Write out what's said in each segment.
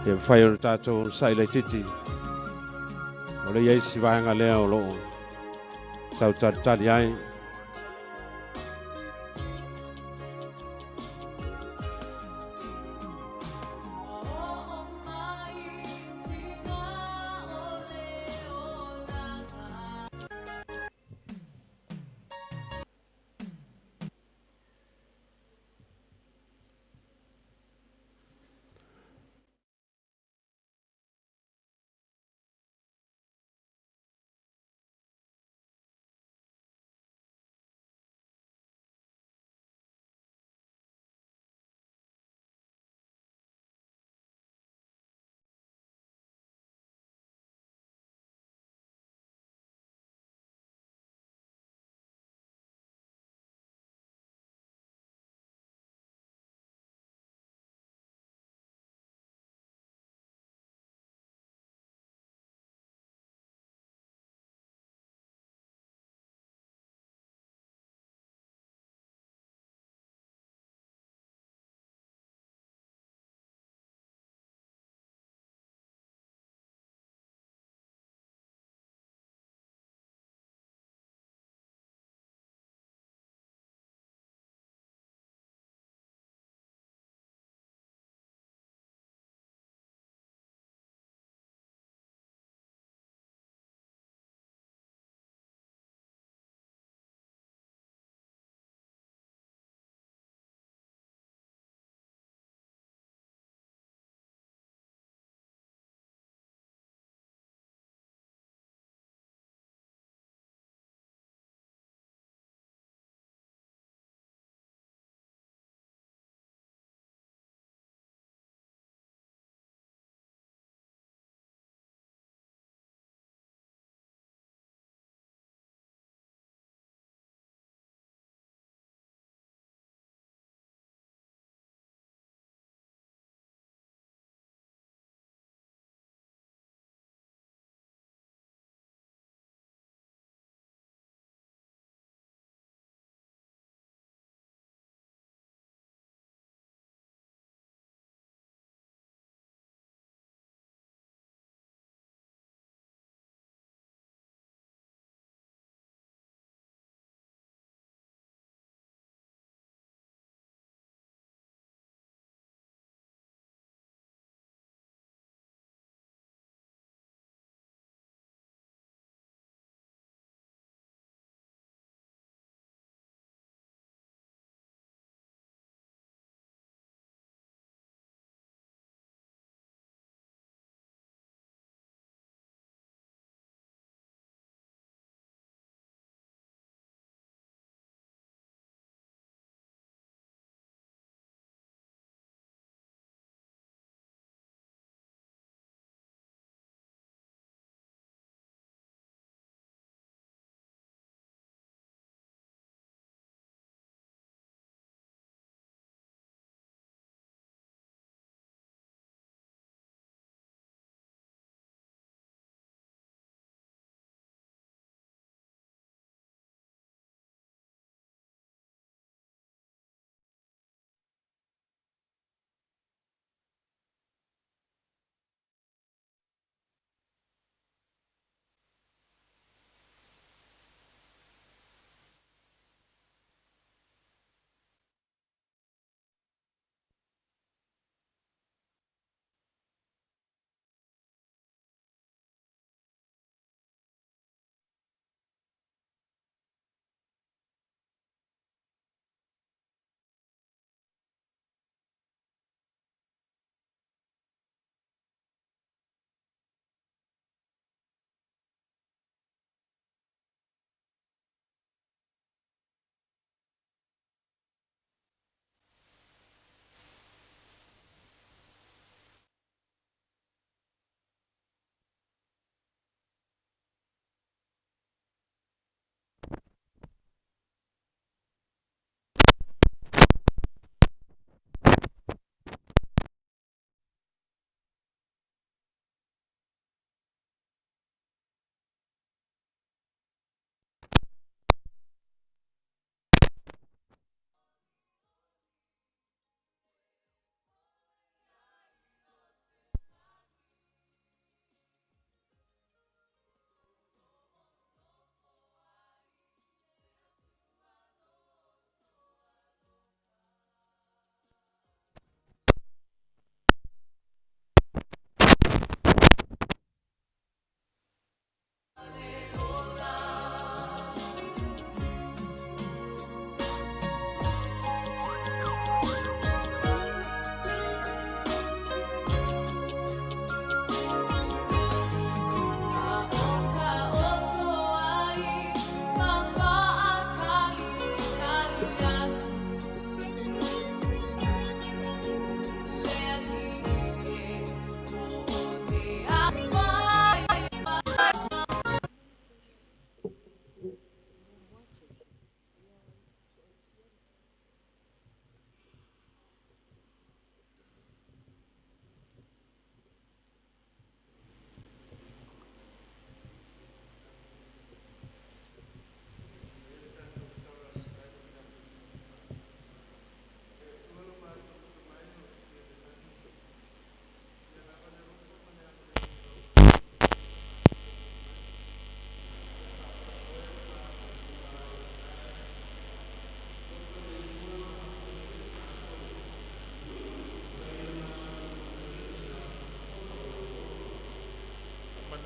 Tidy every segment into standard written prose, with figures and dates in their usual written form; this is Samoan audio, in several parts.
Ia mafai ona tatou onosai laitiiti, o lea i ai si vaega lea o lo o tau talitali ai.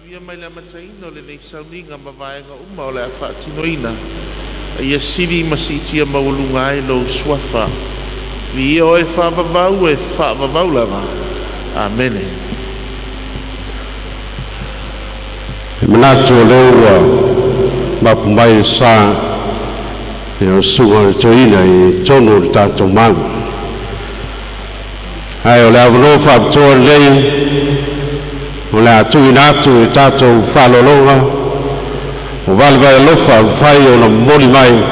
Faamanuia mai le amataina o lenei sauniga ma vaega uma o le a faatinoina, a ia sili ma siitia maualuga ai lou Suafa. Viia Oe faavavau e faavavau lava. Amene. E manatu o lea ua mapu mai le sa e o le susuga i le toeaina i totonu o le tatou malu. Ae o le avanoa faapitoa lenei o le a tuuina atu i le tatou faaaloaloga o vaivai alofa mafai ona momoli mai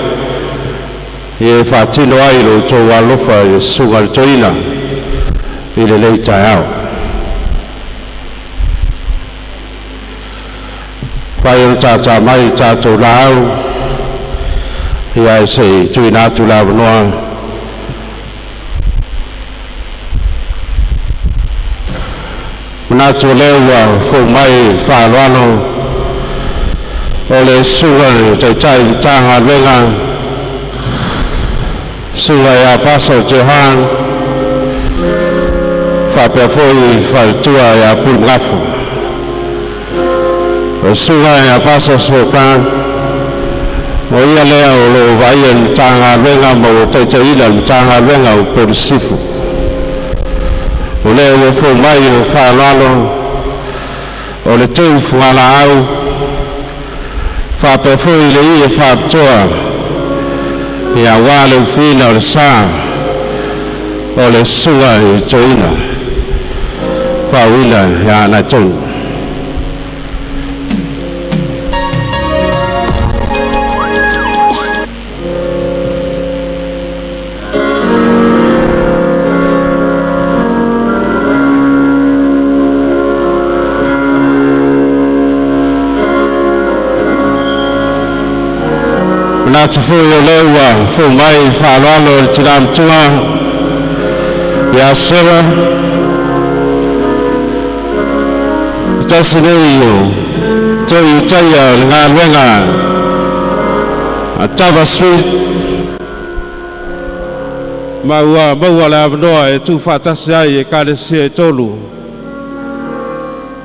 e faatino ai lo outou alofa i le susuga i le toeaina i lenei taeao. Fai ona tātā mai le tatou laau, ia e se i tuuina atu le avanoa. Manatu o lea ua fou mai faaaloalo o le susuga i le Taitai Matagaluega, susuga ia Pasa Johan, faapea foi faletua ia Pulemagafu. O le susuga ia Pasa Johan, o ia lea o loo vaaia le Matagaluega ma ua taitaiina le Matagaluega o Upolu Sisifo. O lea ua fou mai le faaaloalo o le teu fugalaau, faapea foi le ie faapitoa ia aua le ufiina o le sa o le susuga i le toeaina faauina ia Anaitonu. Manatu foi o lea ua fou mai faaaloalo le tina matua ia Sera, tasi nei o toi utaia o le galuega a Tava Street, ma ua maua le avanoa e tuufaatasi ai ekalesia e tolu,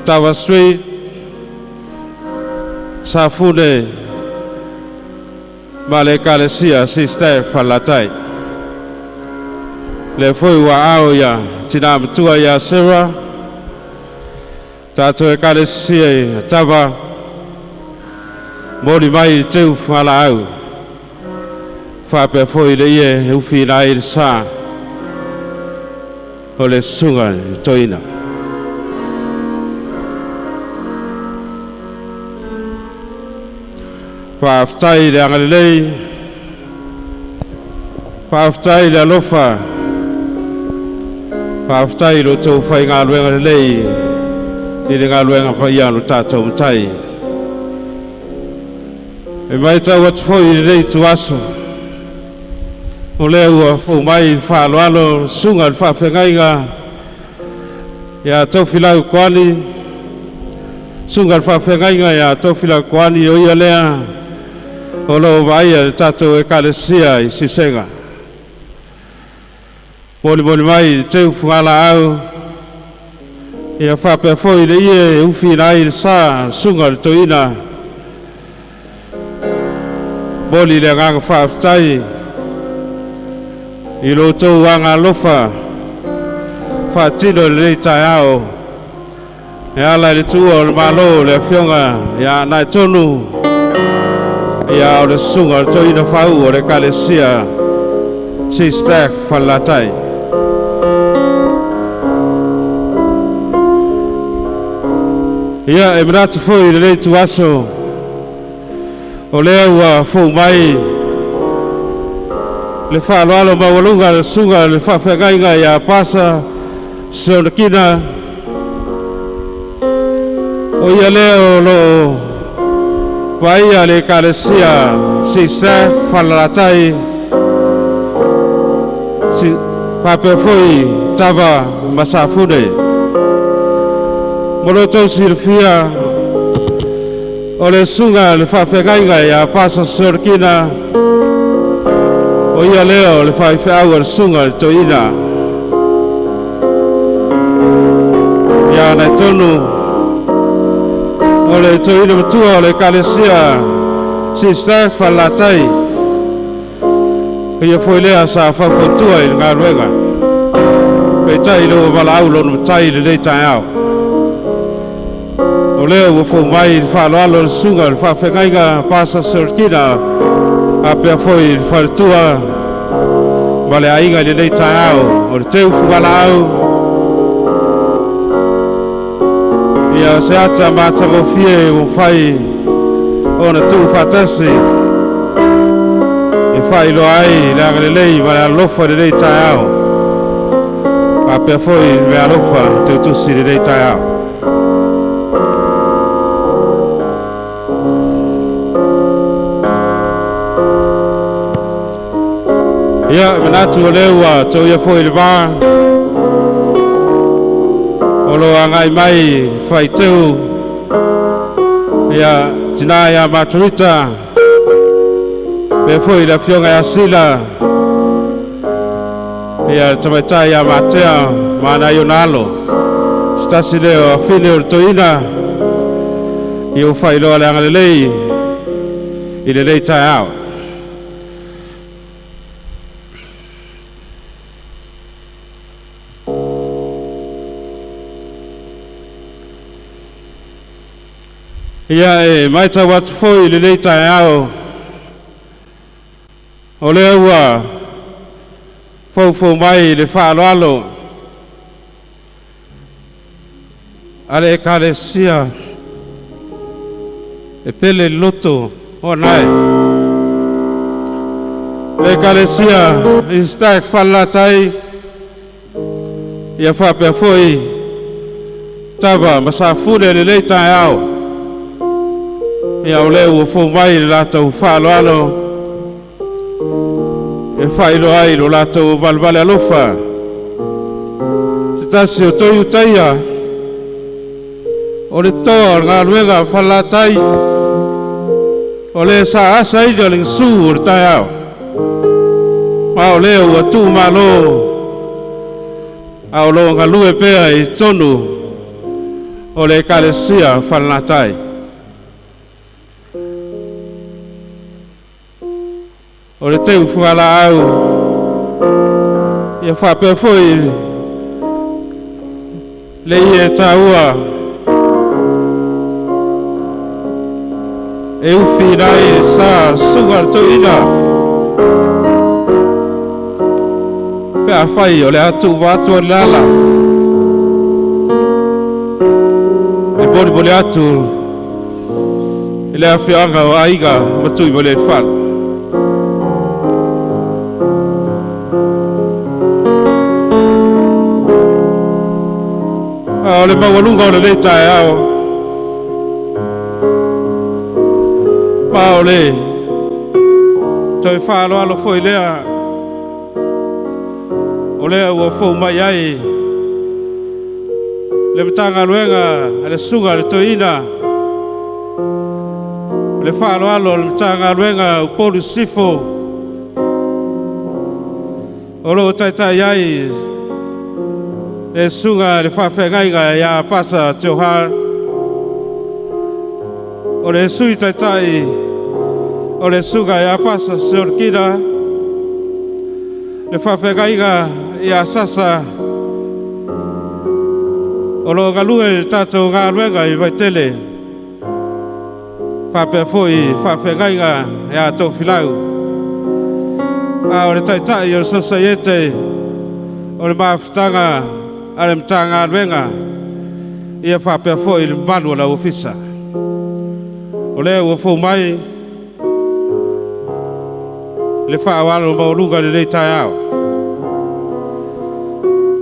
Tava Street, Safune ma le ekalesia Sister Falelatai. Lea foi ua ao ia tina matua ia Sarah, tatou ekalesia i Tava, moli mai i teu fugalaau, faapea foi le ie e ufiina ai le sa o le susuga i le toeaina. Faafetai le agalelei, faafetai le alofa, faafetai lo outou faigaluega lelei i le galuega paia a lo tatou Matai. E matau atu foi i lenei ituaso, o lea ua fou mai faaaloalo susuga i le faafeagaiga ia Tofilau Koani, susuga i le faafeagaiga ia Tofilau Koani, o ia lea o loo vaaia le tatou ekalesia i Siusega. Molimoli mai le teu fugalaau, ia faapea foi le ie e ufiina ai le sa susuga i le toeaina. Moli le agaga faafetai i lo outou agalofa faatino i lenei taeao e ala i le tuua o le Malo le afioga ia Anaitonu, ia o le susuga o le toeaina faauu o le ekalesia Sister Falelatai. Ia e manatu foi i lenei ituaso, o lea ua fou mai le faaaloalo maualuga le susuga le faafeagaiga ia Pasa Seonakina, o ia lea o loo vaaia le ekalesia Sisa Falelatai, faapea foi Tava ma Safune. Mo lo outou silafia, o le susuga le faafeagaiga ia Pasa Seonakina, o ia lea o le faifeau a le susuga le toeaina ia Anaitonu. O le toeaina matua o le Ekalesia Sister Falelatai. Ia foi lea sa faufautua i le galuega. Peitai le ua valaau lona matai i lenei taeao. O lea ua fou mai le faaaloalo le susuga i le faafeagaiga Pasa Sorokina apea foi le faletua ma le aiga i lenei taeao. O le teu fugalaau ia se ata matagofie ua mafai ona tuufaatasi e faailoa ai le agalelei ma le alolofa i lenei taeao. Faapea foi le meaalofa teutusi i lenei taeao. Ia, e manatu o lea ua toia foi le va o lo agai mai faiteu ia tina ia Maturita pea foi le afioga ia Sila ia le tamaitai ia Matea ma nai ona alo. Se tasi lea o afine o le toeaina ia ua faailoa le agalelei i lenei taeao. Ia e matau atu foi i lenei taeao o lea ua foufou mai le faaaloalo a le Ekalesia e pele i le loto o anae. Le Ekalesia Eastag Falelatai ia faapea foi Tava ma Safune lenei taeao. Ia o lea ua fou mai le latou faaaloalo e faailoa ai lo latou valevale alofa. Se tasi o toi utaia o le toa o le galuega Falelatai o le sa asa ina o le gasu o le taeao. Ma o lea ua tuumalo a o lo galue pea i totonu o le Ekalesia Falelatai. O le teu fugalaau ia faapea foi le ie taua e ufi ai le sa susuga le toeaina pe afai o le atu ua atu o le ala e molimoli atu i le afioaga o aiga ma tui mo le fale. A o le maualuga o lenei taeao ma o le toe faaaloalo foi lea o lea ua fou mai ai le Matagaluega a le susuga i le toeaina le faaaloalo o le Matagaluega Upolu Sisifo o lo o taitai ai le susuga i le faafeagaiga ia Pasa Johar o le sui taitai o le susuga ia Pasa Sorkina le faafeagaiga ia Sasa o lo o galue le tatou galuega i Vaitele faapea foi faafeagaiga ia Tofilau. A o le taitai o le sosaiete o le mafutaga a le Matagaluega ia faapea foi le mamalu o lau ofisa. O lea ua fou mai le faaaloalo maualuga i lenei taeao.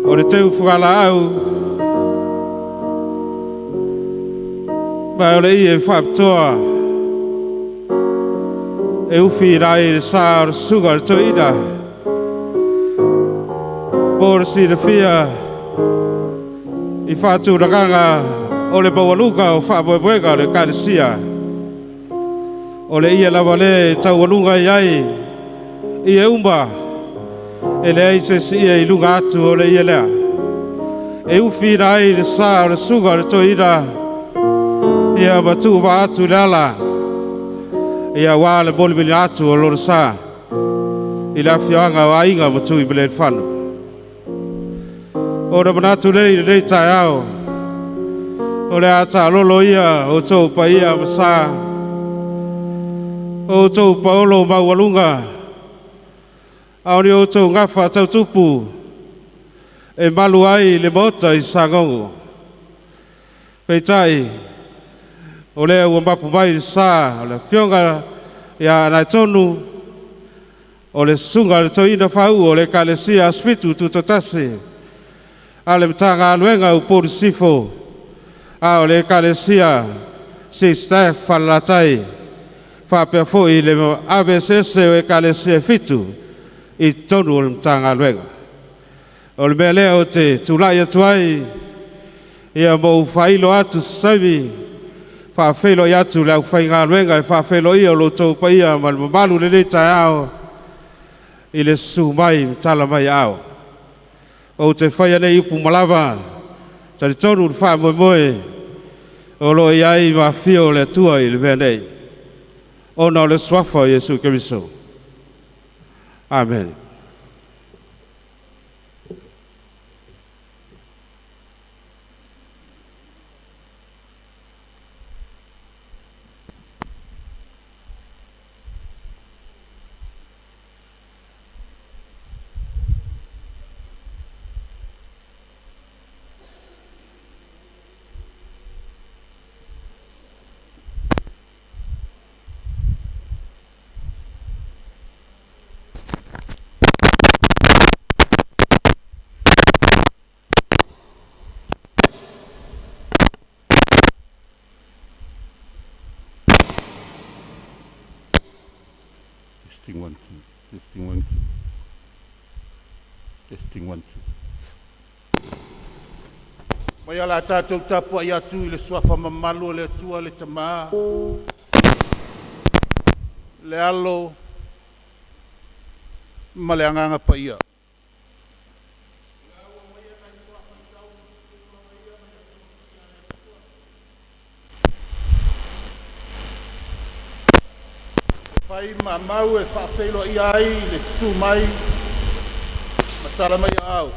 O le teu fugalaau ma o le ie faapitoa e ufi ai le sa o le susuga i le toeaina mo le silafia i faatulagaga o le maualuga o faamoemoega o le Ekalesia. O le ia lava le e taualuga i ai ie uma e leai se isi ia i luga atu o le ia lea. E ufi ai le sa o le susuga o le toeaina Ia ma tuuvaa atu i le ala ia auā le molimoli atu o lona sa i le afioaga o Aiga ma Tuimalealiifano. Ona manatu lea i lenei taeao, o le a taalolo ia outou paia ma sa, o outou paolo maualuga, a o ni outou gafa tautupu e malu ai le maota i Sagogo. Peitai, o lea ua mapu mai le sa o le afioga ia Anaetonu, o le susuga i le toeaina faauu o le Ekalesia Asofitu Tutoatasi a le Matagaluega o Upolu Sisifo, a o le Ekalesia CSTF Falelatai, faapea foi le ave eseese o Ekalesia e fitu i totonu o le Matagaluega. O le mea lea ou te tulai atu ai, ia ma ou faailo atu se taimi, faafeiloai atu le aufaigaluega e faafeiloaia lo outou paia ma le mamalu i lenei taeao i le susu mai ma tala mai aao. Ou te faia nei upu malava, talitonu le faamoemoe o lo o i ai ma afio le Atua i le mea nei, ona o le suafa o Iesu Keriso. Amene. Testing one two. Testing one two. Testing one two. Mai o le a tatou tapuai atu i le suafa mamalu o le Atua le Tamā, le Alo ma le Agaga Paia. Fai ma mau e faafeiloaia ai le susu mai ma tala mai aao.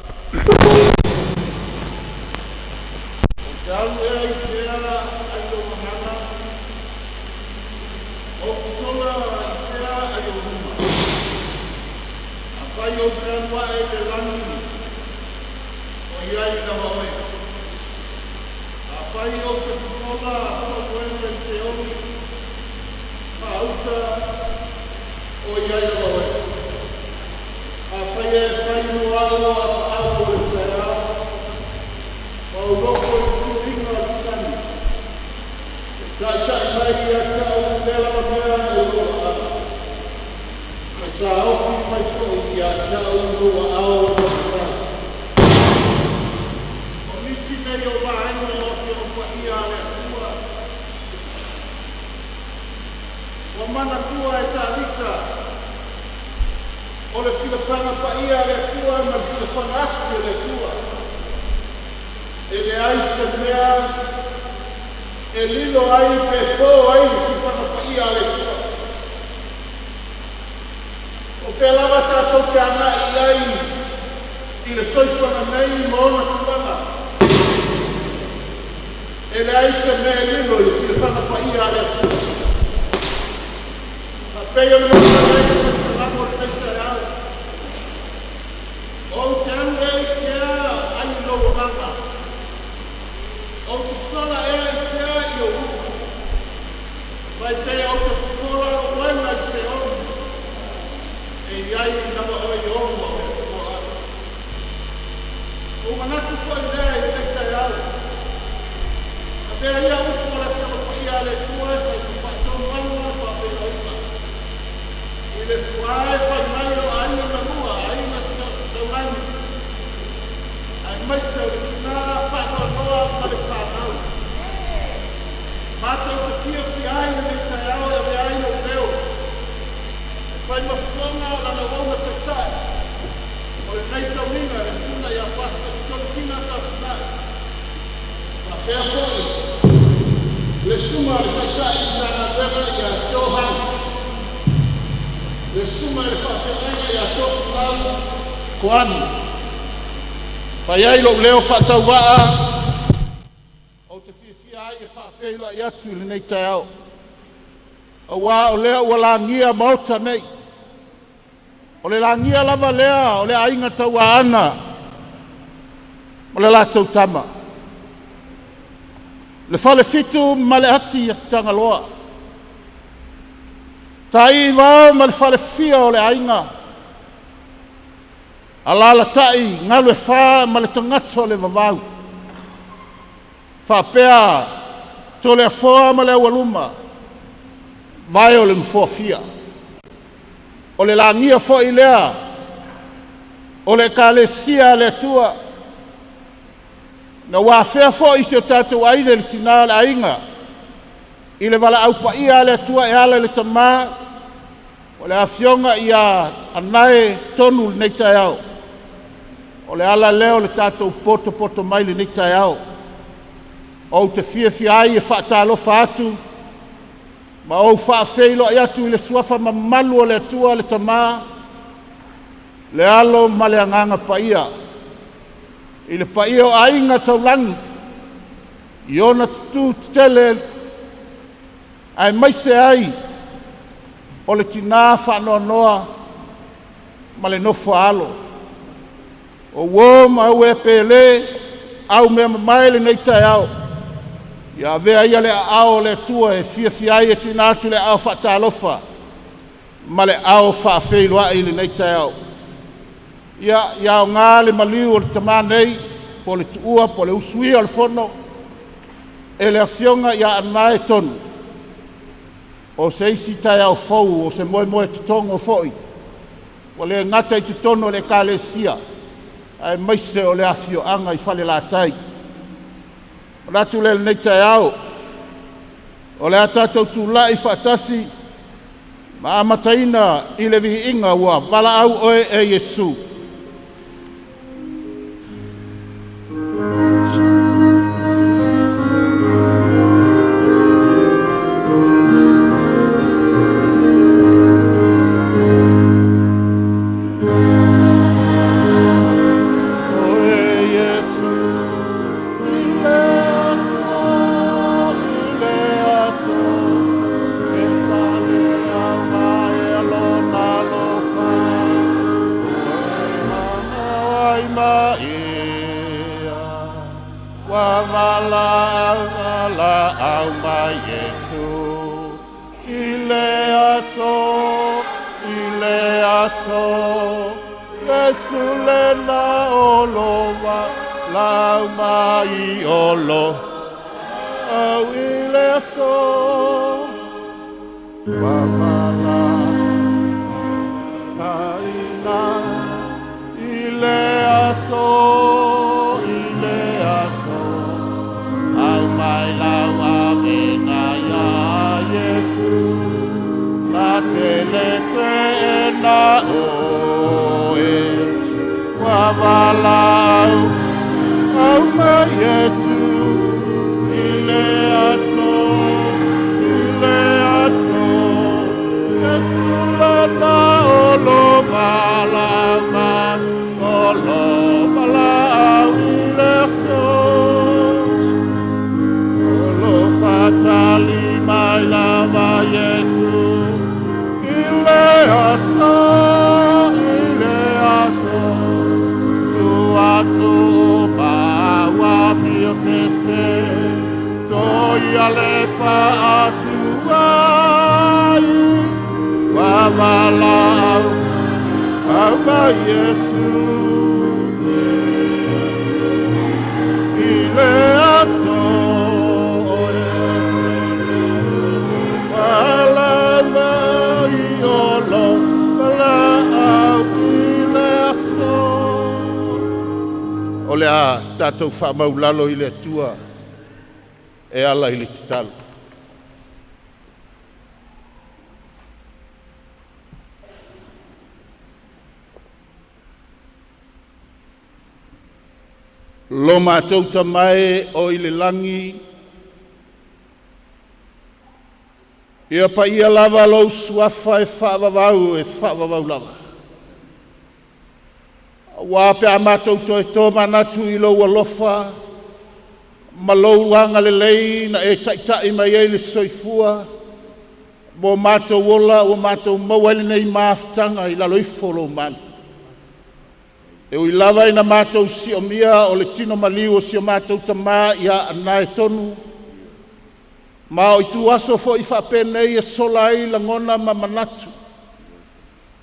Ou te alu ea i sea ai lou agaga, ou te sola i fea ai ou luma. Afai ou te alu ae i le lagi, o i ai lava oe. Afai ou te fofola sou moega i Seoli, gauta, o i ai lava oe. Afai e fai mo au o apaau o le taeao, ma ou nofo i tuliga o le sami, e taitai mai ia te au i lea lava mea e i lou aao. E taofi mai foi ia te au i lou aao e matatau. O nisi nei o vaega o Afioga Paia a le Atua ua manatua e Tavita o le silafaga paia a le Atua ma le silafaga afi o le Atua. E leai se mea e lilo ai pe po ai le silafaga paia a le Atua. O fea lava tatou te agai i ai i le soifuaga nei ma ona tulaga. E leai se mea e lilo i le silafaga paia a le Atua. Faapei o le mafuaaga ai o le Salamo o lenei taeao. Ou te alu ea i sea ai i lou agaga. Ou te sola ea i sea i ou luma. Mai pe ou te fofola lou moega i Seoli. E i ai lava oe i ona o le Atua au. Ua manatu foi lea i lenei taeao. Avea ia upu o le Afioga Paia a le Atua e fai ma faatonuaga ma faafeiloaiga. I le fuae fai mai o aiga na lua, aiga taulagi. Aemaise o le tina faanoanoa ma le fanau. Matou te fiafia ai lenei taeao e avea ai lou leo. E fai ma fofoga o lana auauna taitai. O lenei sauniga le susuga ia Pastor Sioli Kina Tafinai. Faapea foi le susuga susuga i le Taitai Matagaluega ia Joe Hau, le susuga i le Faafeagaiga ia Tofilau Koani. Fai ai lou leo faatauvaa ou te fiafia ai e faafeiloai atu i lenei taeao, aua o lea ua lagia maota nei. O le lagia lava lea o le aiga Tauaana ma le latou Tama, le Falefitu ma le Ati Tagaloa, Taiivao ma le Falefia o le aiga, alaalatai Galuefa ma le tagata o le vavau, faapea Toleafoa ma le Aualuma, vae o le Nofoafia. O le lagia foi lea o le Ekalesia a le Atua, na ua afea foi si o tatou aiga i le tina o le aiga i le valaau paia a le Atua e ala i le tama o le afioga ia Anae tonu i lenei taeao. O le ala lea o le tatou potopoto mai i lenei taeao. Ou te fiafia ai e faatalofa atu ma ou faafeiloai atu i le suafa mamalu o le Atua le Tama, le Alo ma le Agaga Paia, i le paia o Aiga Taulagi i ona tutu tetele aemaise ai o le tina faanoanoa ma le nofo a alo. O uo ma auē pele, aumeamamae i lenei taeao, ia avea ia le aao o le Atua e fiafia ai e tuuina atu le aao faatalofa ma le aao faafeiloai i lenei taeao. Ia aoga le maliu o le tama nei, po o le tuua po o le usuia o le Fono e le Afioga ia Anae Tonu, o se isi taeao fou, o se moemoe totogo foi ua le gata i totonu o le Ekalesia, aemaise o le afioaga i Falelatai. Ona manatu lea i lenei taeao, o le a tatou tulai faatasi ma amataina i le viiga ua valaau oe e Iesu. Oe Iesu i le aso, i le aso, e faaleaoga e lona alofa, ai ma ia, ua valaau, valaau mai Iesu. I le aso, i le aso, Iesu lena o lo valaau mai o lo au i le aso, ua valaau ina i le aso, i le aso, au mai lau avena ia Iesu, la te le te na oe, ua valaau au mai Iesu i le aso, i le aso, Iesu lena o lo valaau mai, o lo valaau i le aso. O lo fatali mai lava Iesu i le aso, i le aso, tu atu ma ua mio sese, so ia le faatu ai, ua valaau au mai Iesu i le aso. Valaau mai o lo valaau i le aso. O le a tatou faamaulalo i le Atua e ala i le tatalo. Lo matou Tama e o i le lagi, Ia paia lava lou suafa e faavavau, e faavavau lava. Aua pe a matou toe tomanatu i lou alofa ma lou agalelei na e taitai mai ai le soifua ma o matou ola ua matou maua ai lenei mafutaga i lalo ifo o lou malu. E ui lava ina matou siomia o le tino maliu o si o matou tama ia Anae tonu, ma o ituaso foi faapenei e sola ai lagona ma manatu.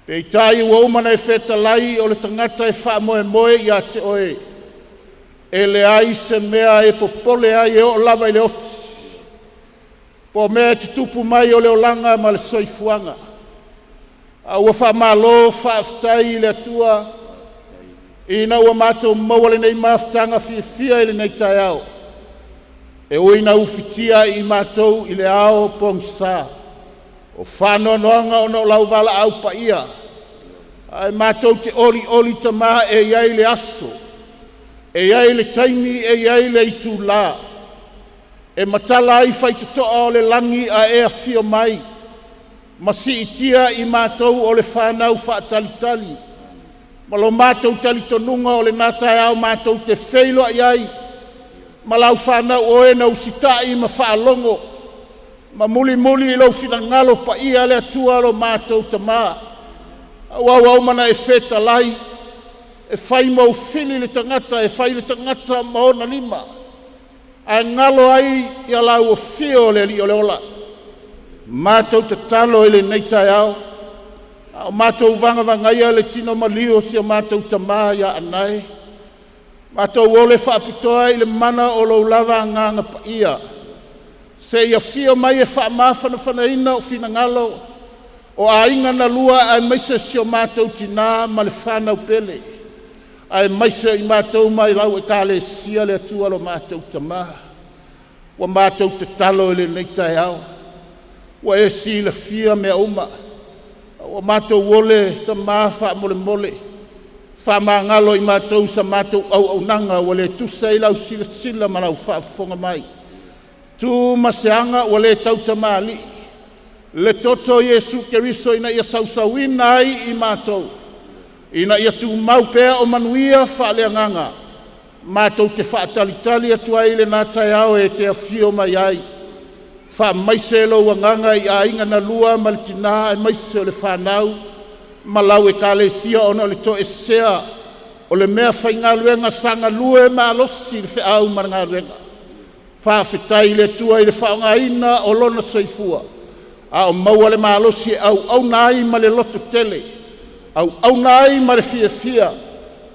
Peitai ua uma ona e fetalai, o le tagata e faamoemoe ia te oe, e leai se mea e popole ai e oo lava i le oti, po o mea e tutupu mai o le olaga ma le soifuaga. A ua faamalo faafetai i le Atua ina ua matou maua lenei mafutaga fiafia i lenei taeao, e ui ina ufitia i matou i le ao pogisa. O faanoanoaga ona o lau valaau paia, ae matou te olioli Tama e i ai le aso, e i ai le taimi, e i ai le itula e matala ai faitotoa o le lagi ae e afio mai ma siitia i matou o le fanau faatalitali ma lo matou talitonuga o lena taeao matou te feiloai ai ma lau fanau o e na usitai ma faalogo ma mulimuli i lou finagalo paia, le Atua lo matou Tama. Aua ua uma ona e fetalai, e fai mou fili le tagata, e fai le tagata ma ona lima, ae galo ai ia lau afio o le Alii o le Ola. Matou tatalo i lenei taeao, a o matou vagavagaia le tino maliu o si o matou tama ia Anae, matou ole faapitoa i le mana o lou lava Agaga Paia, se i afio mai e faamafanafanaina ou finagalo o aiga na lua aemaise si o matou tina ma le fanau pele, aemaise o i matou mai lau Ekalesia. Le Atua lo matou Tama, ua matou tatalo i lenei taeao, ua e silafia mea uma. A ua matou ole Tama faamolemole, faamagalo i matou i sa matou auaunaga ua le tusa i lau silasila ma lau faafofoga mai, tu ma se aga ua le tautamalii le toto o Iesu Keriso ina ia sausauina ai i matou, ina ia tumau pea o manuia faaleagaga. Matou te faatalitali atu ai i lena taeao e te afio mai ai. Faamaise lou agaga i aiga na lua ma le tina aemaise o le fanau ma lau Ekalesia ona o le toesea o le meafaigaluega sa galue malosi i le feau ma le galuega. Faafetai i le Atua i le faaaogaina o lona soifua a o maua le malosi e auauna ai ma le lototele, auauna ai ma le fiafia,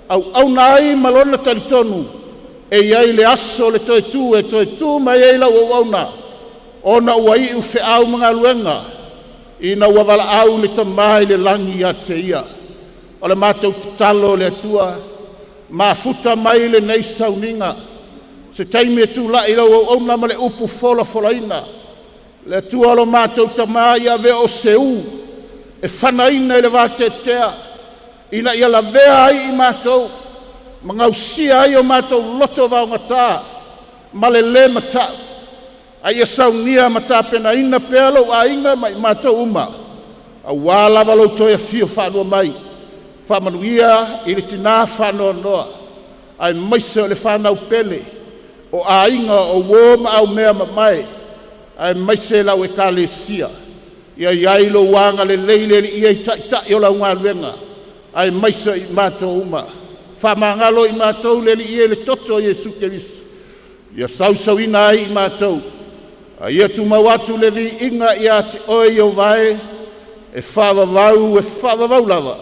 auauna ai ma lona talitonuga e i ai le aso o le toe tu e toe tu mai ai lau auauna, ona ua iu feau ma galuega ina ua valaau le Tama i le lagi ia te ia. O le matou tatalo le Atua, mafuta mai lenei sauniga se taimi e tulai lau auauna ma le upu folafolaina. Le Atua lo matou Tama ia avea o se ū e fanaina i le vateatea ina ia lavea ai i matou ma gausia ai o matou loto vaogata ma le lē mata'u, a ia saunia ma tapenaina pea lou aiga ma i matou uma aua lava lou toe afio faalua mai. Faamanuia i le tina faanoanoa aemaise o le fanau pele, o aiga, o uo ma aumeamamae aemaise lau Ekalesia. Ia i ai lou agalelei le Alii e i Taitai o lau galuega aemaise o i matou uma. Faamagalo i matou le Alii e i le toto o Iesu Keriso ia sausuina ai i matou, a ia tumau atu le viiga ia te Oe Ieova e, e faavavau, e faavavau lava.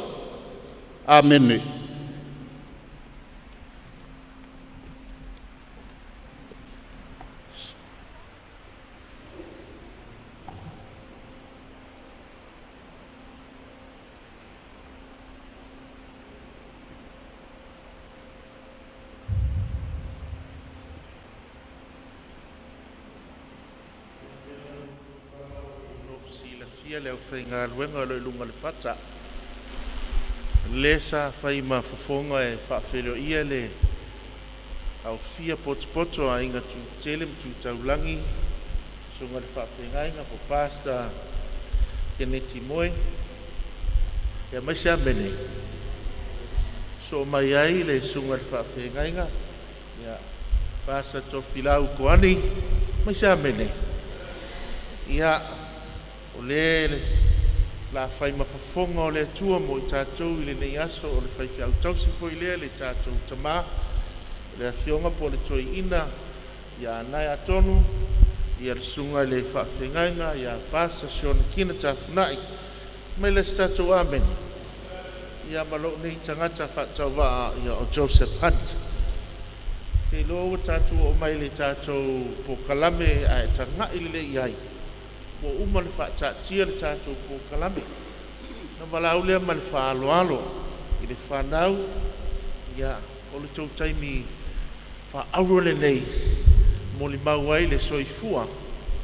Amene. Silafia e le aufaigaluega o lo o i luga o le fata, le sa fai ma fofoga e faafeiloai le aofia potopoto o Aiga Tu Taulagi, Susuga i le Faafeagaiga po o Pastor Keneti Moe. Ia aumai se amene. Soo mai ai le susuga i le Faafeagaiga ia Pastor Tofilau Koani, aumai se amene. Ia, o le la fai ma fofoga o le Atua mo i tatou i lenei aso, o le faifeau tausi foi lea i le tatou tama, le afioga po o le toeaina ia Anae. Atonu ia le susuga i le faafeagaiga ia Pastor Sean Kina Tafunai. Aumai lea o se tatou amene. Ia ma lou nei tagata faatauvaa ia o Joseph Hunt. Ou te iloa ua tatou oo mai i le tatou polokalame, ae tagai lelei i ai, ua uma ona faataatia le tatou polokalame. Ona valaau lea ma le faaaloalo i le fanau, ia o le tou taimi faaauro lenei e molimau ai le soifua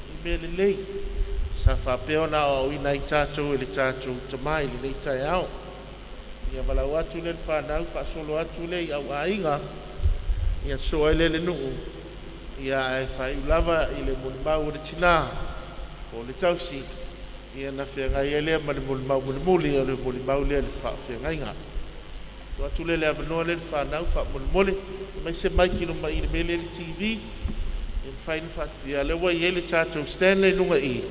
i mea lelei sa faapea ona aoaoina ai tatou e le tatou Tama i lenei taeao. Ia valaau atu lea i le fanau faasolo atu lea i au aiga, ia sosoo ai lea i le nuu, ia ae faaiu lava i le molimau a le tina po o le tausi, ia ona feagai ai lea ma le molimau mulimuli, o le molimau lea i le faafeagaiga. Tuu atu lea le avanoa lea i le fanau faamolemole, aumai se mic i luma i i le mea lea i le TV e mafai ona faat… Ia lea ua i ai le tatou stand lea i luga i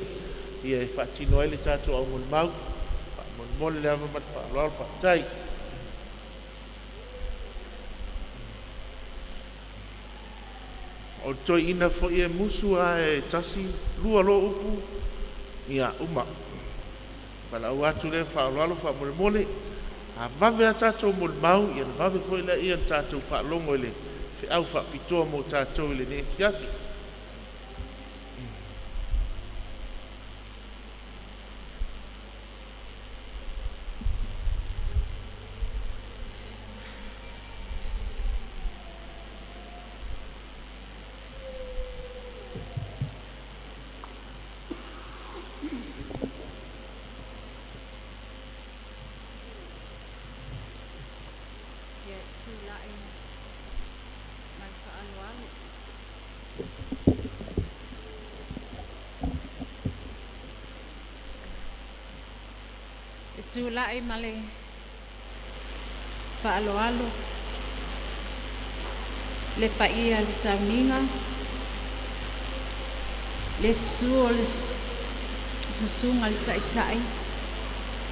i e faatino ai le tatou au molimau. Faamolemole le ava ma le faaaloalo. Faafetai. O le toeaina foi e musu lava e tasi lua loa upu, ia uma. Valaau atu lea faaaloalo faamolemole, a vave a tatou molimau ia ona vave foi lea ona tatou faalogo i le feau faapitoa mo tatou i lenei afiafi. Ia e tulai ma le faaaloalo. E tulai ma le faaaloalo le paia i le sauniga, le susu o le susuga i le Taitai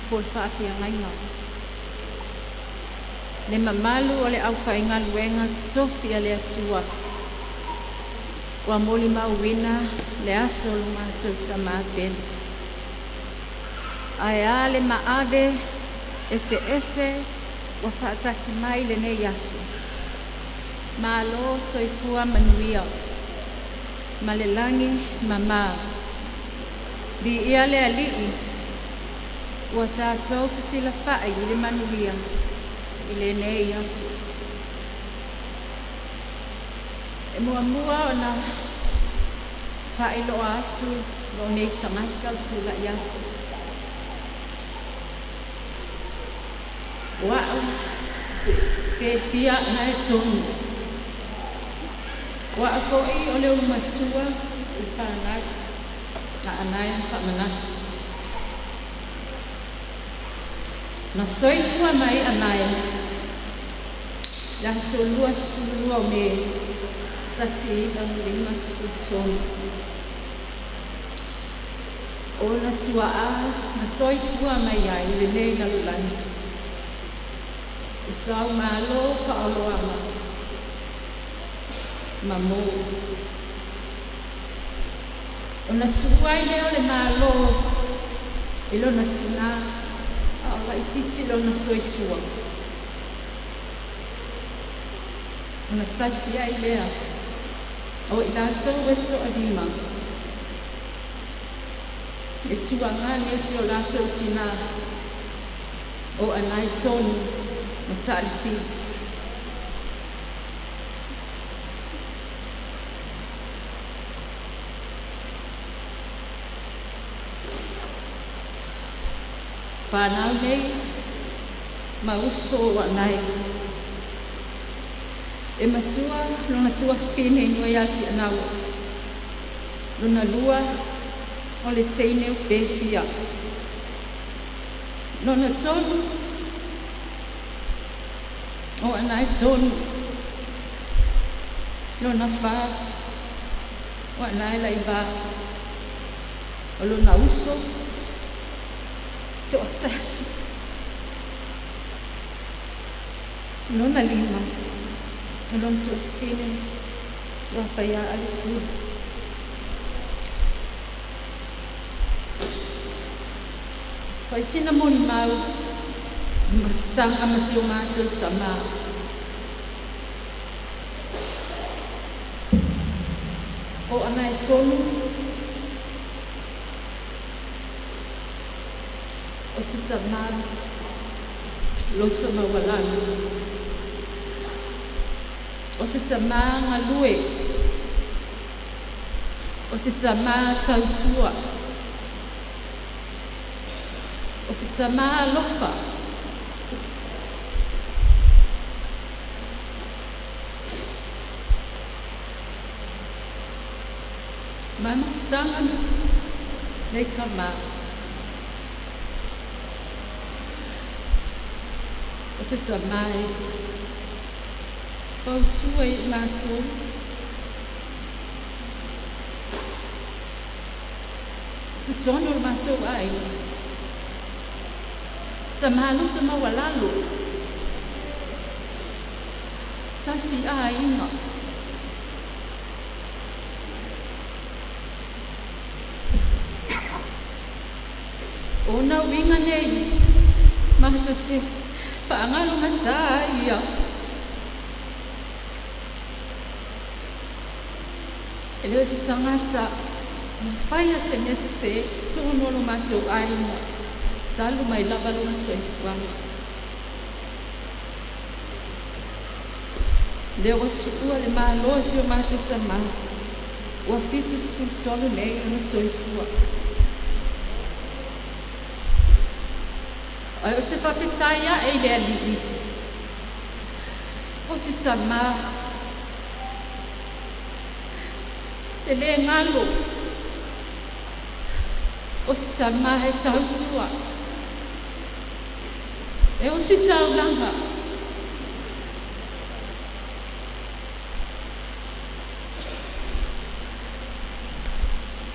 po o le faafeagaiga, le mamalu o le aufaigaluega totofi a le Atua ua molimauina le aso o lo matou tama pele. Ae a le maave eseese ua faatasi mai lenei aso. Malo soifua manuia ma le lagi mama. Viia le Alii ua tatou fesilafai i le manuia i lenei aso. E muamua ona faailoa atu lou nei tagata o tulai atu. O au pe fia na e tonu. O au foi o le ulumatua o le fanau na anae faamanatu. Na soifua mai anae le aso 22 o Me 1953. O ona tuaa na soifua mai ai i lenei lalolagi. O Saumalo Faaoloaga ma Mo. Ona tuua ai lea o le Malo i lona tinā a o laitiiti lona soifua. Ona tasi ai lea o i latou e toalima e tuagane si o latou tinā o Anae Tonu ma Taalipi. Whānau nei, ma uso o Anae. E matua lona tuafafine i ia Sianaua. Lona lua o le teine o Pefia. Lona tolu o anae tonu. Lona fa o anae laiva. O lona uso to'atasi. Lona lima o lona tuafafine suafa ia Alesuli. Faisina molimau mafutaga ma si o matou tamā. O anae tonu o se tamā loto maualalo. O se tamā galue. O se tamā tautua. O se tamā alofa. Ma mafutaga nei tamā. O se tamā e fautua i matou. Totonu o le matou aiga. Se tamā loto maualalo. Tausi aiga. O na uiga nei, matou se faagalogata ai ia. E le o se tagata mafaia se mea sesē totonu o lo matou aiga talu mai lava lona soifuaga. Lea ua tuua le mālō e si o matou tamā ua 73 nei lona soifua. Ae ou te faafetai aʻe i le Alii o se tamā e lē galo o se tamā e tautua e osi taulaga.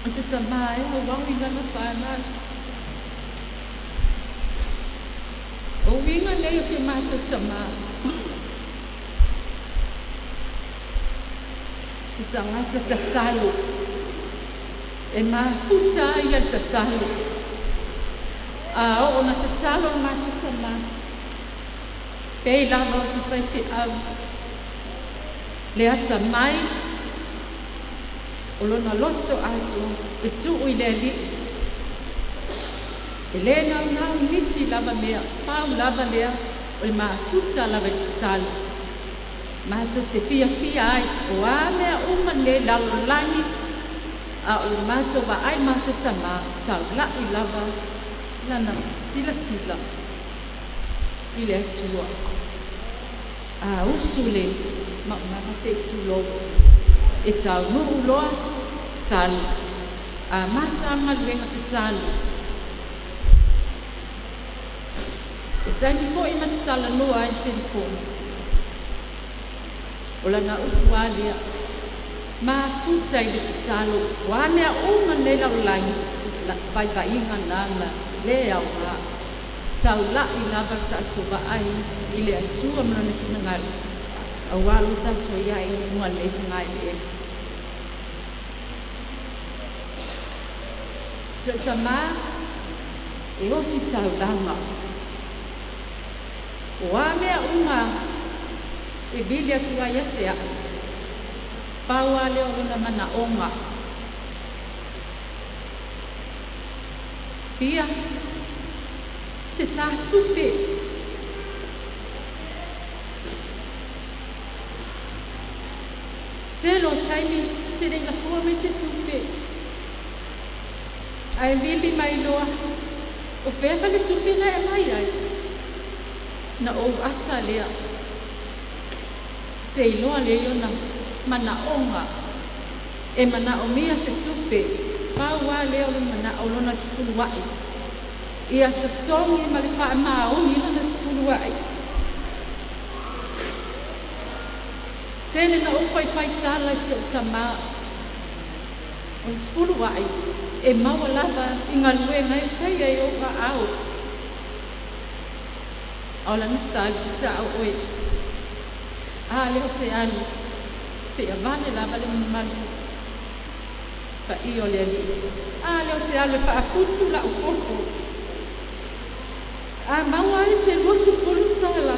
O se tamā e auau i lana fanau. O uiga nei o si o matou tamā. Se tagata tatalo. E mafuta ai ia le tatalo. A oo na tatalo le matou tamā. Pei lava o se faifeau. Le atamai o lona loto atoa e tuu i le Alii. E lē naunau nisi lava mea pau lava lea o le mafuta lava i tatalo. Matou te fiafia ai o a mea uma nei lalolagi a o le matou vaai matou tamā taula'i lava lana silasila i le Atua. A usu le maumaga se i tulou e taunuu loa tatalo. Amata galuega tatalo. O taimi fo'i ma tatalanoa ai le telefoni. O lana upu lava lea mafuta i le tatalo o a mea uma nei lalolagi vaivaiga na ma lē aogā. Taula'i lava le tatou vaai i le Atua ma lona finagalo auā lo tatou iai i luga o lenei fagaeleele. Si ou tamā e osi taulaga. O a mea uma e vili atu ai ia te a'u pau lava lea o lona manaʻoga. Fia se tātupe. Tele o taimi te le i lafua mai se tupe. Ae vili mai loa o fea faletupe na e aumai ai. Na ou ata lea. Te iloa lea i ona manaʻoga E manaʻomia se tupe, pau lava lea o le manaʻo lona sefuluaʻi. Ia totogi ma le faamaoni lona sefuluaʻi. Tele na ou faifaitala i si oʻu tamā. O le sefuluaʻi e maua lava i galuega e faia i ou aao. A o lana tali, Saʻo oe. A lea ou te alu, seia vale lava le mamalu paia o le Alii. A lea ou te alu e faaputu laʻu koko. A maua ai se 20 tala.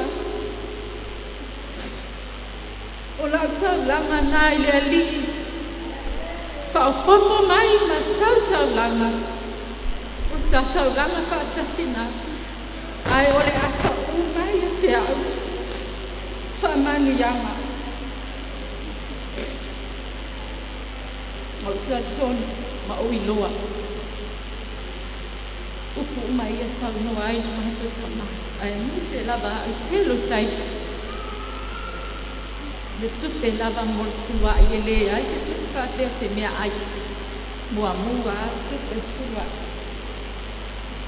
O lau taulaga na i le Alii. Faaopoopo mai ma sau taulaga. O ta taulaga faatasi na. Ae o le a paʻu mai ia te aʻu faamanuiaga. Ou te talitonu ma ou iloa. Upu uma ia saunoa ai lo matou tamā. Aemaise lava aʻu i tele o taimi. Le tupe lava mo le sefuluaʻi e leai se tupe faapea o se meaai. Muamua lava le tupe o le sefuluaʻi.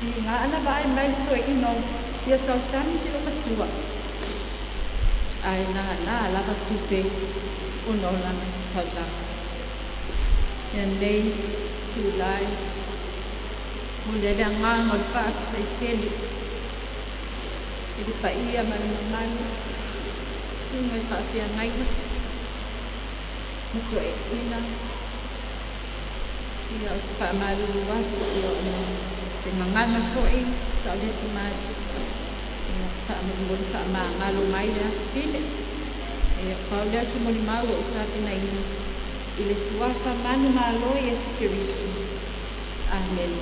Tiga ana vaai mai le toeaina o fia tausami si loumatua. Ae nānā lava tupe ona o lana taulaga. Ia nei itulā e momoli ai le agaga o le faafetai tele i le paia ma le mamalu i susuga i faafeagaiga ma toeaiina. Ia, ou te faamalulu atu, ia, ona o se gagana foi tauleta mai, ia, faamolemole faamagalo mai le afafine. Ia, pau lea o se molimau ua ou tapenaina i le suafa manumalo o Iesu Keriso. Amene.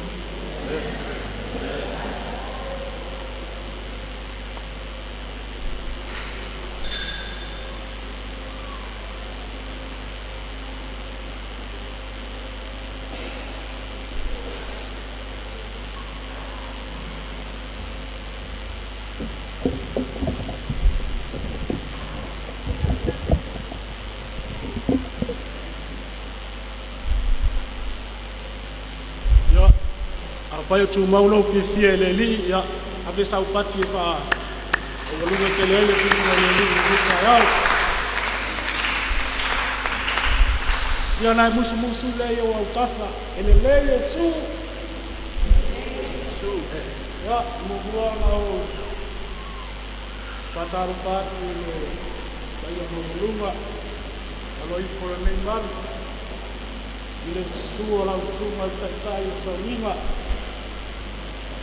Ia, afai o tumau lou fiafia i le Alii, ia ave sau pati e faamaualuga tele ai le viiga o le Alii i lenei taeao. Ia ona e musumusu lea i ou autafa, e lelei Iesu. Ia, muamua ona ou faatalofa atu i le paia maualuga aloaifo o lenei malu i le susu o lau susuga i le Taitai o Sauniga,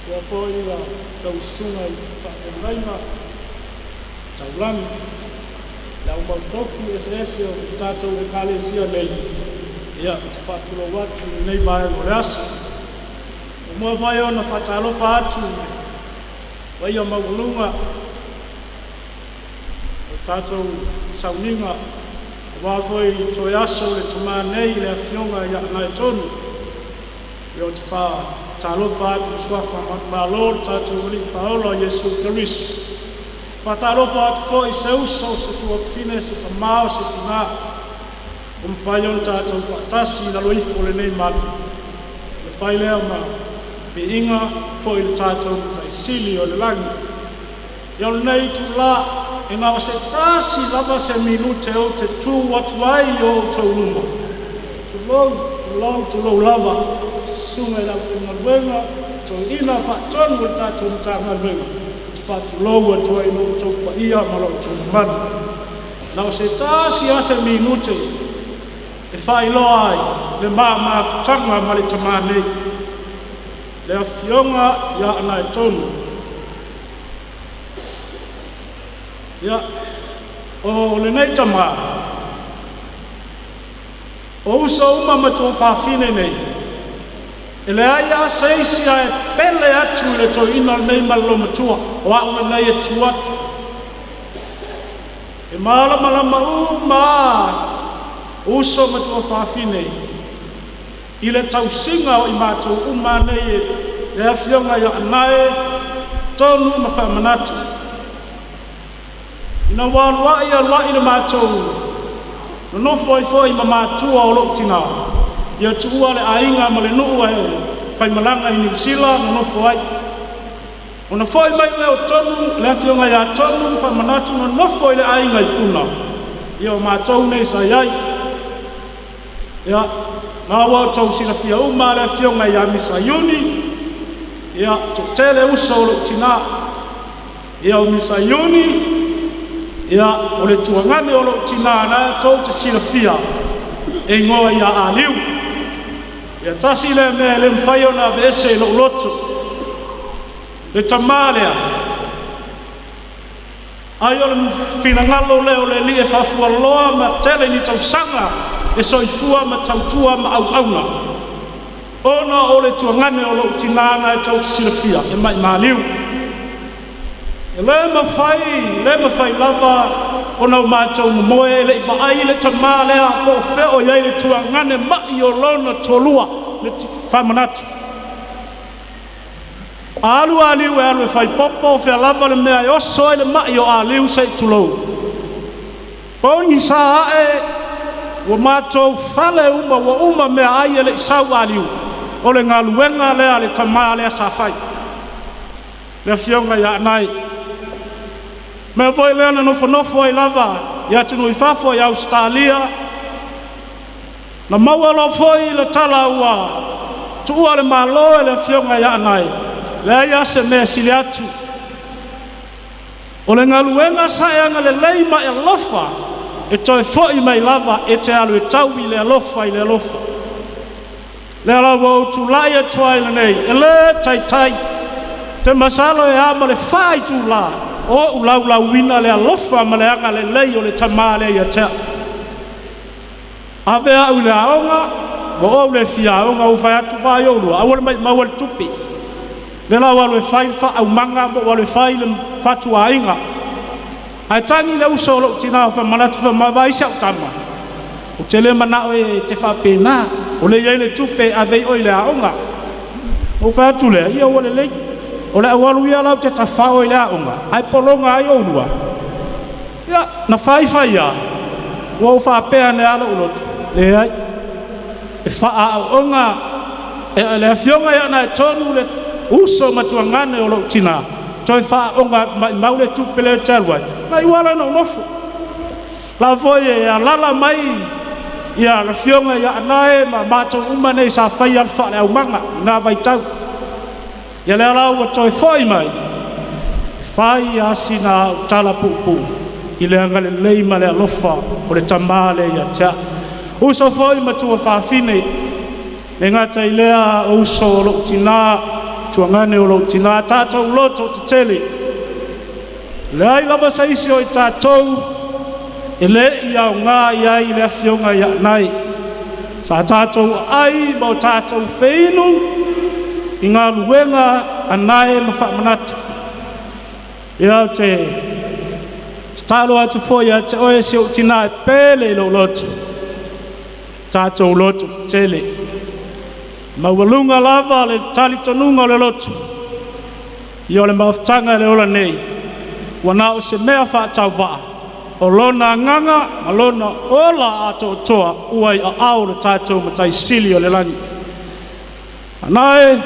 faapea foi a outou susuga i faafeagaiga taulagi, le au mau tofi eseese o le tatou Ekalesia nei. Ia, ou te faatulou atu i lenei vaega o le aso. Muamua foi ona faatalofa atu i le paia maualuga o le tatou sauniga aua foi toe aso o le tamā nei le Afioga ia Anaetonu. Ia, ou te faatalofa atu i suafa manumalo o le tatou Alii Faaola o Iesu Keriso. Faatalofa atu foi i se uso, se tuafafine, se tamā o se tinā ua mafai ona tatou faatasi i lalo ifo o lenei malu. Le fai lea ma viiga foi i le tatou Matai Sili o le lagi. Ia o lenei itulā, e na o se tasi lava se minute ou te tu atu ai i o outou luma. Tulou, tulou, tulou lava, susuga i le aufaigaluega, toeaina faatonu o le tatou Matagaluega, ou te faatulou atu ai i lo outou paia ma lo outou mamalu. Na o se tasi lava se minute e faailoa ai le ma mafutaga ma le tamā nei, le Afioga ia Anaetonu. Ia, o lenei tamā, o uso uma ma tuafafine nei, e leai lava se isi ae pele atu i le toeaina lenei ma le loomatua, o au lenei e tu atu. E malamalama uma lava uso ma tuafafine i le tausiga o i matou uma nei e le Afioga ia Anae Tonu ma Faamanatu. Ina ua alu ai alu ai le matou Nonofo ai foi ma matua o lo'u tinā, ia tuua le aiga ma le nuu ae faimalaga i Niu Sila nonofo ai. Ona foi mai lea o Tonu, le afioga ia Tonu Faamanatu nonofo i le aiga i Puna, ia o matou nei sa i ai. Ia, na ua outou silafia uma le afioga ia Misa Iuni, ia toatele uso o lou tina. Ia o Misa Iuni, ia o le tuagane o lou tina na tou te silafia e igoa ia Aliu. Ia tasi lea mea e le mafai ona aveese i lou loto, le tamā lea, ai o le finagalo lea o le Alii e faafualoa ma tele ni tausaga e soifua ma tautua ma auauna, ona o le tuagane o lou tinā na e tou te silafia e mai maliu. E le mafai, le mafai lava ona o matou momoe e le'i vaai le tamā lea po o fea o i ai le tuagane ma'i o lona toalua le faamanatu. A alu Aliu e alu e fai popo, o fea lava le mea e oso ai le mai o Aliu se i tulou. Pogisa ae ua matou fale uma ua uma meaai e le'i sau Aliu. O le galuega lea a le tamā lea sa fai, le afioga ia Anae. Mea foi lea na nofonofo ai lava i atunuu i fafo i Ausetalia, na maua loa foi le tala ua tuua le malo e le afioga ia Anae, leai lava se mea e sili atu. O le galuega sa e agalelei ma e alofa e toe foi mai lava e te alu e taui le alofa i le alofa. Lea la ua ou tulai atu ai lenei, e le taitai, te masalo e a ma le 4 itula o ou laulauina le alofa ma le agalelei o le tamā lea ia te au. Ave au i le aoga, ua ou le fia aoga, ua fai atu, vaai oulua, aua le maimauina le tupe. Lea la ua alu e fai le faaumaga ma ua alu e fai le fatuaiga. Ae tagi le uso o lou tinā o Faamanatu fai mai, vaai si au tama, ou te le manao e te faapena, o le i ai le tupe e ave ai oe i le aoga. Ou fai atu lea, ia ua lelei. O le aualu ia lau te tafao i le aoga, ae pologa ai oulua. Ia, na fai fai a, ua ou faapea ane lava lou loto, leai, e faaaooga e le afioga ia Naetonu le uso matuagane o lou tinā, toe faaaoga maumau le tupe lea te alu ai, na iu lava lea ina ou nofo. La foi e alala mai ia le afioga ia Anae ma matou uma nei sa faia le faaleaumaga i na vaitau. Ia lea la ua toe foi mai, e fai lava sina au tala puupuu i le agalelei ma le alofa o le tamā lea ia te au. Uso foi ma tua faafine, le gata i lea o uso o lou tinā, tuagane o lou tinā, tatou loto tetele. Leai lava se isi o i tatou e le i aoga i ai le afioga ia Anae. Sa tatou aai ma o tatou feinu i galuega a Nae ma Faamanatu. Ia ou te tatalo atu foi ia te oe si ou tinā e pele i lou loto, tatou loto tetele. Maualuga lava le talitonuga o le loto, ia o le mafutaga e le ola nei, ua na o se mea faatauvaa, o lona agaga ma lona ola atoatoa ua i aao o le tatou Matai Sili o le lagi. Anae,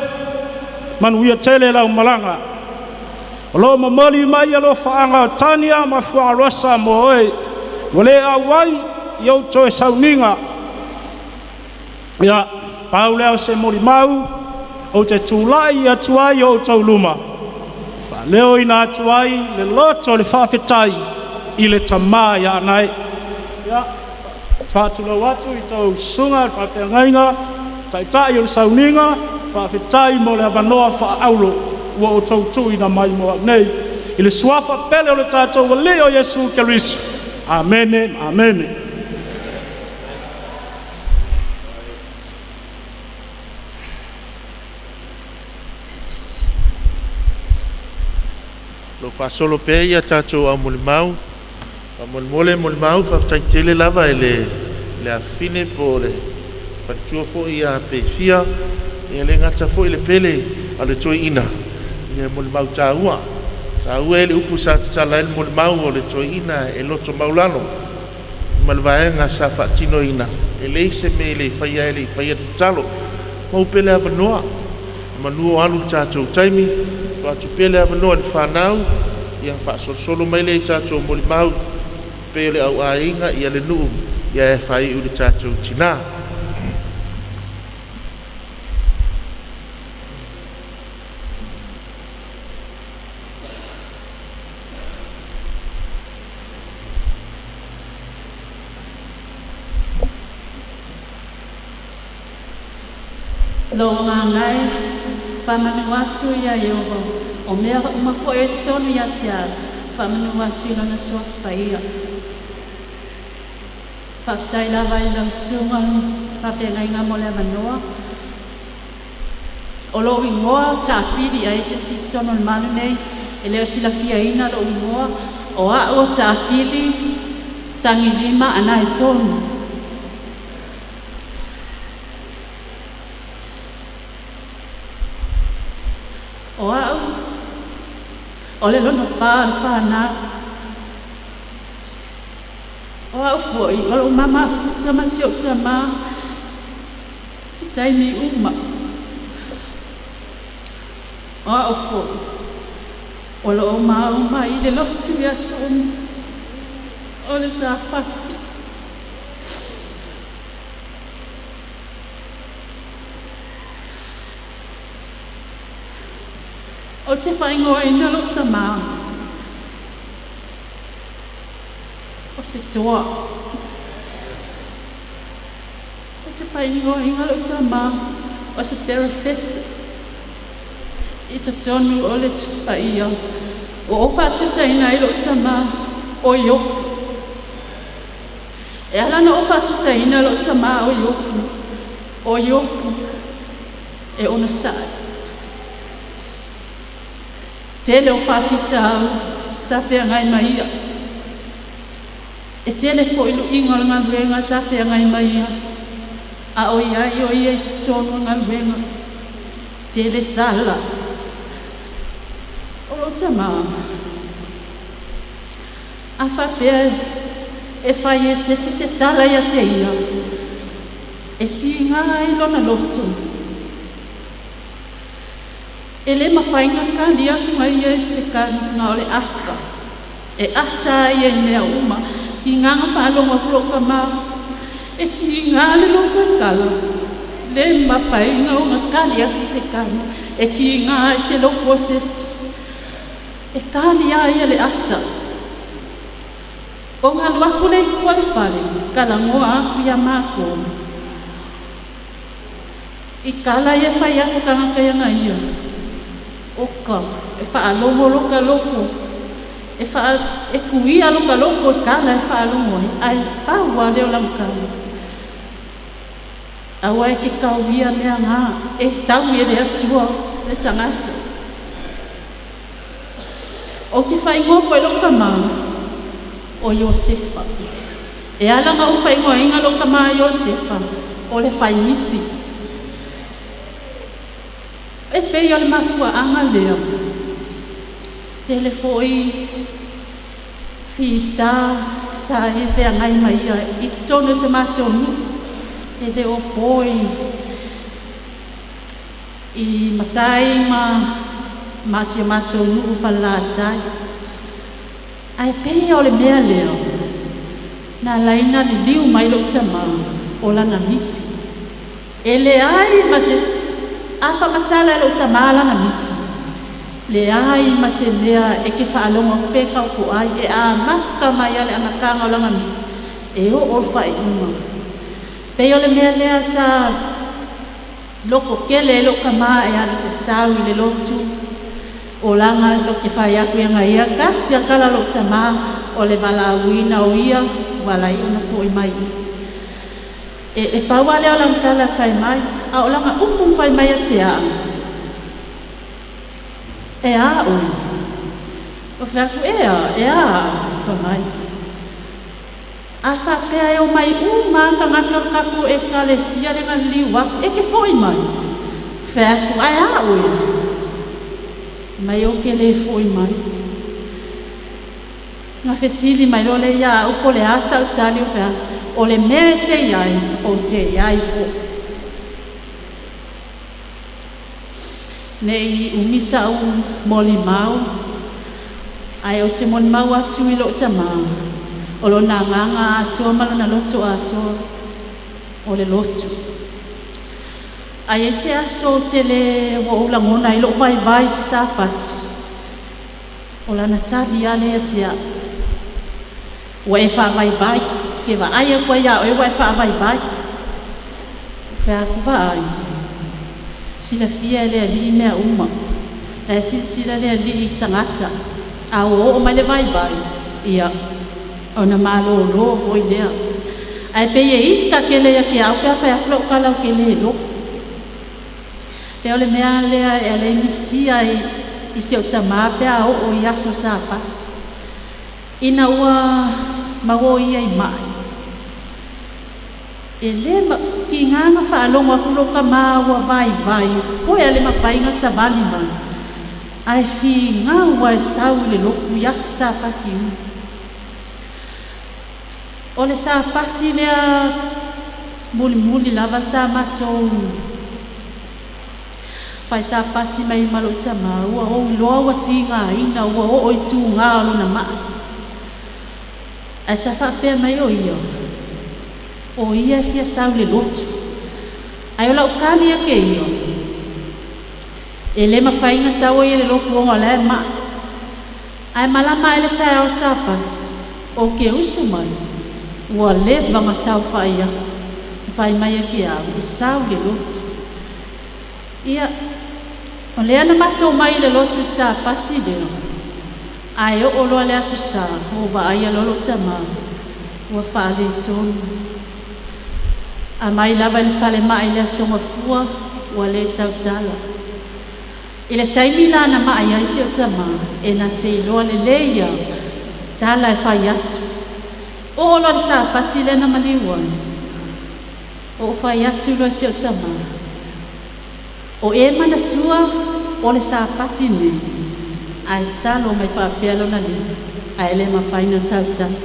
manuia tele lau malaga. O lo o momoli mai alofaaga o Tania ma Fuaalosa mo oe, ua le auai i ou toe sauniga. Ia, pau lea o se molimau ou te tulai atu ai i outou luma, faaleoina atu ai le loto o le faafetai i le tamā ia Anae. Ia, faatulou atu i tou susuga i faafeagaiga, taitai o le sauniga, faafetai mo le avanoa faaauro ua outou tuuina mai mo au nei. I le suafa pele o le tatou Alii o Iesu Keriso. Amene, amene. Lo faasolo pea ia tatou aumolimau, faamolemole molimau faafetai tele lava i le afafine po o le faletua foi ia Pefia. E le gata foi i le pele a o le toeaina, ia molimau taua. E taua le upu sa tatala ai le molimau o le toeaina e loto maualalo. Ma le vaega sa faatinoina, e leai se mea e le faia ae le i faia le tatalo. Maua pea le avanoa manu o alu le tatou taimi, tuu atu pea le avanoa i le fanau ia ona faasolosolo mai lea i tatou molimau pei o le au aiga, le nuu ae faaiu i le tatou tina. Lou agaga e, faamanu atu ia Ieova, o mea uma foi o i totonu ia te au, faamanu atu i Lona Suafa Paia. Faafetai lava i lau susuga faafeagaiga mo le avanoa. O lou igoa o Taafili ai se isi i totonu o le malu nei e le o silafiaina lou igoa, o a'u o Taafili Tagilima Anaitonu. O a'u o le lona fa o le fanau. O a'u foi o lo'u mamafuta ma si o'u tamā i taimi uma. O a'u foi o loo mauma i le lotu i aso uma o le Sapati. Ou te faaigoaina lou tamā o se toa. Ou te faaigoaina lou tamā o se perofeta. I totonu o le Tusi Paia, ua ou faatusaina ai lou tamā o Iopu. E ala ona ou faatusaina lou tamā o Iopu, o Iopu e onosai. Tele o faafitauli sa feagai ma ia. E tele foi luiga o le galuega sa feagai ma ia, a o iai o ia i totonu o le galuega. Tele tala. O lou tamā, a faapea e fai e se isi se tala ia te ia, e tiga ai lona loto. E le mafai ona kali atu ai ia i se kaliga o le ata. E ata ai i mea uma. Tiga na faalogo atu lou tamā, e tiga le loto e kala. Le mafai ona kali atu se kali. E tiga ai se loto o se isi. E kali ai le ata. O galu aku le i tua le fale, kalagoa aku ia mākou. I kala ia fai aku tagata ia ia. Oka, e faalogo loka loko. E fa e kuia loka loko i kala e faalogo ai. Ae pau a leo lau kala. Aua e ke kauia mea ngā, e tau e le Atua le tagata. O ke faaigoa foi lou tamā, o Iosefa. E ala ona ou faaigoaina lou tamā Iosefa, o le faimiti. E pei o le mafuaaga lea. Tele foi fita sa e feagai ma ia i totonu o se matou nuu. E le o po i matai ma si o matou nuu Falelatai. Ae pei o le mea lea, na laina liliu mai lou tamā o lana miti. E leai ma se a faamatala e lou tamā lana miti. Leai ma se mea e ke faalogo pe kauko ai e amata mai ale amataga o lana miti. E oo le faaiuga. Pei o le mea lea sa loko kele e lou tamā e alu e sau i le lotu. O langa o ke fai aku ia ia kasi a kala lou tamā o le valaauina o ia ua lai ona foi mai. E pau a lea o lana tala fai mai, a o lana upu fai mai ia te au. E a oe. O fai atu e a, e a, pa mai. A faapea e o mai uma tagata o tatou ekalesia le galiliu aku, e ke foi mai. Fai atu, ae a oe. Mai o ke le foi mai. Na fesili mai loa lea ia a'u po o le a sa'u tali ou fai atu, “O le mea e te i ai, ou te i ai fo'i.” Ne'i umi sa'u molimau, ae ou te molimau atu i lo'u tamā, o lona agaga atoa ma lona loto atoa o le lotu. A i ai se aso ou te le ua ou lagona ai lo'u vaivai i se Sapati, o lana tali a lea ia te a'u, “Ua e faavaivai, ou te vaai atu ai ia oe ua e faavaivai.” Ou fai atu, “Vaai, silafia e le Alii mea uma, la e silasila le Alii i tagata, a ua oo mai le vaivai ia ona malōlō foi lea.” Ae pei e ita tele ia te a'u pe a faiatu lau tala ou te le lotu. Pei o le mea lea e avea ai misia ai i si o'u tamā pe a oo i aso Sapati. Ina ua maua o ia i ma'i, e lē tiga na faalogo atu lo'u tamā ua vaivai toe a le mafai ona savali mai, ae finau a e sau i le lotu i aso Sapati uma. O le Sapati lea mulimuli lava sa matou fai Sapati mai ai ma lo'u tamā, ua ou iloa ua tigaina ua oo i tugā o lona ma'i, ae sa faapea mai o ia, o ia e fia sau i le lotu. Ae o la'u tali ia te ia, e le mafai ona sau o ia i le lotu ona o la e ma'i. Ae malama ae le taeao o le Sapati ou te usu mai ua leva ona saofai atu ma faimai ia te a'u e sau i le lotu. Ia, o lea na matou omai i le lotu i le Sapati lea, ae oo loa i le Aso Sa ua ou vaaia loa lo'u tamā ua faaletonu. Aumai lava i le falema'i i le Aso Gafua ua le tautala. I le taimi la na ma'i ai si o'u tamā, e na te iloa lelei lava tala e fai atu. Oo loa i le Sapati lea na maliu ai, o'u fai atu loa i si o'u tamā, “O e manatua o le Sapati lenei?” Ae talo mai faapea lona lima ae le mafai ona tautala.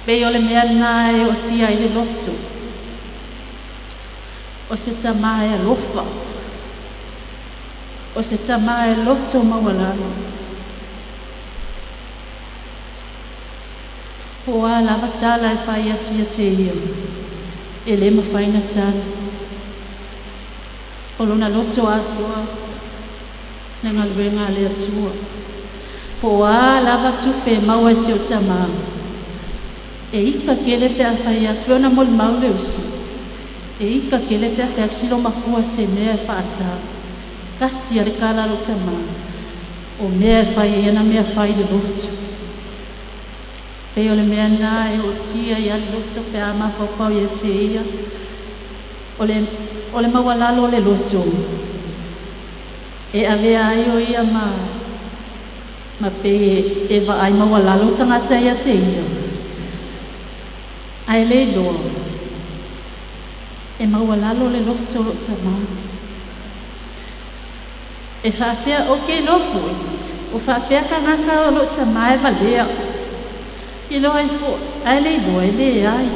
Pei o le mea lena e o'otia ai le loto, o se tamā e alofa, o se tamā e loto maualalo. Po o a lava tala e fai atu ia te ia, e le mafai ona tali. O lona loto atoa le galuega a le Atua. Po o a lava tupe e maua e si o'u tamā, e ita tele pe a fai atu, e pei ona molimau le uso, e ita tele pe a fai atu si loomatua i se mea e faatau. Tasi a le tala a lo'u tamā, o mea e fai ai ana mea fai i le lotu. Pei o le mea lena e o'otia ai a le loto pe a mafaufau ia te ia. O le maualalo o le loto e avea ai o ia ma pei e vaai maualalo tagata ia te ia, ae le iloa e maualalo le loto o lo'u tamā. E faapea ou te iloa foi o faapea tagata o lo'u tamā e valea iloa ai fo'i, ae le iloa e leai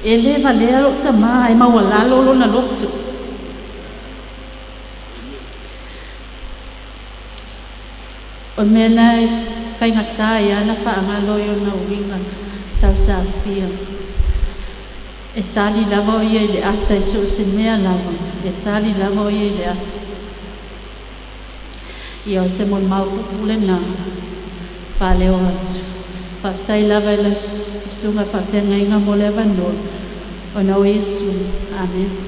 e lē valea lo'u tamā, e maualalo lona loto. O le mea lena e faigatā ai ona faagalo ai ona uiga tausafia. E tali lava o ia i le ata i so o se mea lava, e tali lava o ia i le ata. Ia o se molimau puupuu lena faaleo atu. Faafetai lava i le susuga faafeagaiga mo le avanoa ona o Iesu. Amene.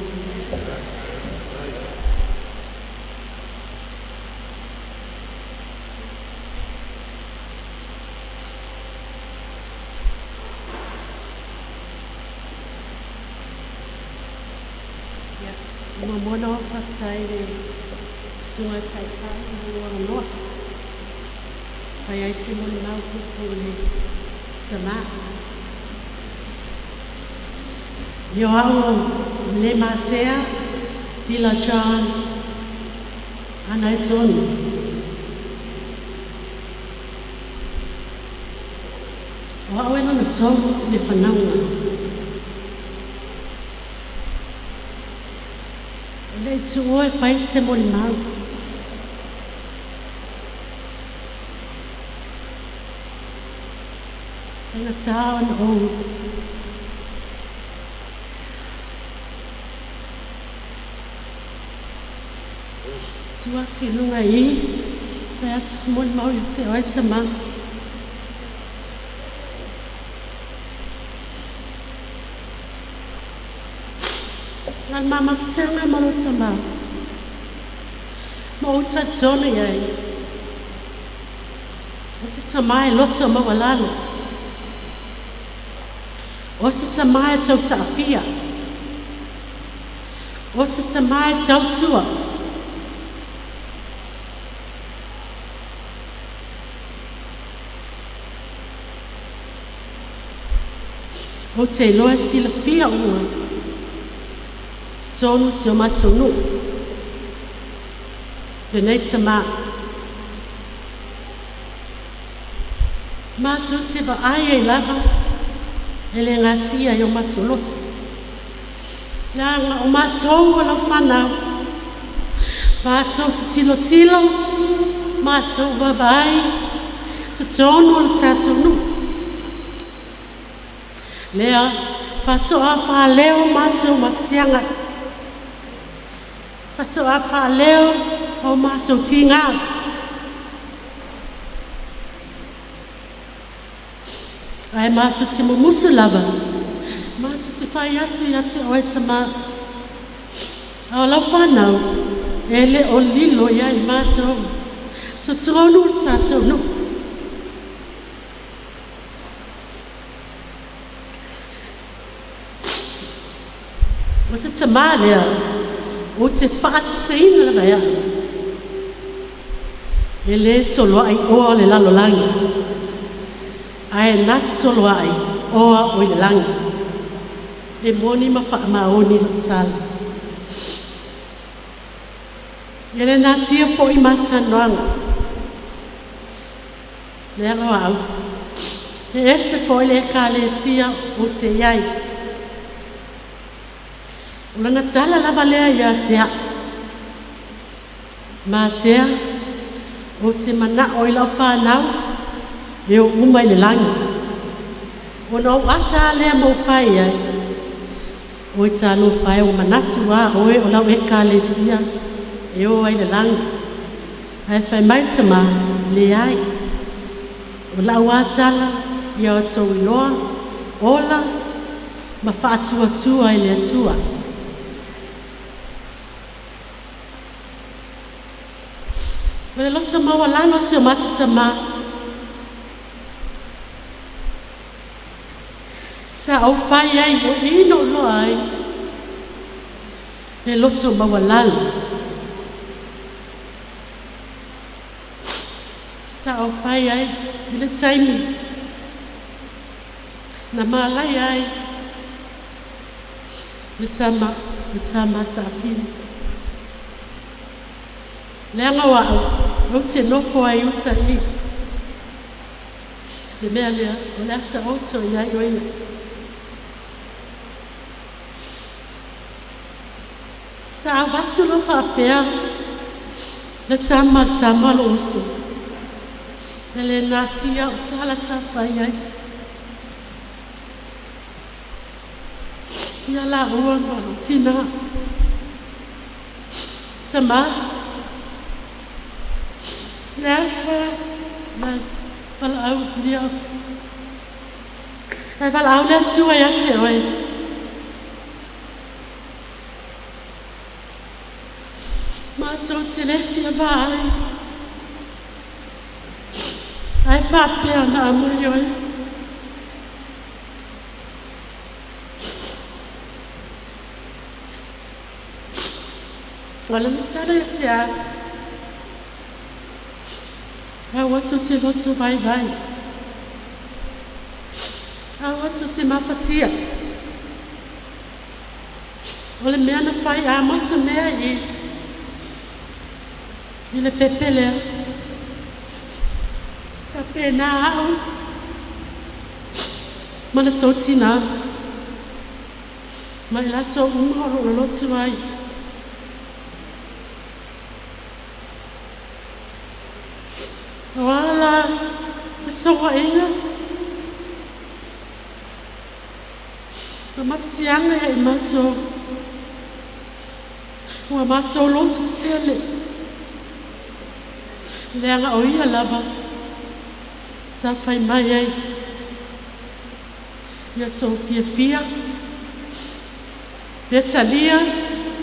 Ia, muamua ona ou faafetai i le Susuga i le Taitai mo lou avanoa e fai ai se molimau puupuu i le tamā. Ia o au o Lematea Sila John Anaitonu. O a'u e lona tolu i le fanauga. E le'i tuua e fai se molimau. Faigatā ona ou tu atu i luga i i, fai atu se molimau ia te oe tamā. A o le ma mafutaga ma lou tamā, ma ou talitonu i ai, o se tamā e loto maualalo, o se tamā e tausaafia, o se tamā e tautua. Ou te iloa e silafia uma i totonu o si o matou nuu lenei tamā. Matou te vaai ai lava e le natia i o matou loto. Leaga o matou o lau fanau, matou te tilotilo, matou vaavaai totonu o le tatou nuu. Lea faatoa faaleo matou mafatiaga, faatoa faaleo o matou tigā. Ae matou te mumusu lava, matou te fai atu ia te oe tamā. A o lau fanau, e le o lilo ia i matou, totonu o le tatou nuu. O se tamā lea, ou te faatusaina lava e a'u, e lē toloa'i oa o le lalolagi, ae na te toloa'i oa o i le lagi. E moni ma faamaoni lau tala. E le natia fo'i matalanoaga, leaga o a'u e ese fo'i le Ekalesia ou te i ai. O lana tala lava lea ia te a'u, Matea, ou te mana'o i la'u fanau e o uma i le lagi. Ona ou ata a lea ma ou fai ai, oi talofa e, ua manatu a oe o lau Ekalesia e o ai le lagi. Ae fai mai tamā, leai. O la'u a tala ia outou iloa, ola ma faatuatua i le Atua. O le loto maualalo o si o matou tamā, sa ou fai ai o i na ou iloa ai le loto maualalo. Sa ou fai ai i le taimi na malaia ai le tama, le tama taafili. Leaga o a'u ou te nofo ai uta i le mea lea o le ata oto i ai oia. Sa avatu loa faapea le tama le tama lou uso. E le natia o tala sa fai ai. Ia laua ma lou tinā. Tamā, le afa na valaau lia. Ae valaau le Atua ia te oe. Matou te le fia vaai. Ae faapea na aumai oe. O lana tala ia te au. Aua tou te loto vaivai. Aua tou te mafatia. O le mea na fai amata mea i i le pepe lea. Faapena a'u. Ma le tou tinā ma i latou uma o loo lolotu ai. O a la fesoaina ma mafatiaga ia i matou ua matou lotu tele, leaga o ia lava sa fai mai ai ia tou fiafia pe talia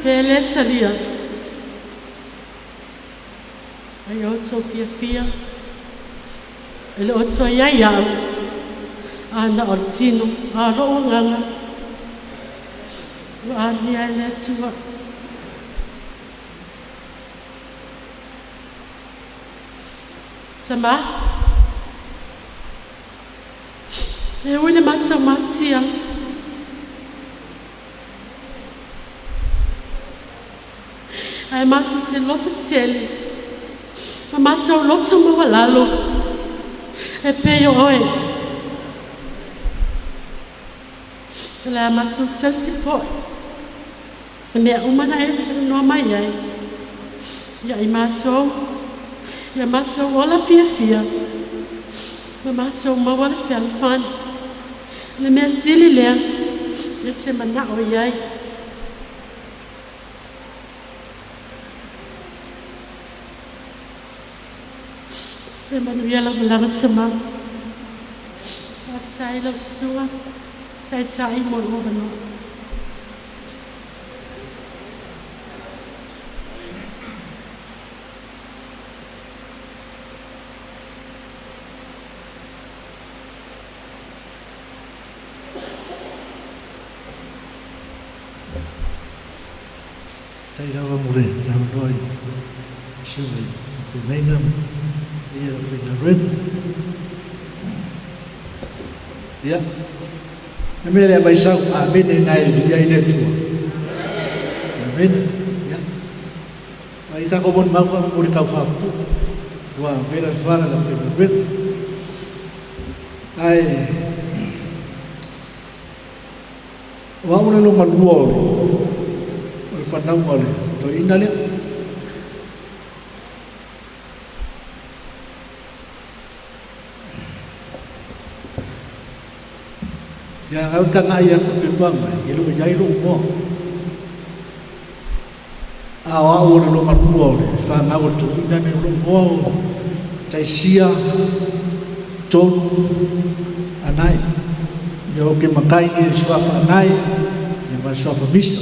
pe lē talia, ai outou fiafia e le o toe iai a'u a na o le tino a o lo'u agaga ua amia e le Atua. Tamā, e ui le matou mafatia ae matou te loto tele ma matou loto maualalo e pei o oe. O le a matou tausi foi i mea uma na e talanoa mai ai ia i matou, ia matou ola fiafia ma matou maua le fealofani. Le mea sili lea e te mana'o i ai. E manuia lau malaga tamā. Faafetai lau susuga taitai mo lou avanoa. Tai lava mo le avanoa i susuga i feagaiga ma ia le aufaigaluega. Ia, le mea lea aumai sau amene lena e viia ai le Atua. Amene. Ia, ai tatou molimau faamolemole tau faapuupuu ua vela le fala i le aufaigaluega. Ae o au le loma lua o le fanauga o le toeaina lea. Ia au tagai atu pepa mai, e le o i ai lou igoa. A o au o le loma lua o le fanau o le toeaina nei, o lou igoa o Taisia Tonu Anae. Ia ou te matai nei i le suafa Anae ia ma le suafa Misa.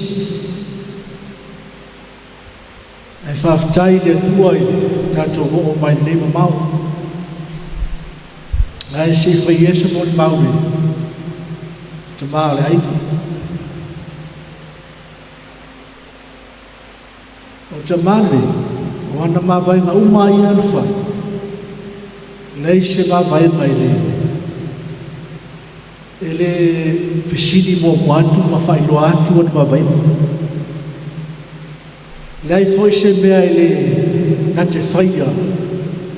Ae faafetai i le Atua i le tatou oo mai lenei mamao. Ae se i fai ia se molimau i le tama o le aiga. O le tama lenei, o ana mavaega uma lava ia na fai, leai se mavaega e le e le fesili muamua atu ma faailoa atu ana mavaega. Leai foi se mea e le na te faia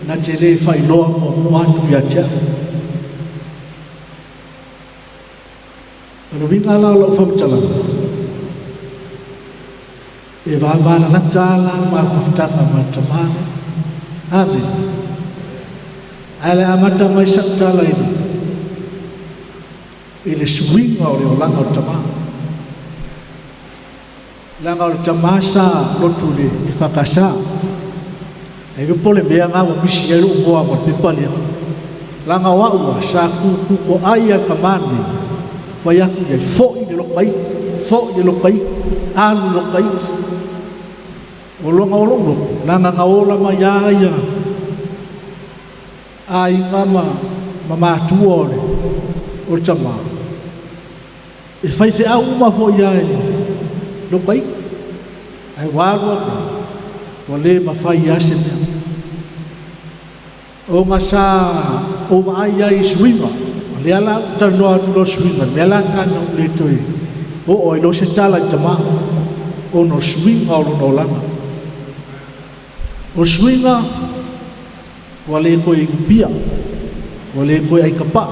na te le faailoa muamua atu ia te au. O le uiga la o lau faamatalaga, e vavalalata lava la le mafutaga ma le tama lea. Amene. Ae le amata mai sau tala i le i le suiga o le olaga o le tama. Leaga o le tama sa lotu i le EFKS. Ae iloa po o le mea lena ua misi ai lou igoa ma le pepa lea. Leaga o au a sa tutu toai lava i le tama lenei, fai atu i ai, foi le loka iti, foi le loka iti, alu le loka iti. O lona o lou loto, leaga na ola mai lava ia aiga ma ma matua o le o le tama. E faifeau uma foi lava i lou ita, ae ua alu alu lava, ua le mafai lava se mea. Ona sa ou vaai ai i suiga, o lea la ua talanoa atu loa suiga, le mea la lena na ou le toe oo ai loa se tala i tama, ona o suiga o lona olaga. O suiga ua le toe inupia, ua le toe aikapaa.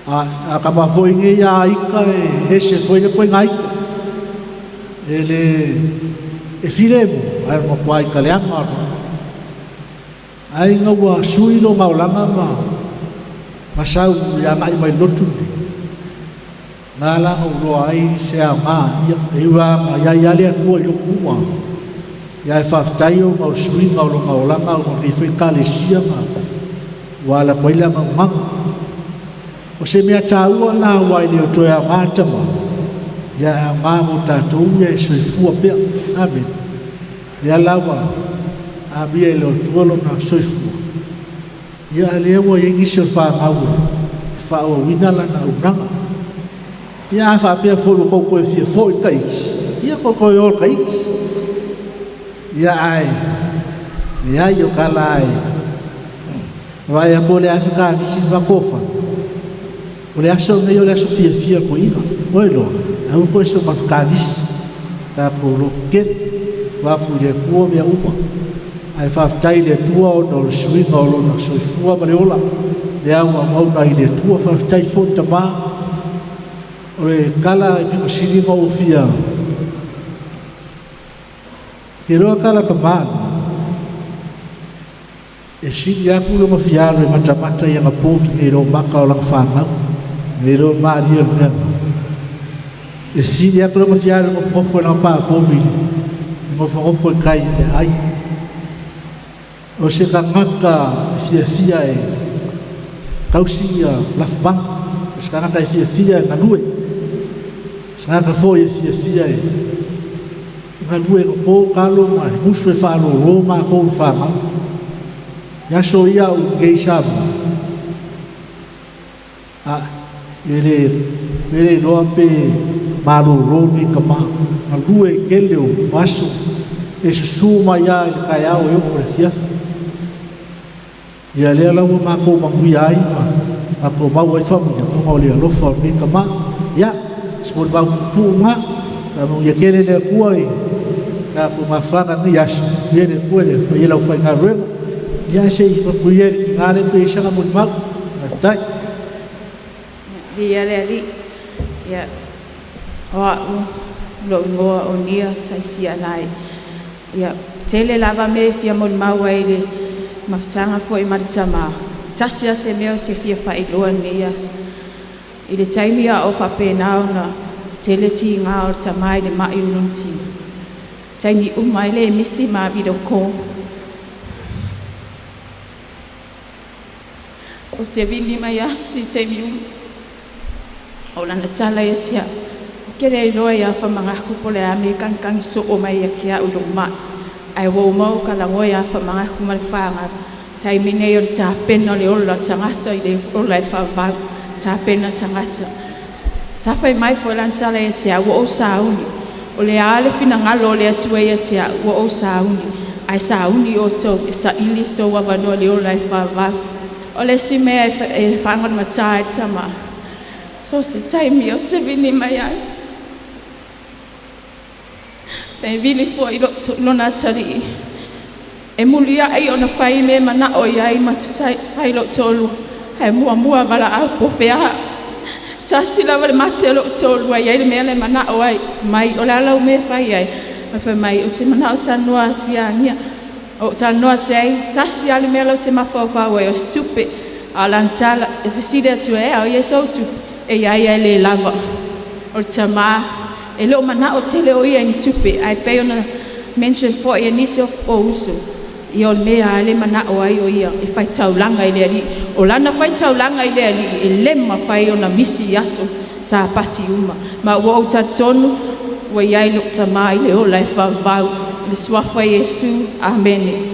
A a kama foi nei a ika e ese foi le koe ika. E le e filemu ai ma kwa ika le anga. Ai nga ua sui lo maulanga ma masau ia ngai mai lotu ni. Ngā langa uroa ai se a ngā ia e ua ngā ia ia lea kua i loku ua. Ia e whaftai o ngau sui ngau lo maulanga o ngau whai ka le sia ngā. Ua la koila ngau nganga. O se mea tāua nā wai le o toe a ngā tama. Ia a ngā mo tātou ia e soifua pea. Amen. Ia lawa a mia i le o tualo na soifua. Ia a lea ua ingi se o wha ngau e. Wha o wina la na unanga. Ia a wha pea fo lo koukou e fia fo i ka isi. Ia koukou e o ka isi. Ia ai. Ia ai o kala ai. Vai a ko le aso ka misi ma kofa. O le aso nei o le aso fia fia ko ina. Oi loa. Au ko so ma ka misi. Ka ko lo ke. Wa ku le kua mea uma. Ai whaftai le tua o no le suinga o lona soifua ma le ola. Le au a mauna i le tua whaftai fo tama. O le kala e piko sili ma o fia. Ke roa kala ka mānu. E sili aku lo mafialo e matamata i anga pōki e ro maka o langa whāngau. E ro maari o mea. E sili aku lo mafialo e ngofo e langa pā pōki. E ngofo ngofo e kai te ai. O se ka ngaka e fia fia e kausi ia lafumanga. O se ka ngaka e fia fia e nganue. Se ngaka fo e fia fia e nganue ko pō kalo ma e musu e whaalolo ma kou whāngau. Ia so ia u ngei samu. A ele ele loa pe malolo ni ka ma ngalue kele o aso e susu mai ia i le kaeao e o le fiafi. Ia lea lau ma kou manguia ai ma ma kou mau ai whamuia o ngau le alofa o nei ka ma. Ia se mo mau pu nga ka mo ia kele le kua i ka ko mafanga ni aso ia le kua le ia lau whai ngā ruenga. Ia se i papuia i ngā le pe isanga mo mau. Tai. Ia le ali. Ia o au lo ingoa o nia taisia nai. Ia tele lava me fia mo mau ai le mafutanga foi ma le tama. Tasi a se mea o te fia whailoa nei aso. I le taimi a o whapena ona te tele ti ngā o le tama i le mai ulun ti. Taimi uma i le misi ma video call. O te vili mai asi taimi uma. O lana tala ia tia. O ke le iloa ia whamangaku po le a me kankangi so o mai ia kia ulu mai. Ai wau mau ka lango ia whamangaku ma le whaanga. Taimi nei o le tāpena o le ola tangata i le ola e whawau. Tāpena tangata. Sa whai mai fo lana tala ia tia ua o sauni. O le a le whinangalo o le atua ia tia ua o sauni. Ai sauni o tau e sa ili tau wawanoa le ola e whawau. O le si mea e whangon matai e tama. So se taimi o te vini mai ai. Pe vili fo i lona tari. E muli ai o na whai me mana o iai ma whai lo tolu. Hei mua mua wala au po whea. Tasi lava le mate lo tolu ai le mea le mana o ai. Mai o le alau me whai ai. Ma whai mai o te mana o tanoa te angia. O tanoa te ai. Tasi ale mea lo te mawhau ai o stupe. A lantala e whasida atu e au ia sautu. E ia ia le lava. O le tama. E leo mana o tele o ia ni tupe. Ai pe ona mention fo ia nisi o usu. Ia o le mea le mana o ai o ia. E whai taulanga i le ali. O lana whai taulanga i le ali. E lema whai ona misi aso. Sa pati uma. Ma ua o tatonu. Ua iai luk tama i le ola e whawau. Le suafa Yesu. Amene.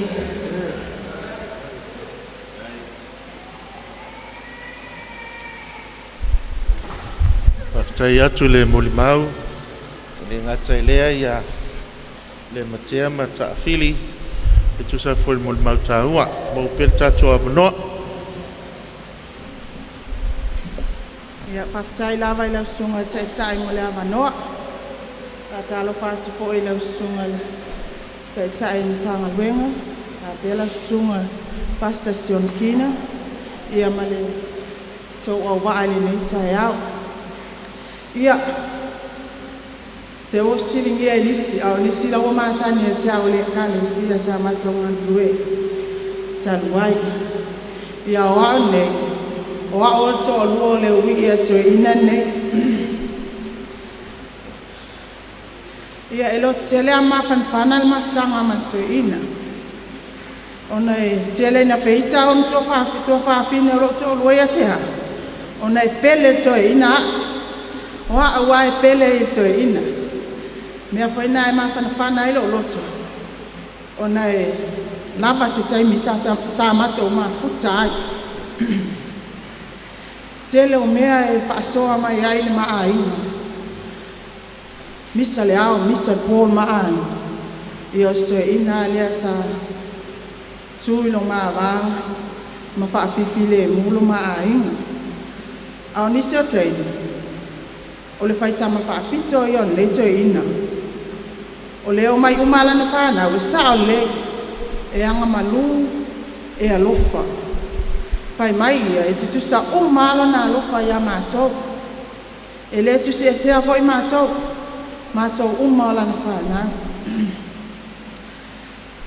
Whaftai atu le molimau, le ngata i lea ia le matea ma taafili, e tusa foi le molimau tāua. Mau pele tātou a manoa. Ia, whaftai lava i lau sunga taitai mo le avanoa. Whatalo whatu fo i lau sunga taitai ni tanga luenga. A pia lau sunga Pastor Sion Kina. Ia ma le tou auvaa i lenei taeao. Ia, se ua fesiligia e nisi, a o nisi la ua masani ia te au i le ekalesia sa matou galulue talu ai. Ia o au nei, o au o le toalua o le ui'i a le toeaina lenei. Ia e lototele lava ma mafanafana le mafutaga ma le toeaina, ona e tele ina feita au ma tuafafine o lo'u toalua ia te a'u, ona e pele i le toeaina a'u. O a'u lava e pele ia i le toeaina. O le mea foi lena e mafanafana ai lo'u loto ona e lava se taimi sa matou mafuta ai. Tele o mea e faasoa mai ai le ma aiga, misa le ao misa le po le ma aiga. Ia o si toeaina lava lea sa tu i lo ma va ma faafifilemu lo ma aiga. A o nisi o taimi, o le faitama faapito ia o lenei toeaina. O lea e omai uma lava lana fanau, e sao lelei, e agamalu, e alofa. Fai mai ia, e tutusa uma lava lona alofa ia matou, e le tusiatea foi matou, matou uma o lana fanau.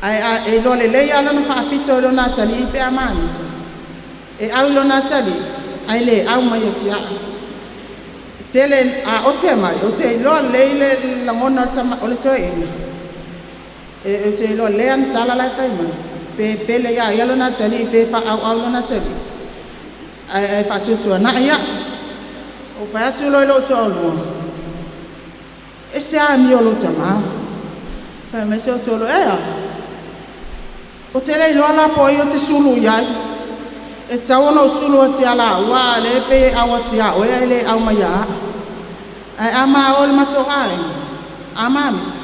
Ae e iloa lelei lava lona faapito i lona atalii pe a mamisa, e au i lona atalii ae le au mai ia te a'u. E tele a ote mai ou te iloa lelei le lagona o le toeaina, ou te iloa lelei ana tala la e fai mai, pe pele ia ia lona atalii pe faaauau lona atalii ae faatuatuanai a'u. Ou fai atu loa i lo'u toalua, “E ese amio a lou tamā.” Fai mai si ou toalua, “E a?” Ou te le iloa la po o ai ou te sulu i ai. E tatau ona ou sulu atu ia laua, a o lea e pei e au atu ia oe ae le au mai ia a'u. Ae a ma o i le matou aiga, a mamisa,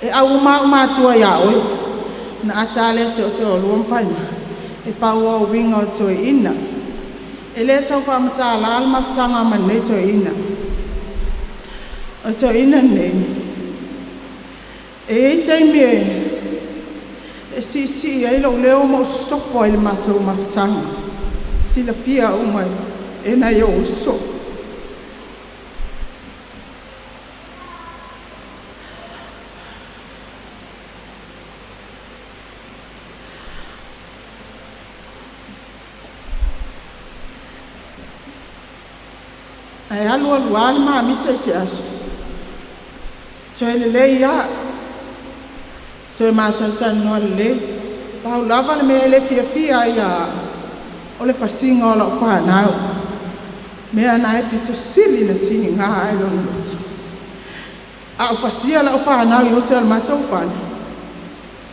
e au uma lava o'u matua iā oe.” Ona ata lea o si ou toalua ma fai mai, “E pau ia o uiga o le toeaina.” E le tau faamatala le mafutaga ma lenei toeaina. O le toeaina lenei, e i ai taimi e siisii ai lou leo ma ou sosopo ai i le matou mafutaga, e silafia uma e nai ou uso. Ae alu alu lava le mamisa i se aso, toe lelei lava, toe ma talatalanoa lelei. Pau lava le mea e le fiafia ai ia a'u o le fasiga o la'u fanau, mea na e pito sili ona tigiga ai lona loto. A ou fasia la'u fanau i uta i le matou fale,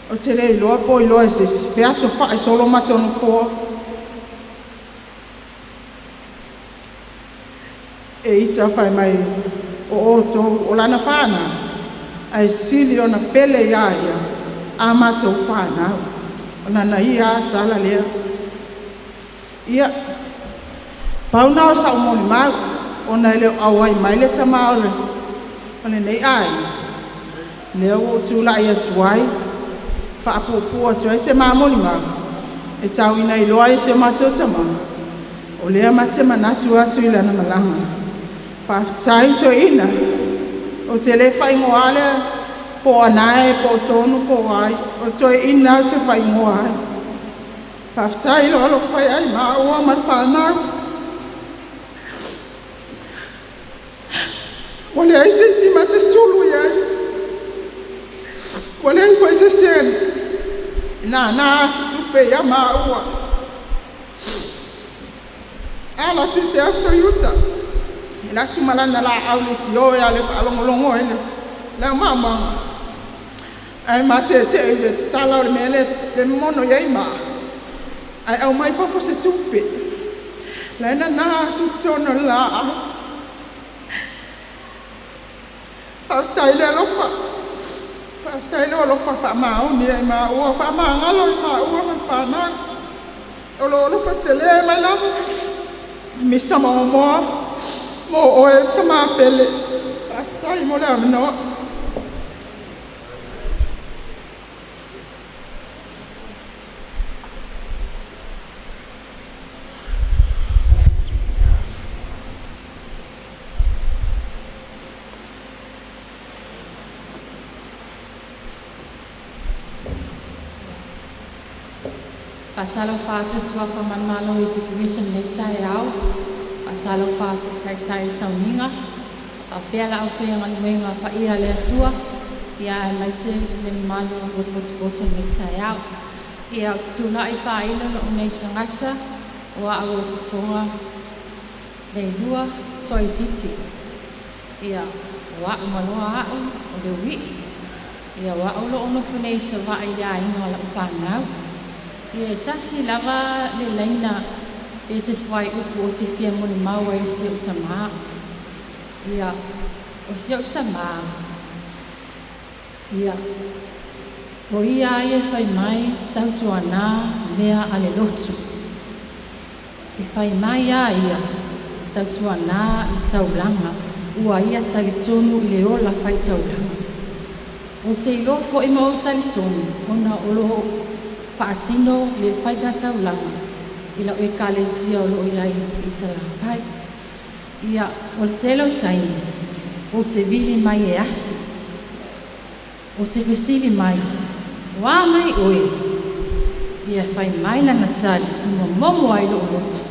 ou te le iloa po o iloa e se isi, featofa'i solo matou nofoa. E ita fai mai o outou o lana fanau ae sili ona pele ia ia a matou fanau. O lana ia lava tala lea. Ia, pau lena o sa'u molimau ona e le o auai mai le tamā o lenei aiga, lea ua ou tulai atu ai e faapuupuu atu ai se ma molimau e tau ina iloa ai e si o matou tamā o lea ma te manatu atu i lana malaga. Faafetai toeaina. Ou te le faaigoa lea po o Anae po o Tonu po o ai, o le Toeaina ou te faaigoa ai. Faafetai lou alofa ia i maua ma le fanau. Ua leai se isi ma te sulu i ai, ua leai foi se isi e nānā atu tupe ia maua. A alu atu i se aso i uta, e alu atu ma lana laau leitio e alu e faalogologo ai i le aumaaumaga, ae mateetee i le tala o le mea lea e momono i ai maa ae aumai fafo se tupe, la e nana atu i totonu o le laau. Faafetai le alofa, faafetai lou alofa faamaoni ia i maua, faamagalo i maua ma le fanau. O lou alofa tele mai lava. Misa ma Momoa mo oe le tama pele. Faafetai mo le avanoa. Faatalofa atu i Suafa manumalo o Iesu Keriso i lenei taeao. Faatalofa atu i Taitai o Sauniga, faapea le aufaigaluega paia a le Atua, ia aemaise le mamalu ua potopoto i lenei taeao. Ia ou te tulai e faailo lo'u nei tagata o a'u o Fofoga Leilua Toaitiiti. Ia o a'u maloa a'u o le ui'i. Ia o a'u o lo'o nofo nei i Savaii i le aiga o la'u fanau. Ia e tasi lava le laina pe se fuaiupu ou te fia molimau ai i si o'u tamā. Ia o si o'u tamā, ia o ia a ia e fai mai tautuanā mea a le lotu. E fai mai a ia tautuanā le taulaga ua ia talitonu i le ola faitaulaga. Ou te iloa fo'i ma ou talitonu ona o loo faatino le faiga taulaga i la'u Ekalesia o loo i ai i Salafai. Ia o le tele o taimi ou te vili mai e asi, ou te fesili mai, “O a mai oe?” Ia fai mai lana tali i momomo ai lo'u loto,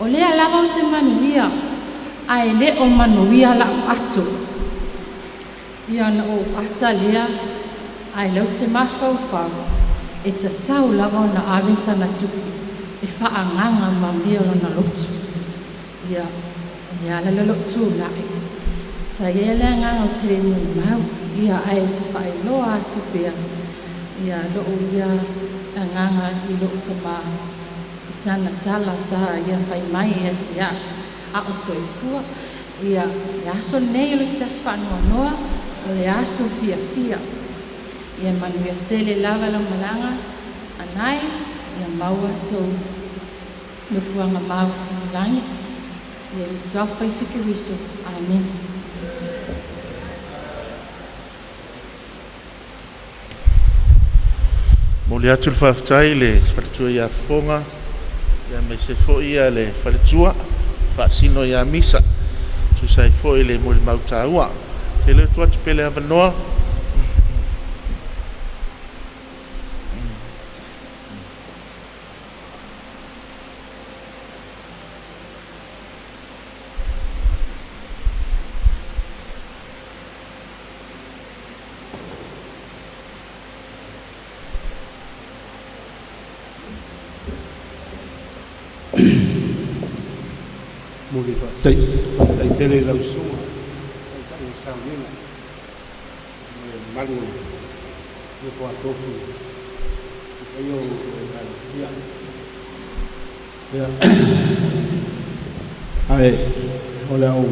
“O lea lava ou te manuia ae le o manuia la'u ato.” Ia ona ou ata lea ae lea ou te mafaufau e tatau lava ona ave sana tupe e faaagaga ma mea o lona lotu. Ia o le ala lea o lo'u tula'i sa i ai le agaga ou te le molimau, ia ae ou te faailoa atu pea ia lo'u ia agaga i lo'u tamā i sana tala sa ia fai mai ia te a'u a'o soifua. Ia le aso lenei o le isi aso faanoanoa, o le aso fiafia. Ia manuia tele lava lau malaga Anae, ia maua sou nofoaga mau i lagi ia i le Suafa Iesu Keriso. Amene. Momoli atu le faafetai i le faletua ia Fofoga aemaise foi le faletua Faasino ia Misa e tusa ai foi o le molimau taua. Ou te tulai atu foi ma le avanoa Momoli faafetai tele i lau Susuga i le Taitai o le Sauniga ma le mamalu o le nofo a tofi i le paia o le Ekalesia. Ia, ae o le a ou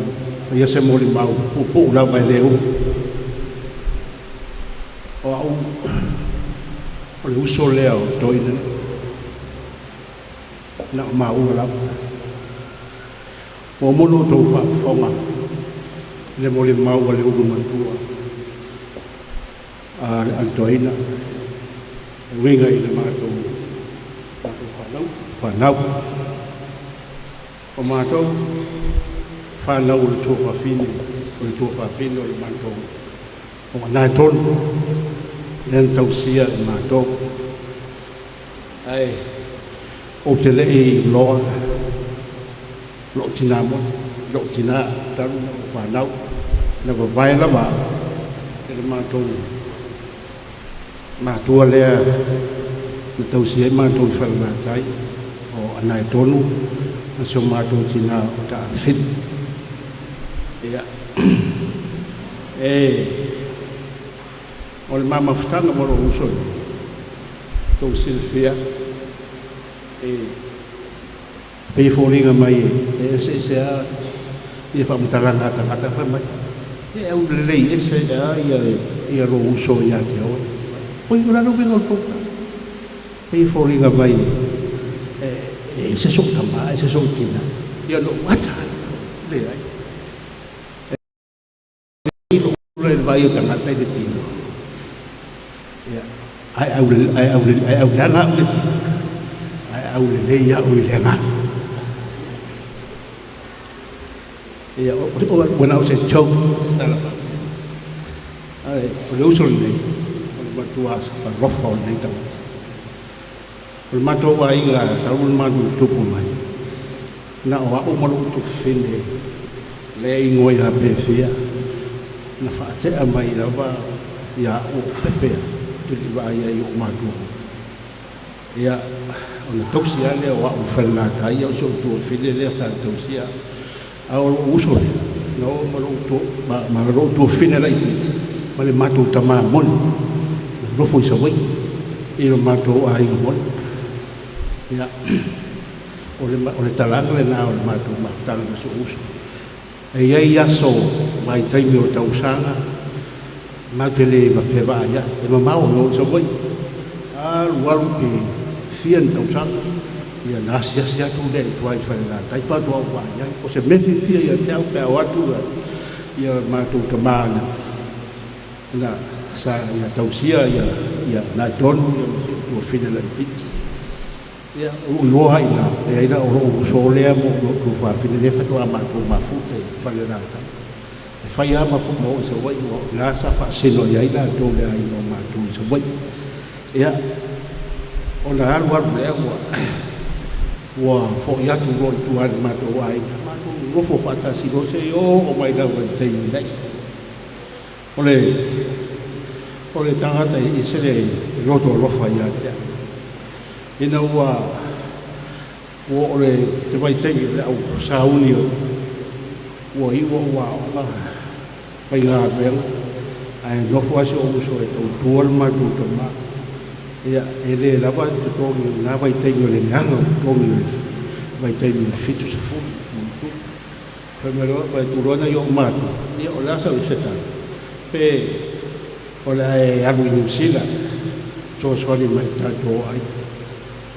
faia se molimau puupuu lava e le umi. O au o le uso lea o le toeaina nei, na o maua lava. Ua uma ona outou faafofoga i le molimau a le ulu matua a le toeaina e uiga i le matou fanau. O matou fanau o le tuafafine, o le tuafafine o le matou o anae tonu lea na tausia e matou. Ae ou te le i iloa lou tinā moni, lou tinā talu ona ou fanau, na vavae lava au e le matou matua lea na tausia ai matou i Falelatai, o anae tonu ma si o matou tinā o Taafili. Ia, e o le ma mafutaga ma lou uso nei, tou silafia, e pei e foliga mai e eseese a ia faamatalaga a tagata fai mai, e aulelei ese ea ia lou uso ia te oe. Oi, o le a le uiga o le tou tala? Pei e foliga mai e ese so'u tamā, ese so'u tinā. Ia na ou ata ai, leai. E lou le vaai o tagata i le tino. Ia, ae auleaga au i le tino, ae aulelei au i le agaga. Ia, when I was a joke, tala faapea. Ae o le uso lenei, o le matua alofa o lenei tagata. O le matou aiga talu ona matou tutupu mai, na o a'u ma lo'u tufine lea e igoa ia Pefea, na faate'a mai lava ia a'u o pepe ou te le'i vaai ai i o'u matua. Ia ona tausi a lea o a'u i Falelatai, ia o si o'u tuafine lea sa tausia, a o lo'u uso lea na oo ma lo'u ma lo'u tuafine laitiiti ma le matou tamā moni na nofo i Savaii i lo matou aiga moni. Ia o le talaga lenā o le matou mafutaga ma si o'u uso. E i ai aso vaitaimi o tausaga matou te lē fevaaia'i, e mamao e oo i Savaii, alu alu pe fia ni tausaga, ia na asiasi atu lea i tua i Falelatai faatoa ou vaai ai. O se mea fiafia ia te au pe a o atu ia matou tamā na sa ia tausia ia na tonu ia ma si ou tuafine laitiiti. Ia o lou iloa ai ina leai la o lo'u uso lea mo lo'u tuafafine lea faatoa matou mafuta i Falelatai. E fai lava ma ma oo i Savaii, ua o ina sa faasino i ai latou le aiga o matou i Savaii. Ia ona alu alu lea ua fo'i atu loa i tua i le matou aiga, matou nonofo faatasi loa seia oo mai lava i le taimi nei. O le tagata e ese le loto alofa ia te a'u, ina ua oo le se vaitaimi o le au sauni ua iu o'u aoga faigaluega, ae nofo a si o'u uso e tautua le matou tamā. Ia e lē lava totogi i lena vaitaimi o le leaga o totogi o le vaitaimi o le 70 mulitu. Fai mai loa, fai atu loa nai o'u matua, ia o le a sau se tala pe o le a e alu i Niusila fesoasoani mai i tatou aiga.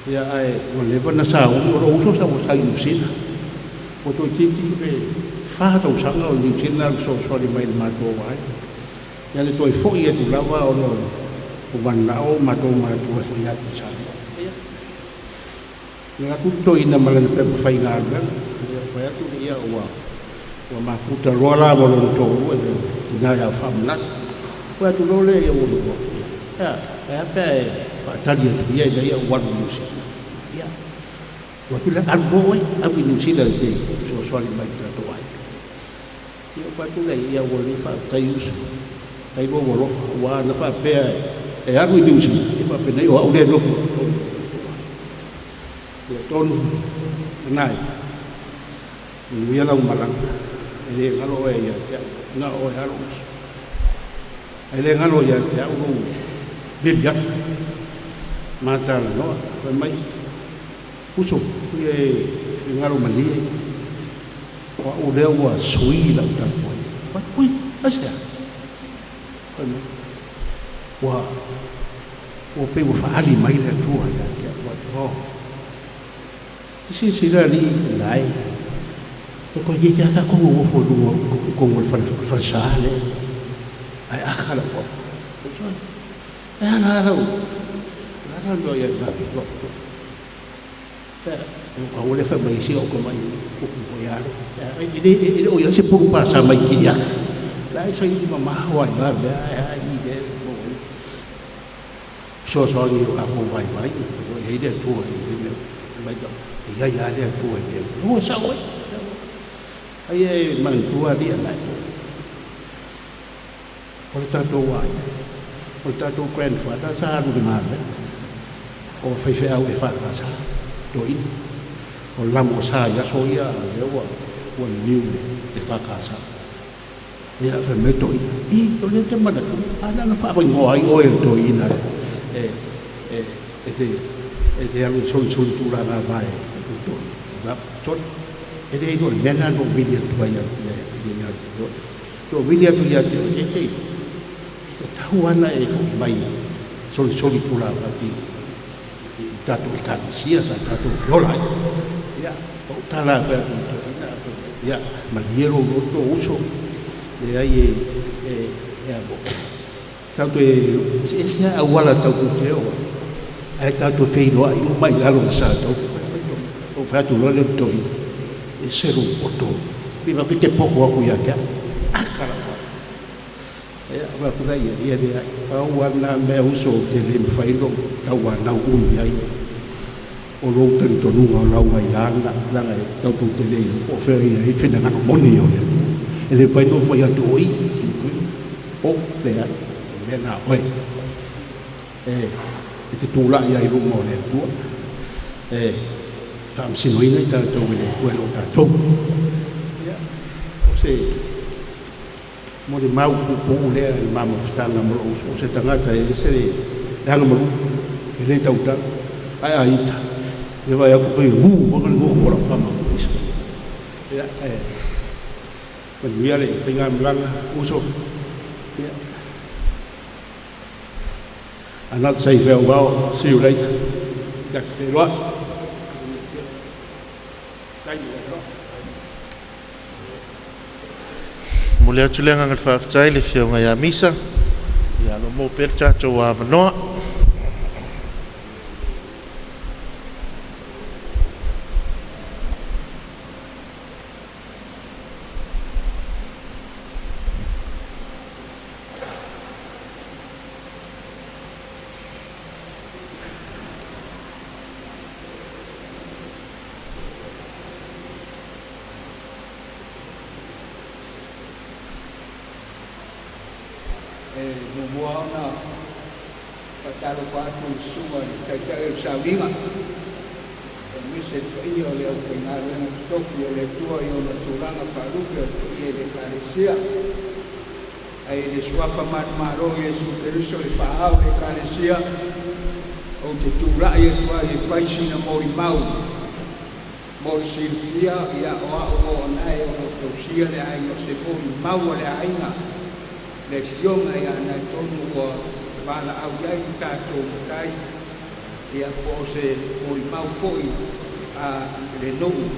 Ia ae ua leva na sauni o lo'u uso sa ua sau i Niusila, ua toeitiiti pe 4 tausaga o Niusila na alu fesoasoani mai i le matou aiga. Ia le toe fo'i atu lava ona o mana'o matou matua fo'i atu i Samoa. Ia na atu toeaina ma lana pepa faigaluega, ia fai atu ia ua mafuta loa la ma lona toalua i tina ia faamanatu. Fai atu loa lea ia ua ia e a pe e faatali atu ia ina ia ou alu i Niusila. Ia ua atu le alu loa oe, alu i Niusila e te fesoasoani mai i tatou aiga. Ia fai atu lea ia ua lelei, faafetai uso, ai lua ua alofa ua ana faapea e alu i Niusila, ia faapenei o a'u lea nofo. Ia tonu lena e manuia lau malaga, e lē galo oe ia te a'u, na o oe alo uso, ae lē galo ia te a'u lou vili atu matalanoa. Fai mai uso ia e galo malie o a'u lea ua sui la'u tapuai. Ui aisea? Fai mai ua pei ua fa'ali mai le Atua ia te a'u atu o silasila alii nae e koe ia tatou nonofo i luga i totonu o le falesā lea ae aka lau papa e ala ala ala loa ia na o le fai mai si o ka mai upu foi ale e le o ia se pulu pasa mai kiriaka la e sai ma maho ai la mea e ai le mo fesoasoani o lakou vaivai o i ai le Atua i le mea mai e iai a le Atua i mea ua sao ai ai e manatua alia nai o le tatou aiga o le tatou grandfather sa alu i le galuega o faifeau e faakasa toeaina o lamo sa i aso ia lea ua liliu le faakasa. Ia fai mai toeaina i o lea te manatu ana na faafaigō ai oe le toeaina e te alu i solisoli tulaga vae toeaina soli e le iloa le mea lena na ou vili atu ai ia te oe, to vili atu ia te oe e te e tatau ana e fo'i mai solisoli tulaga i tatou ekalesia sa tatou feola ai. Ia o tala fai atu i toeaina, ia malie lou loto uso, leai e a tatou e eseese a auala tau te o ae tatou feiloai uma i lalo o sa tau o fai atu loa lea o toeaina e se lou poto pe te poko aku ia te a'u aka lau ia fai atu lea ia ia leai pau lava lena mea uso ou te le mafai lou tauanau umi ai. O lou talitonuga o lau aiā lena leaga e tatou te le iloa po o fea e i ai le finagalo moni o le Atua. E le mafai ona ou fai atu o i, o leai, o le mea lena a oe e te tulai ai i luma o le Atua e faamasinoina i tatou e le Atua e le o tatou. Ia, o se molimau puupuu lea i le ma mafutaga ma lou uso, o se tagata e ese le agamalu, e le tautala, ae a ita, ia vaai atu pei e ū foi le gogo o lau tama Isa. Ia, e manuia le faigamalaga uso. Ia, I'll not say farewell, see you later. Ia, feiloai. Momoli atu le agaga faafetai i le Afioga ia Misa, ia o lo o maua pea le tatou avanoa. E muamua ona faatalofa atu i le susuga i le Taitai o le Sauniga, aemaise le paia o le aufaigaluega totofi a le Atua i ona tulaga faalupe o le paia i le Ekalesia. Ae i le Suafa manumalo o Iesu Keriso le Faa-Ao o le Ekalesia, ou te tulai atu ai e fai sina molimau. Mo le silafia, ia, o a'u o Anae o lo o tausia le aiga o se molimau a le aiga, le afioga ia Anaetonu ua valaau i ai le tatou matai, ia, po o se molimau foi a le nuu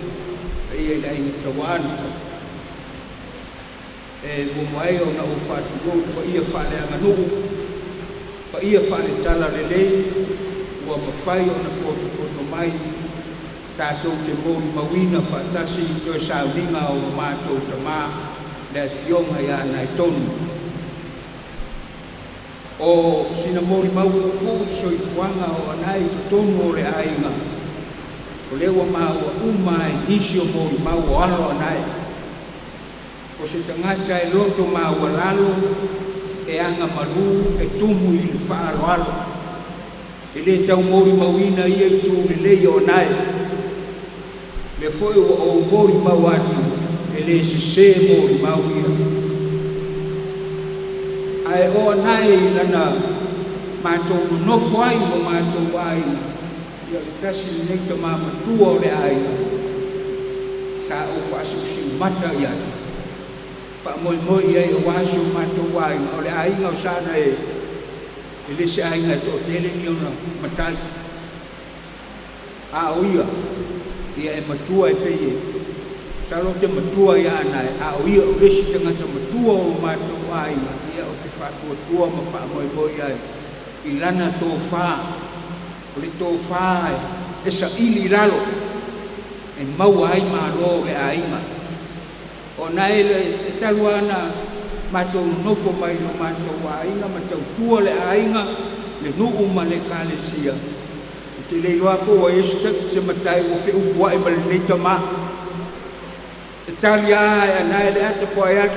paia i le Aiga Tauaana. E muamua ai ona ou faatulou i paia faaleaganuu, paia faaletalalelei ua mafai ona potopoto mai tatou te molimauina faatasi i toe sauniga o lo matou tama le Afioga ia Anaetonu. O sina molimau puupuu i le soifuaga o Anae i totonu o le aiga, o lea ua maua uma lava i nisi o molimau o alo o Anae. O se tagata e loto maualalo, e agamalu, e tumu i le faaaloalo. E le tau molimauina ia itu lelei o Anae. Lea foi ua ou molimau atu, e le sesē molimau ia. Ae o Anae i lana matou nonofo ai ma matou aiga, ia o le tasi lenei tama matua o le aiga sa ou faasiusiumata i ai, faamoemoe i ai aua si o matou aiga, o le aiga o Sana e le se aiga e toatele ni ona matai, a o ia, ia e matua e pei e masalo ou te matua ia Anae, a o ia o le isi tagata matua o lo matou aiga, ia ou te faatuatua ma faamoemoe i ai i lana tofa. O le tofa e saili i lalo e maua ai malo o le aiga. O nae e talu lava ona matou nonofo mai lo matou aiga ma tautua le aiga, le nuu ma le ekalesia, ou te le iloa po ua i ai se matai ua feupuai ma lenei tama. E tali lava e anae le ata po o ai lava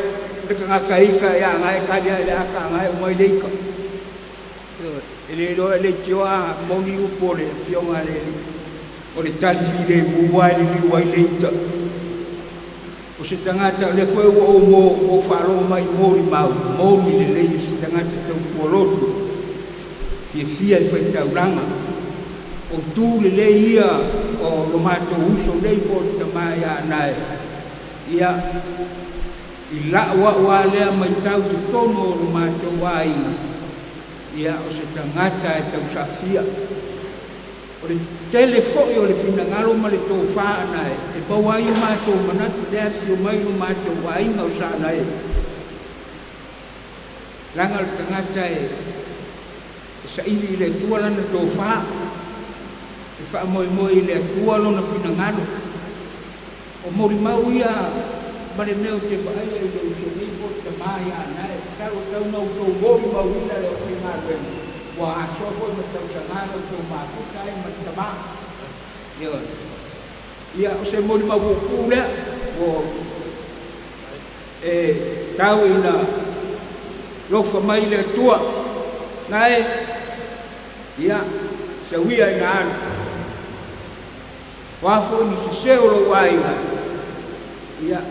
le tagata ita ia anae, e tali lava i le ata a anae, aumai le ita. E le iloa e leitioa a moni upu o le Afioga a le Alii, o le tali filemu lava e liliu ai le ita. O se tagata, o lea foi ua ou mo ua ou faalogo mai i molimau, moni lelei o se tagata tautua lotu, fiafia i faitaulaga. O tu lelei ia o lo matou uso nei po o le tama ia Anae, ia, I la'u a'u a lea maitau i totonu o lo matou aiga, ia, o se tagata e tausaafia. O le tele foi o le finagalo ma le tofa anae e maua ai o matou manatu lea e afio mai lo matou aiga o Saanae, leaga o le tagata e saili i le Atua lana tofa, e faamoemoe i le Atua lona finagalo. O molimau ia ma le mea ou te vaaia i le uso nei po o le tama ia Anae, tatalo tau na outou molimauina le aufaigaluega ua asoa foi ma tausaga na outou mafuta ai ma le tama. Ioe. Ia o se molimau puupuu lea ua e tau ina lofa mai le Atua nae ia sauia ina alu. O a foi ni sese o lou aiga, ia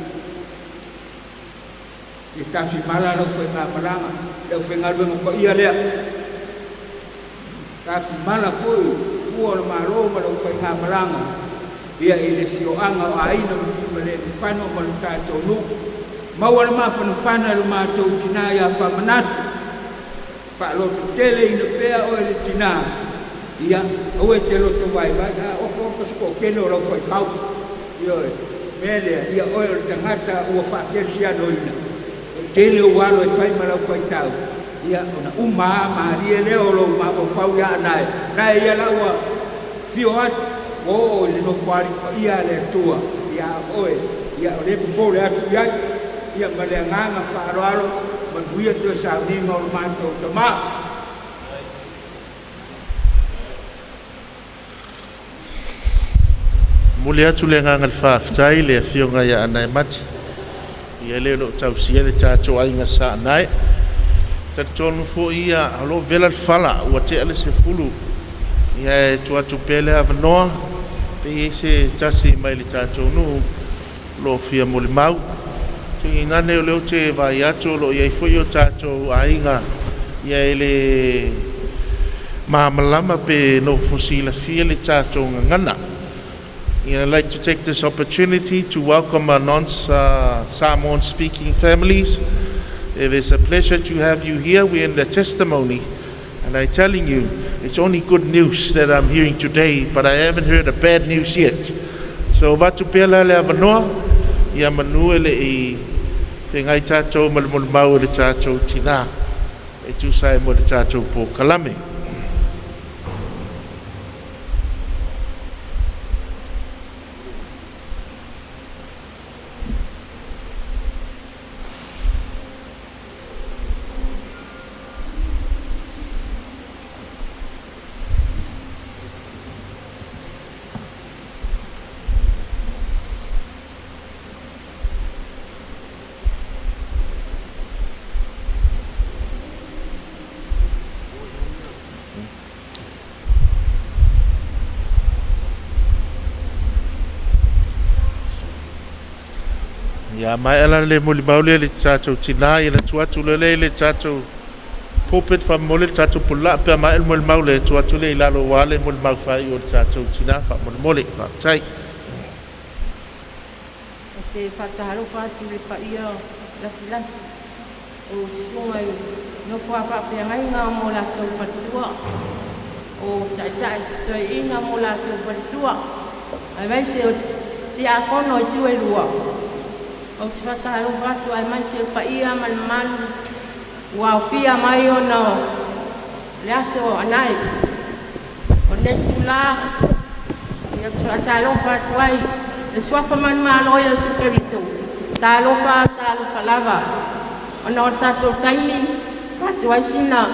ia tafimala lau faigamalaga le aufaigaluega paia lea. Tafimala foi ua o le Malo ma lau faigamalaga ia i le afioaga o Aiga ma Tuimalealiifano ma le tatou nuu. Maua le mafanafana e lo matou tinā ia Faamanatu, faalototele ina pea oe le tinā, ia aua e te loto vaivai a oka oka se toatele o lau faifau. Ioe, mea lea, ia oe o le tagata ua faakerisianoina, e tele ou alo e fai ma lau faitau, ia ona uma lava malie lea o lou mafaufau ia Anae, nae ia la ua fio atu, ua oo i le nofoalii paia a le Atua ia oe, ia o lea popole atu i ai, ia ma le agaga faaaloalo, manuia toe sauniga o le matou tamā. Momoli atu le agaga o le faafetai i le Afioga ia Anae Mati, ia le o lo o tausia le tatou aiga sa Anae. E talitonu foi ia o lo o vela le fala ua tea le 10, ia e tuu atu pea le avanoa pe i ai se tasi mai le tatou nuu o lo o fia molimau. Tainane o lea ou te vaai atu o lo o i ai foi o tatou aiga ia e le malamalama pe nofo silafia le tatou gagana. I'd like to take this opportunity to welcome our non-Samoan speaking families. It is a pleasure to have you here. We're in the testimony, and I'm telling you, it's only good news that I'm hearing today, but I haven't heard a bad news yet. So, avatu pea la le avanoa, ia manu e le i feagai tatou ma le molimau o le tatou tinā e tusa ai mo le tatou polokalame. Ia maea la le molimau lea le tatou tinā ia na tuu atu lea i le tatou pulpit faamolemole le tatou pulaa pe a maea le molimau lea tuu atu lea i lalo aua le molimau faaiu o le tatou tinā faamolemole. Faafetai. Ou te faatalofa atu i le paia lasilasi o susuga i nofo a faafeagaiga ma o latou faletua, o taitai toeaiina ma o latou faletua, aemaise o tiakono i itu e lua. Ou te faatalofa atu aemaise o paia ma le mamalu ua aofia mai ona o le aso o Anae. O lenei itulā, ia, ou te faatalofa atu ai le suafa manumalo o Iesu Keriso. Talofa, talofa lava. Ona o le tatou taimi, avatu ai sina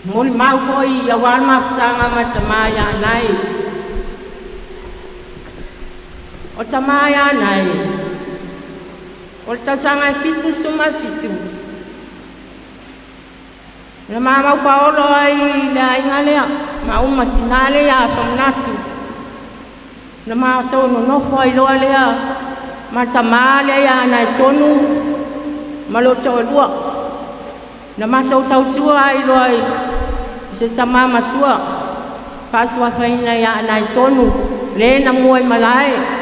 molimau foi aua le mafutaga ma le tamā ia Anae. O tamā ia Anae, o le tausaga e 77, na mamau paolo ai i le aiga lea, maua ma tinā lea ia Famanatu. Na matou nonofo ai loa lea ma le tamā lea ia Anae tonu ma lou toalua. Na matou tautua ai loa i se tamā matua, faasuafaina ia Anae tonu, le na mua i malae,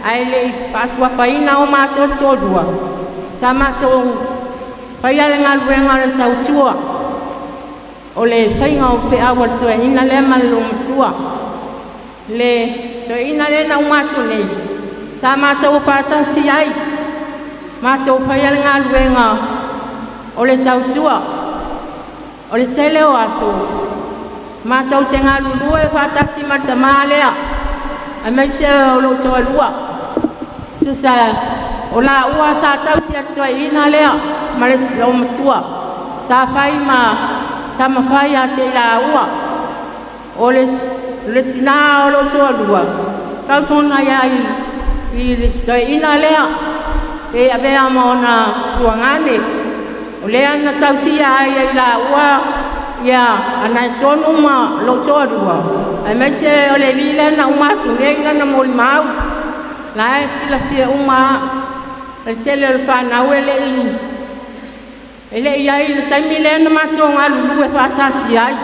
ae le i faasuafaina o matou toalua, sa matou faia le galuega o le tautua, o le faiga o feau a le toeaina lea ma le loomatua. Le toeaina lea na uma atu nei, sa matou faatasi ai, matou faia le galuega o le tautua. O le tele o aso, matou te galulue faatasi ma le tamā lea, aemaise o lou toalua. Tusa o laua sa tausi a le toeaina lea ma le loomatua, sa fai ma tamafai ia te i laua. O le le tinā o lou toalua tausona iai i le toeaina lea pe avea ma ona tuagane o lea na tausia ai e i laua ia Anaitonu ma lou toalua aemaise o le alii lea na uma atu nei lana molimau la e silafia uma lava. O le tele o le fanau e le i ai i le taimi lea na matou galulue faatasi ai.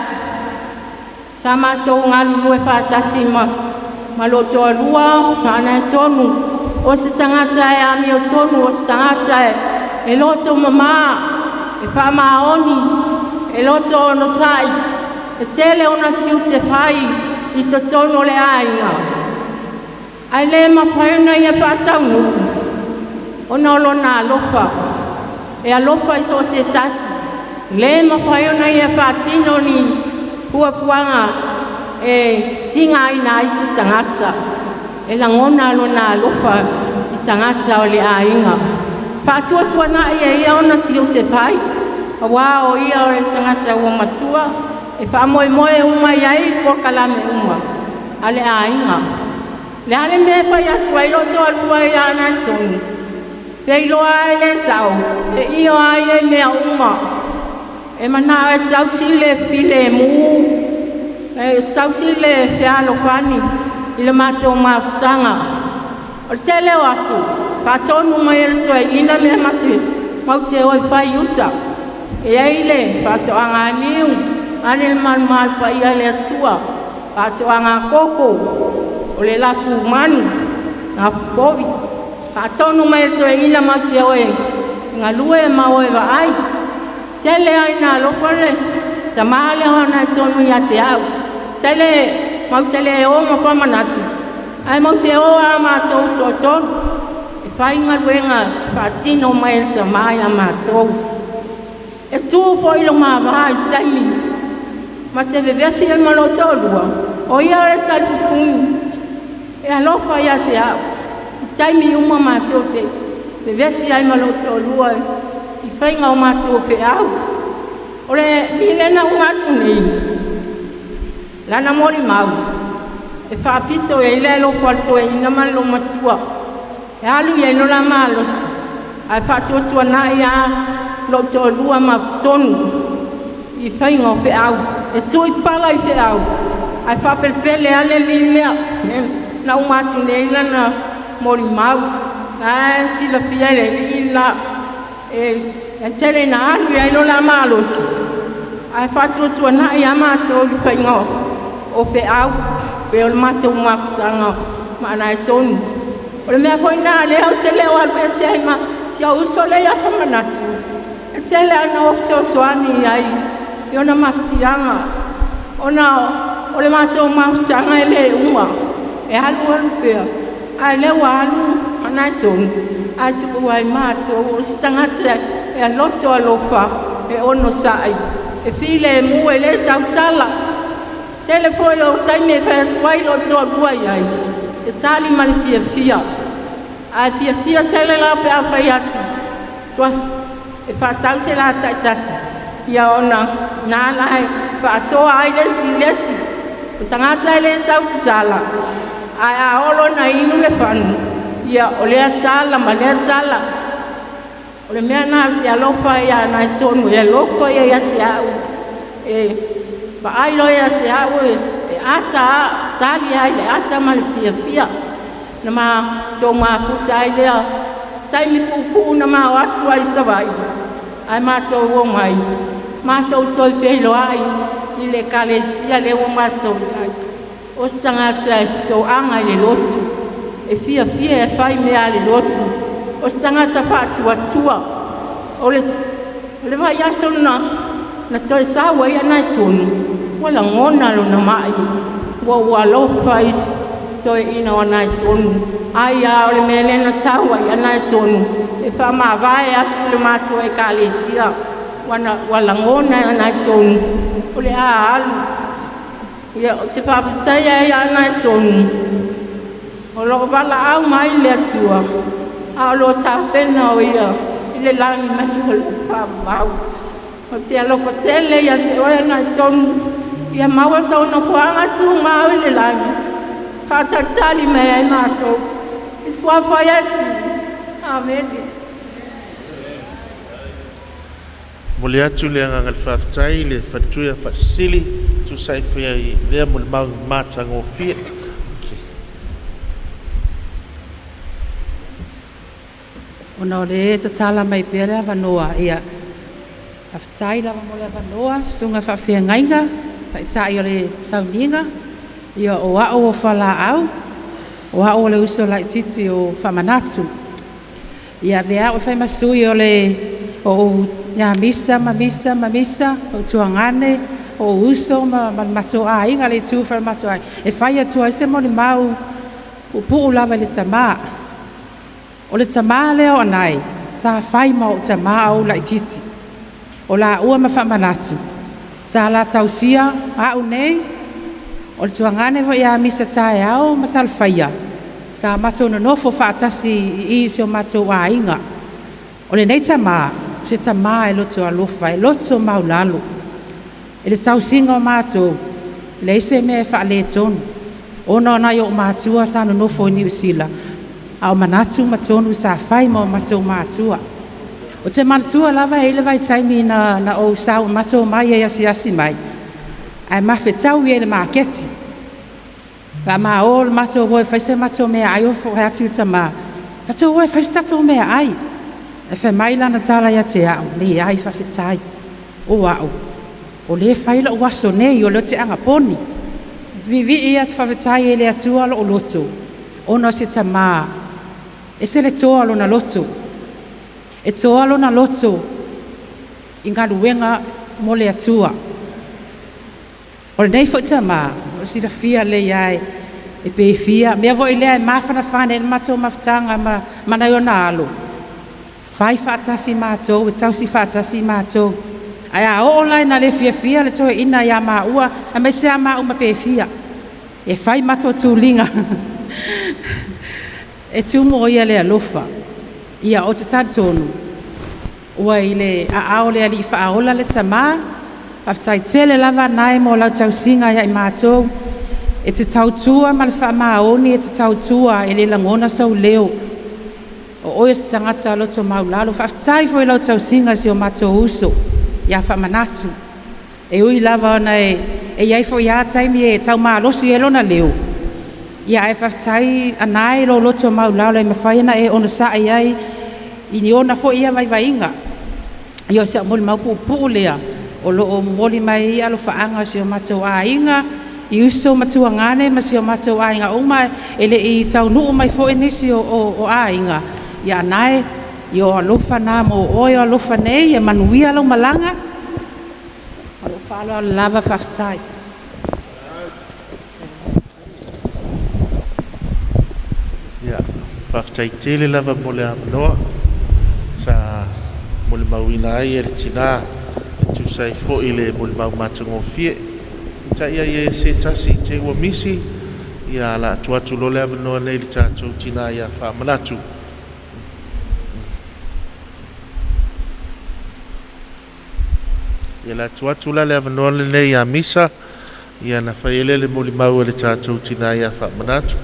Sa matou galulue faatasi ma lou toalua ma Anaitonu. O se tagata e amiotonu, o se tagata e loto mama, e faamaoni, e loto onosai, e tele ona tiute fai i totonu o le aiga. Ae le mafai ona ia faataunuu ona o lona alofa. E alofa i so o se tasi, le mafai ona ia faatino ni puapuaga e tigaina ai se tagata. E lagona lona alofa i tagata o le aiga. Faatuatuanai e ia ona tiute fai, auā o ia o le tagata ua matua, e faamoemoe uma i ai polokalame uma a le aiga. Le a le mea e fai atu ai lou toalua ia Anaitonu, pe iloa lava e le sao, e io lava ia i mea uma. E manao e tausi le filemu, e tausi le fealofani i le matou mafutaga. O le tele o aso, faatonu mai e le toeaina mea matou te o e fai i uta. E i ai le faatoaga niu, vaeane le malumalu paia o le Atua, faatoaga koko, o le lafu manu, lafu povi. Faatonu mai e le toeaina matou te o e galue ma o e vaai. Tele lava ina alofa le tama lea o Anaitonu ia te au. Tele matou te le o ma faamanatu, ae matou te o lava matou toatolu e fai galuega faatino mai e le tama ia matou. E tu foi lo ma va i le taimi ma te vevesi ai ma lou toalua, o ia o le talipupuni e alofa ia te au. I taimi uma matou te vevesi ai ma lou toalua i faiga o matou feau. O le alii lea na uma atu nei lana molimau e faapito i ai le alofa o le toeaina ma le olomatua, e alu i ai lo la malosi ae faatuatuanai lava lou toalua ma tonu i faiga o feau. E tuu i pala i feau ae faapelepele lava le alii lea na uma atu nei lana molimau. La e silafia e le alii la e tele ina alu i ai lo la malosi ae faatuatuanai lava matou i le faiga o feau pei o le matou mafutaga ma Anaitonu. O le mea foi lena o lea ou te le o alu ese ai ma si ou uso lea ia Famanatu, e tele lava ina ou fesoasoani i ai i ona mafatiaga, ona o le matou mafutaga e le uma, e alu alu pea, a o lea ua alu Anaitonu ae tuu ai matou. O se tagata e loto alofa, e onosai, e filemu, e le tautala. Tele foi o taimi e fai atu ai lou toalua i ai, e tali ma le fiafia, ae fiafia tele la pe a fai atu e faatau se la taitasi, ia ona na la e faasoa ai le isi i le isi. O tagata e le tautatala, ae a oo loa ina inu le fanu, ia o lea tala ma lea tala. O le mea lena ou te alofa ai ia Anaitonu, e alofa ia ia te au, e vaai loa ia te au e ata lava, tali lava i le ata ma le fiafia. Na matou mafuta ai lea, taimi puupuu na ma o atu ai i Savaii, ae matou omai, matou toe feiloai i le ekalesia lea ua matou i ai. O se tagata e toaga i le lotu, e fiafia e fai mea a le lotu, o se tagata faatuatua. O le vaiaso na toe sau ai Anaitonu, ua lagona lona mai. Ua ou alofa i si toeaina o Anaitonu. Ai lava o le mea lea na tau ai Anaitonu e faamavae atu i le matou ekalesia, ua lagona e Anaitonu o le a alu. Ia, ou te faafetaia ai ia Anaitonu o loo valaau mai le Atua, a o lo o tapena o ia i le lagi mai o le faavavau. Ou te alofa tele ia te oe Anaitonu. Ia maua sou nofoaga tumau i le lagi, faatalitali mai ai matou. I suafa o Iesu. Amene. Momoli atu le agaga o le faafetai i le faletua ia Faasisili tusa ai foi lea molimau matagofie. Ona o le tatala mai pea le avanoa, ia, faafetai lava mo le avanoa, susuga faafeagaiga, taitai o le sauniga, ia o au o falaau, o au o le uso laititi o Faamanatu. Ia avea au e fai ma sui o le o ia Misa ma Misa ma Misa, o tuagane, o uso ma matou aiga le itu fa matou aiga. E fai atu ai se molimau puupuu lava i le tamā. O le tamā lea o Anae, sa fai ma o tamā au laititi. O la ua ma Faamanatu, sa la tausia au nei, o le tuagane foi ia Misa taeao ma Salafaia, sa matou nonofo faatasi i si o matou aiga. O lenei tamā, se tamā e loto alofa, e loto maulalo. E le tausiga o matou, le ise mea e faaletonu. Ona o nai o matua sa nonofo i Niu Sila, a o manatu ma tonu sa fai ma o matou matua. O te manatua lava e ile vaitaimi na ou sau matou mai ai asiasi mai, ae mafetau ia i le maketi. La ma o le matou o e fai se matou mea ai o fo atu i tamā. Tatou o e fai se tatou mea ai. E fai mai lana tala ia te au, le ai faafetai. O au, o le fai lau aso nei o leo te agaponi. Vivi ia te faafetai e le atua lo o loto. Ona se tamā, e se le toa lona loto. E toa lona loto i galuega mo le Atua. O lenei foi tamā, o silafia lelei ai, e pefia, mea foi lea e mafanafana e le matou mafutaga ma nai ona alo. Fai faatasi matou, e tausi faatasi matou. Ae a oo la ina le fiafia le toeaina ia maua, aemaise lava maua ma pefia. E fai matou tuliga. E tumu o ia le alofa. Ia o te talitonu, ua i le aao o le Alii faaola le tamā, faafetai tele lava nae mo lau tausiga ia i matou. E te tautua ma le faamaoni, e te tautua e le lagona sou leo. O oe o se tagata loto maulalo. Faafetai foi lau tausiga si o matou uso, ia Faamanatu. E ui lava ona e iai foi lava taimi e taumalosi ai lona leo. Ia ae faafetai anae lo loto maulalo e mafai ona e onosa'i ai i ni ona foi ia vaivaiga. Ia o si au molimau puupuu lea, o loo momoli mai ai alofaaga o si o matou aiga, i uso ma tuagane ma si o matou aiga uma, e lei taunuu mai foi nisi o aiga. Ia anae, ia o alofa nā mo oe o alofa nei, e manuia lau malaga. O loo faaaloalo lava, faafetai. Ia, faafetai tele lava mo le avanoa sa molimauina ai e le tinā e tusa ai foi le molimau matagofie. Tai ai e se tasi te ua misi, ia la atu atu loa le avanoa nei i le tatou tinā ia Faamanatu. Ia la atu atu la le avanoa lenei ia Misa, ia na fai ele le molimau e le tatou tinā ia Faamanatu.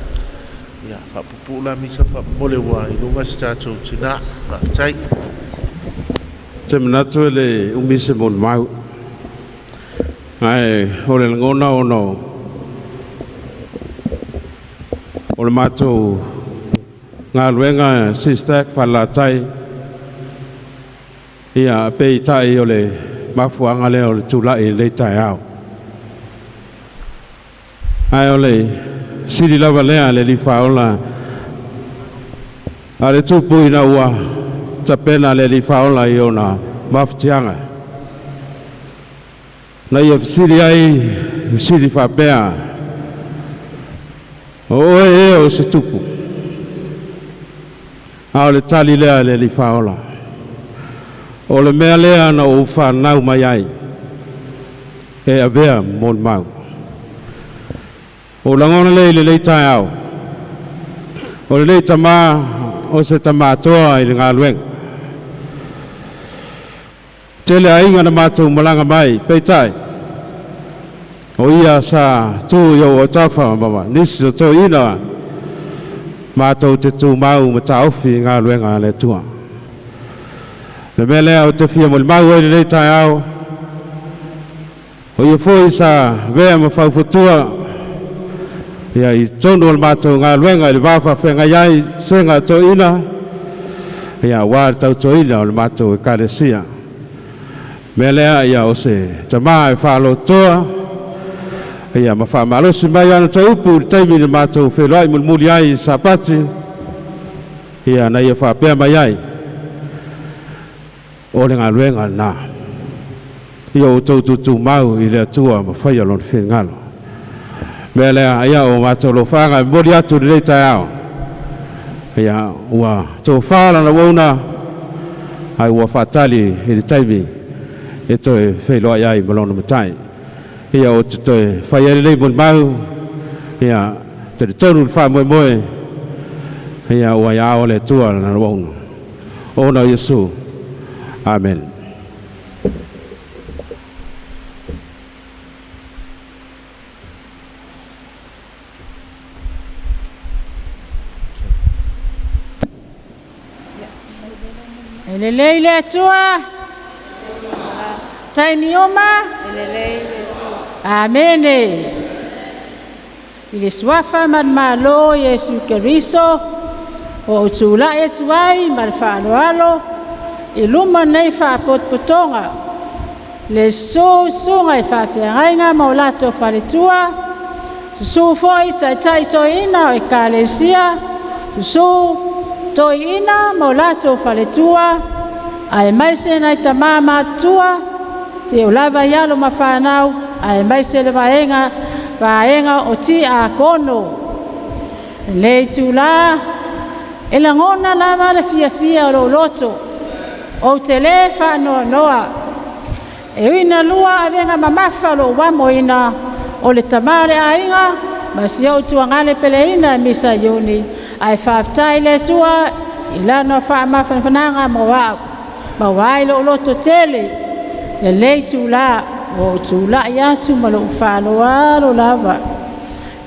Ia faapupuu la Misa faamomole ua i luga si tatou tinā. Faafetai. Te manatu e le umi se molimau. Ae o le lagona ona o le matou galuega SISTAC Falelatai, ia peitai o le mafuaaga lea o le tula'i i lenei taeao. Ae o le sili lava lea le Alii Faaola a le tupu ina ua tapena le Alii Faaola i ona mafatiaga. Na ia fesili ai fesili faapea, o oe ea o se tupu? A o le tali lea le Alii Faaola, o le mea lea na ou fanau mai ai, e avea molimau. O lagona lea i lenei taeao, o lenei tamā o se tamātoa i le galuega. Tele aiga na matou malaga mai, peitai. O ia sa tu i ou autafa ma nisi o toeaiina matou te tumau ma taofi i galuega a le Atua. Le mea lea ou te fia molimau ai lenei taeao, o ia foi sa avea ma faufatua ia i totonu o le matou galuega i le va faafeagai ai susuga a toeaiina ia aua le tautuaina o le matou ekalesia. Mea lea ia o se tamā e faalotoa ia ma faamalosi mai ana upu i le taimi na matou feiloai mulimuli ai i Sapati ia na ia faapea mai ai o le galuega lena ia outou tutumau i le Atua ma faia lona finagalo. Mea lea ia o matou alofaga e momoli atu lenei taeao ia ua tofa lana uauna ae ua faatali i le taimi e toe feiloai ai ma lona matai. Ia o te toe fai ai lenei molimau ia talitonu le faamoemoe ia ua ia o le Atua lana auauna. Ona o Iesu. Amen. E lelei le Atua. Taimi uma. E lelei le Atua. Amene. I le suafa ma le Malo Iesu Keriso, o ou tula'i atu ai ma le faaaloalo i luma nei faapotopotoga, le susu susuga i faafeagaiga ma o latou faletua, susu foi taitai toeaina o ekalesia, susu toeaina ma o latou faletua, aemaise nai tamā matutua, seia oo lava i alo ma fanau, aemaise le vaega o tiakono. Lenei itulā, e lagona lava le fiafia o lou loto, ou te lē faanoanoa. E ui ina lua avega mamafa o lou amoina o le tamā o le aiga ma si ou tuagale peleina e Misa Iuni, ae faafetai i le Atua i lana faamafanafanaga mo a'u, maua ai lo'u lototele. Lenei itulā ua ou tula'i atu ma lo'u faaaloalo lava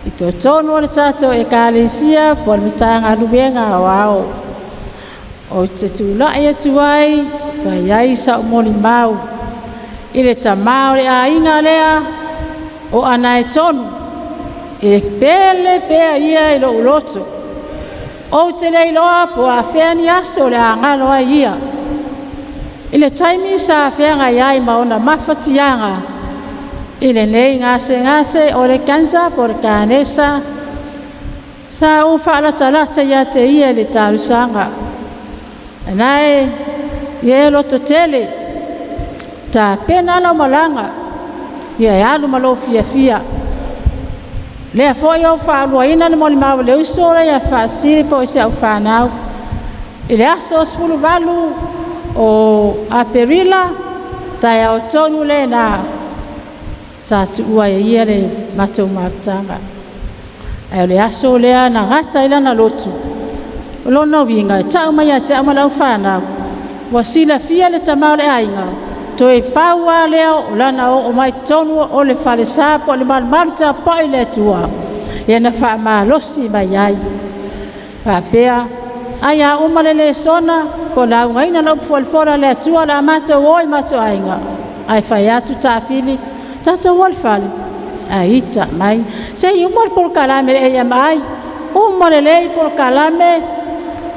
i totonu o le tatou ekalesia po o le Matagaluega Aoao. Ou te tula'i atu ai fai ai sa'u molimau i le tamā o le aiga lea o Anaetonu, e pele pea ia i lo'u loto. Ou te le iloa po o afea ni aso o le a galo ai ia. I le taimi sa feagai ai ma ona mafatiaga i lenei gasegase o le cancer po o le kanesa, sa ou faalatalata ia te ia i le talosaga. Anae ia e loto tele, tapena lau malaga, ia e alu ma lou fiafia. Lea foi ou faaluaina le molimau a le uso lea ia Faasili po o si au fanau. I le aso 18 o Aperila, taeao tonu lena, sa tuua e ia le matou mafutaga. Ae o le aso lea na gata ai lana lotu, o lona uiga e tau mai ia te au ma lau fanau, ua silafia le tamā o le aiga, toe pau lava lea o lana oo mai totonu o le falesa po o le malumalu tapuai i le Atua, ia na faamalosi mai ai. Faapea, ai a uma le lesona po o laugaina le upu folafola a le Atua o le a matou o i matou aiga, ae fai atu taafili, tatou o i le fale, ae ita mai. Se i uma le polokalame le AMI, uma lelei polokalame,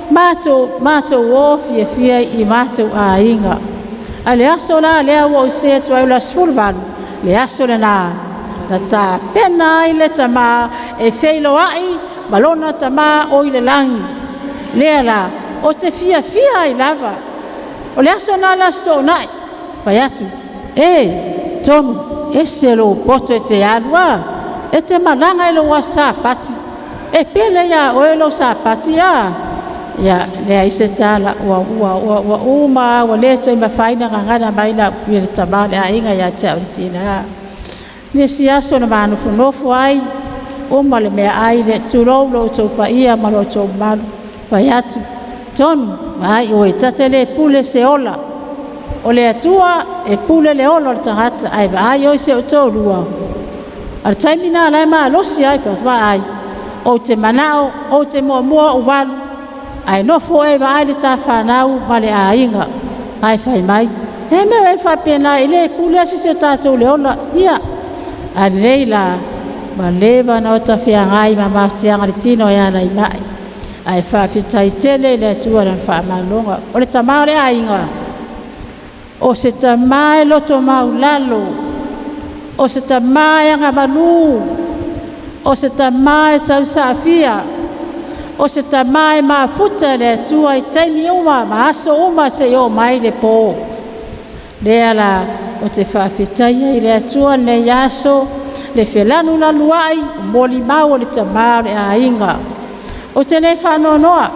matou o fiafia i matou aiga. Ae le aso la lea ua ou se atu ai o le aso 18, le aso lena, na tapena ai le tamā e feiloai ma lona tamā o i le lagi. Lea la, o te fiafia ai lava. O le aso na le aso toonai, fai atu, e, tonu, ese lou poto e te alu a, e te malaga i lou aso Sapati, e pele ia oe lou Sapati a. Ia, leai se tala, ua ua ua ua uma, ua le toe mafai na gagana mai la upu i le tamā o le aiga ia te au le tinā. Le isi aso na manofonofo ai, uma le mea ai le tulou lo outou paia ma lo outou mamalu. Fai atu, tonu, ai oe, tate le pule se ola. O le Atua e pule le ola o le tagata, ae vaai oe i si ou toalua. A le taimi na la e malosi ai vaai. Ou te manao, ou te muamua ou alu, ae nofo e vaai le tafanau ma le aiga. Ae fai mai, e mea e faapena i le pule asi se tatou le ola. Ia, a lelei la, ma leva na o tafeagai ma mafatiaga le tino e ala i mai. Ae faafetai tele i le Atua i lana faamaloga. O le tamā o le aiga, o se tamā e loto maulalo, o se tamā e agamalu, o se tamā e tausaafia, o se tamā e mafuta i le Atua i taimi uma ma aso uma seia oo mai le pō. Lea la o te faafetaia i le Atua lenei aso, le felanulanuai molimau o le tamā o le aiga. Ou te le faanoanoa,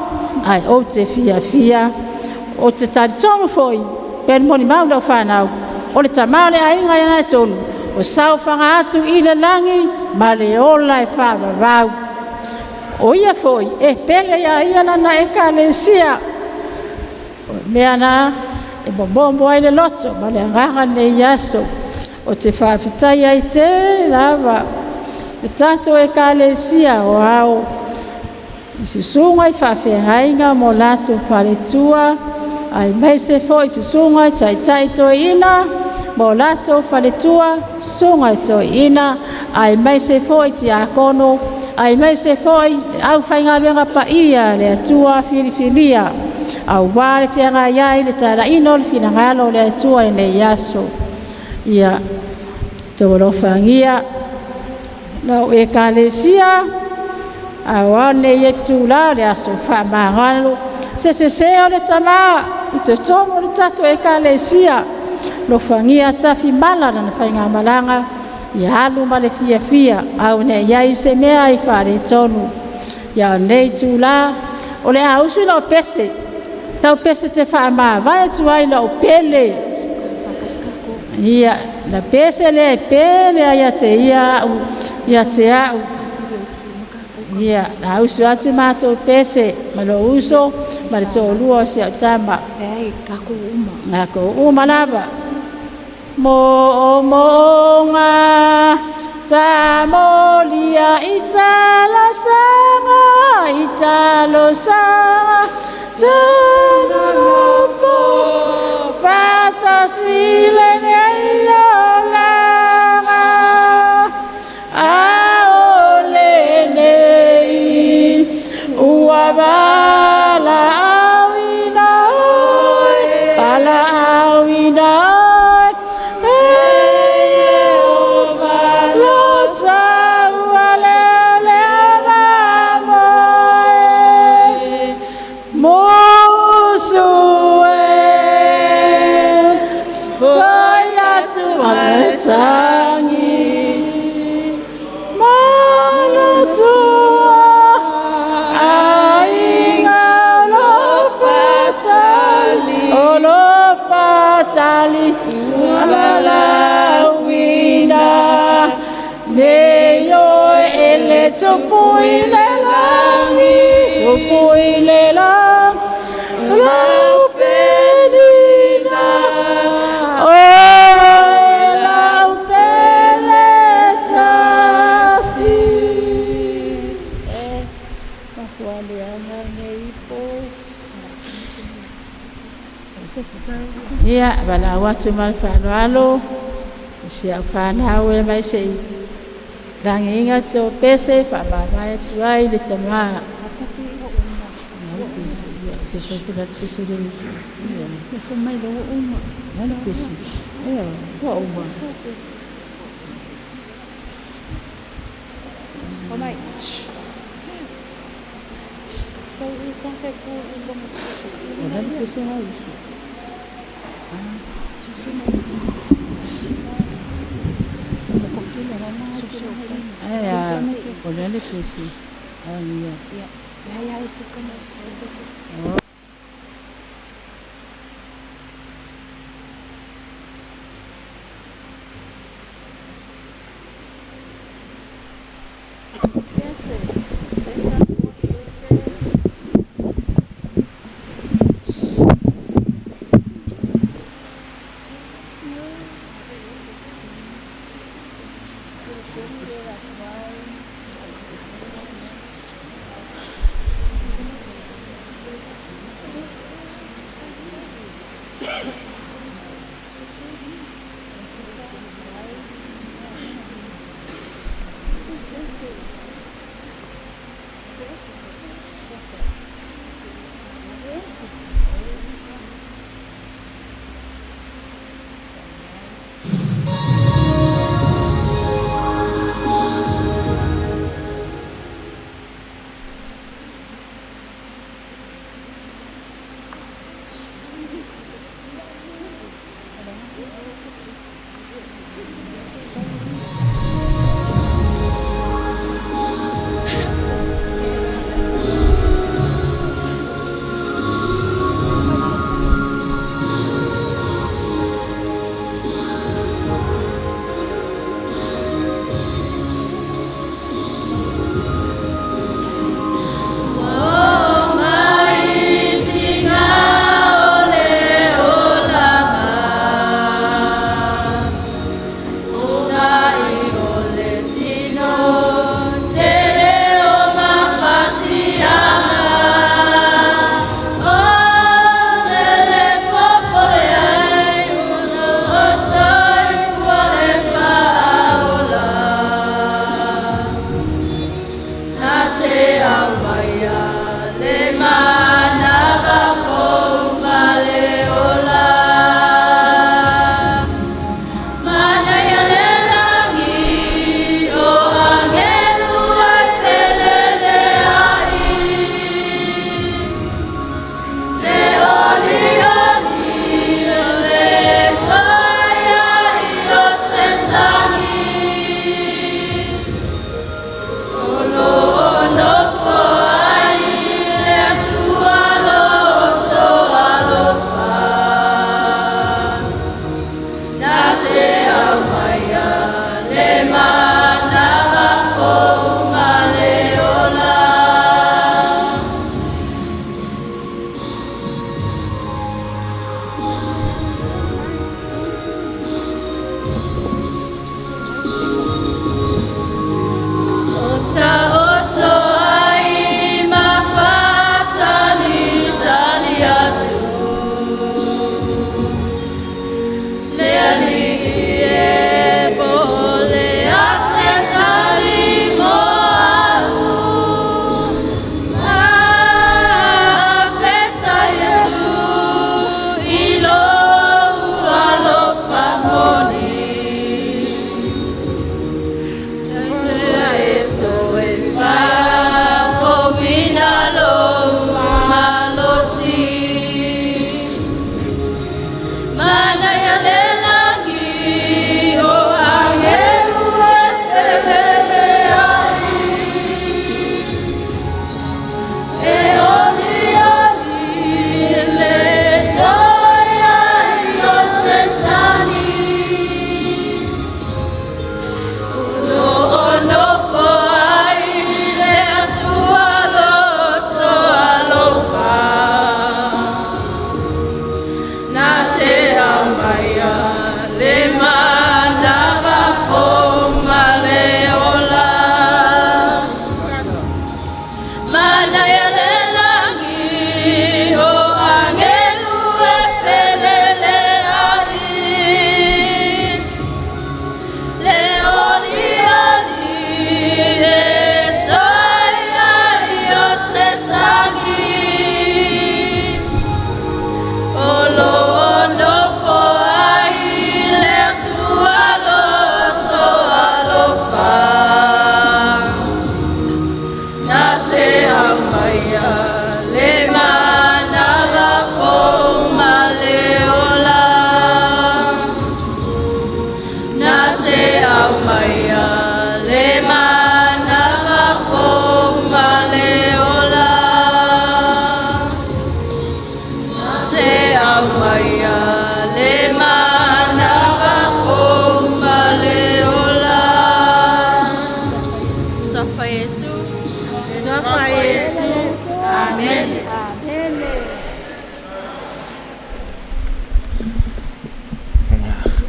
ae ou te fiafia, ou te talitonu foi, pe molimau lau fanau, o le tamā o le aiga ia na tonu, o saofaga atu i le lagi ma le ola e faavavau. O ia foi, e pele ia ia lana ekalesia. O mea na, e momomo ai le loto ma le agaga lenei aso. O te faafetai ai tele lava. Le tatou ekalesia o ao, i susuga i faafeagaiga mo latou faletua, aemaise foi susuga i taitai toeaina mo latou faletua, susuga i toeaina, aemaise foi tiakono, aemaise foi le aufaigaluega paia a le Atua filifilia, aua le feagai ai i le talaiina o le finagalo o le Atua i lenei aso. Ia outou alofagia lau ekalesia, auā lenei itula o le aso faamagalo se sesē o le tamā i totonu o le tatou ekalesia. Alofagia Tafimala i lana faigamalaga, ia alu ma le fiafia, aua ne i i ai se mea e faaletonu. Ia o lenei itula, o le a usu lau pese, lau pese e te faamavae atu ai i lau pele. Ia, la pese lea e pele ai ia te ia au, ia te au. Ia, la usu atu matou pese, ma lou uso, ma le toalua o si au tama. Tatou uma lava. Mo'omo'oga tamolia i talosaga i talosaga tanonofo faatasi lenei olaga a o lenei ua valaauina oe valaauina oe e Ieova lo taualealea mamoe musu e foi atu masagi manatua aiga o lo fatali o lo fatali valaauina nei oe e le tupu i le lagi tupu i le lagi lau penina oe lau pele tasi. Ia, valaau atu ma le faaaloalo, si au fanau e mai se i lagiga tou pese faamavae atu ai le tamā. O le pese. Ia.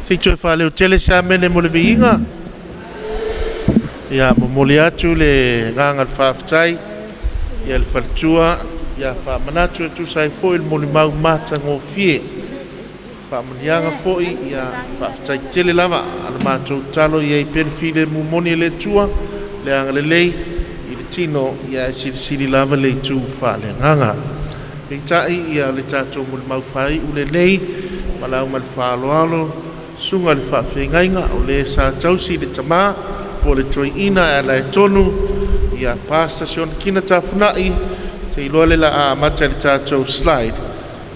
Se i toe faaleo tele se amene mo le viiga. Ia momoli atu le agaga o le faafetai ia le faletua ia faamanatu e tusa ai foi le molimau matagofie. Faamanuiaga foi ia faafetai tele lava a le matou talo ia i pea le filemu moni e le Atua le agalelei i le tino ia e silisili lava le itu faaleagaga. Peitai ia le tatou molimau faaiu lenei ma lau ma le faaaloalo susuga i le faafeagaiga o le sa tausi le tama po o le toeaina e ala e tonu ia Pastor Sione Kina Tafunai te iloa le la a amata i le tatou slide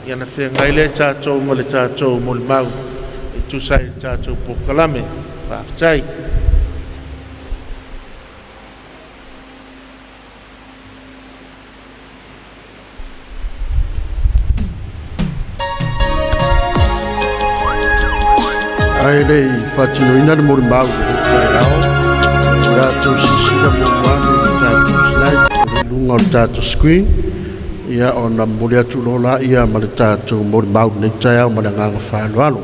ia na feagai lea tatou ma le tatou molimau e tusa ai le tatou polokalame. Faafetai. Ae le i faatinoina le molimau i lenei taeao, o le a outou silasila muamua ane i le tatou slide o lo o i luga o le tatou screen, ia ona momoli atu loa lea ma le tatou molimau i lenei taeao ma le agaga faaaloalo.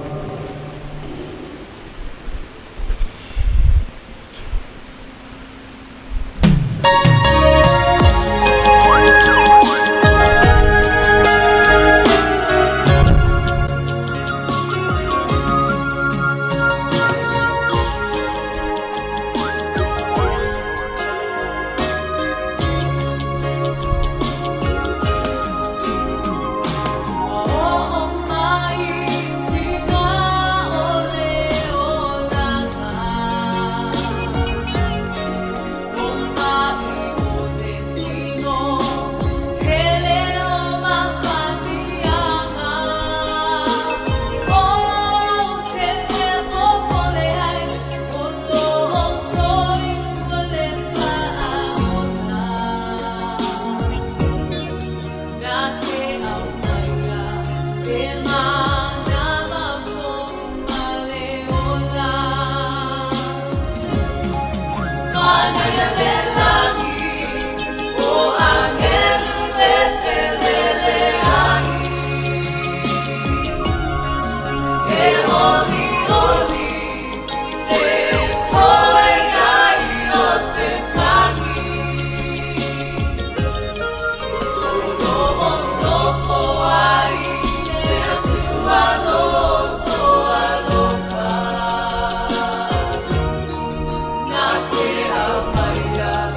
Na te au maia.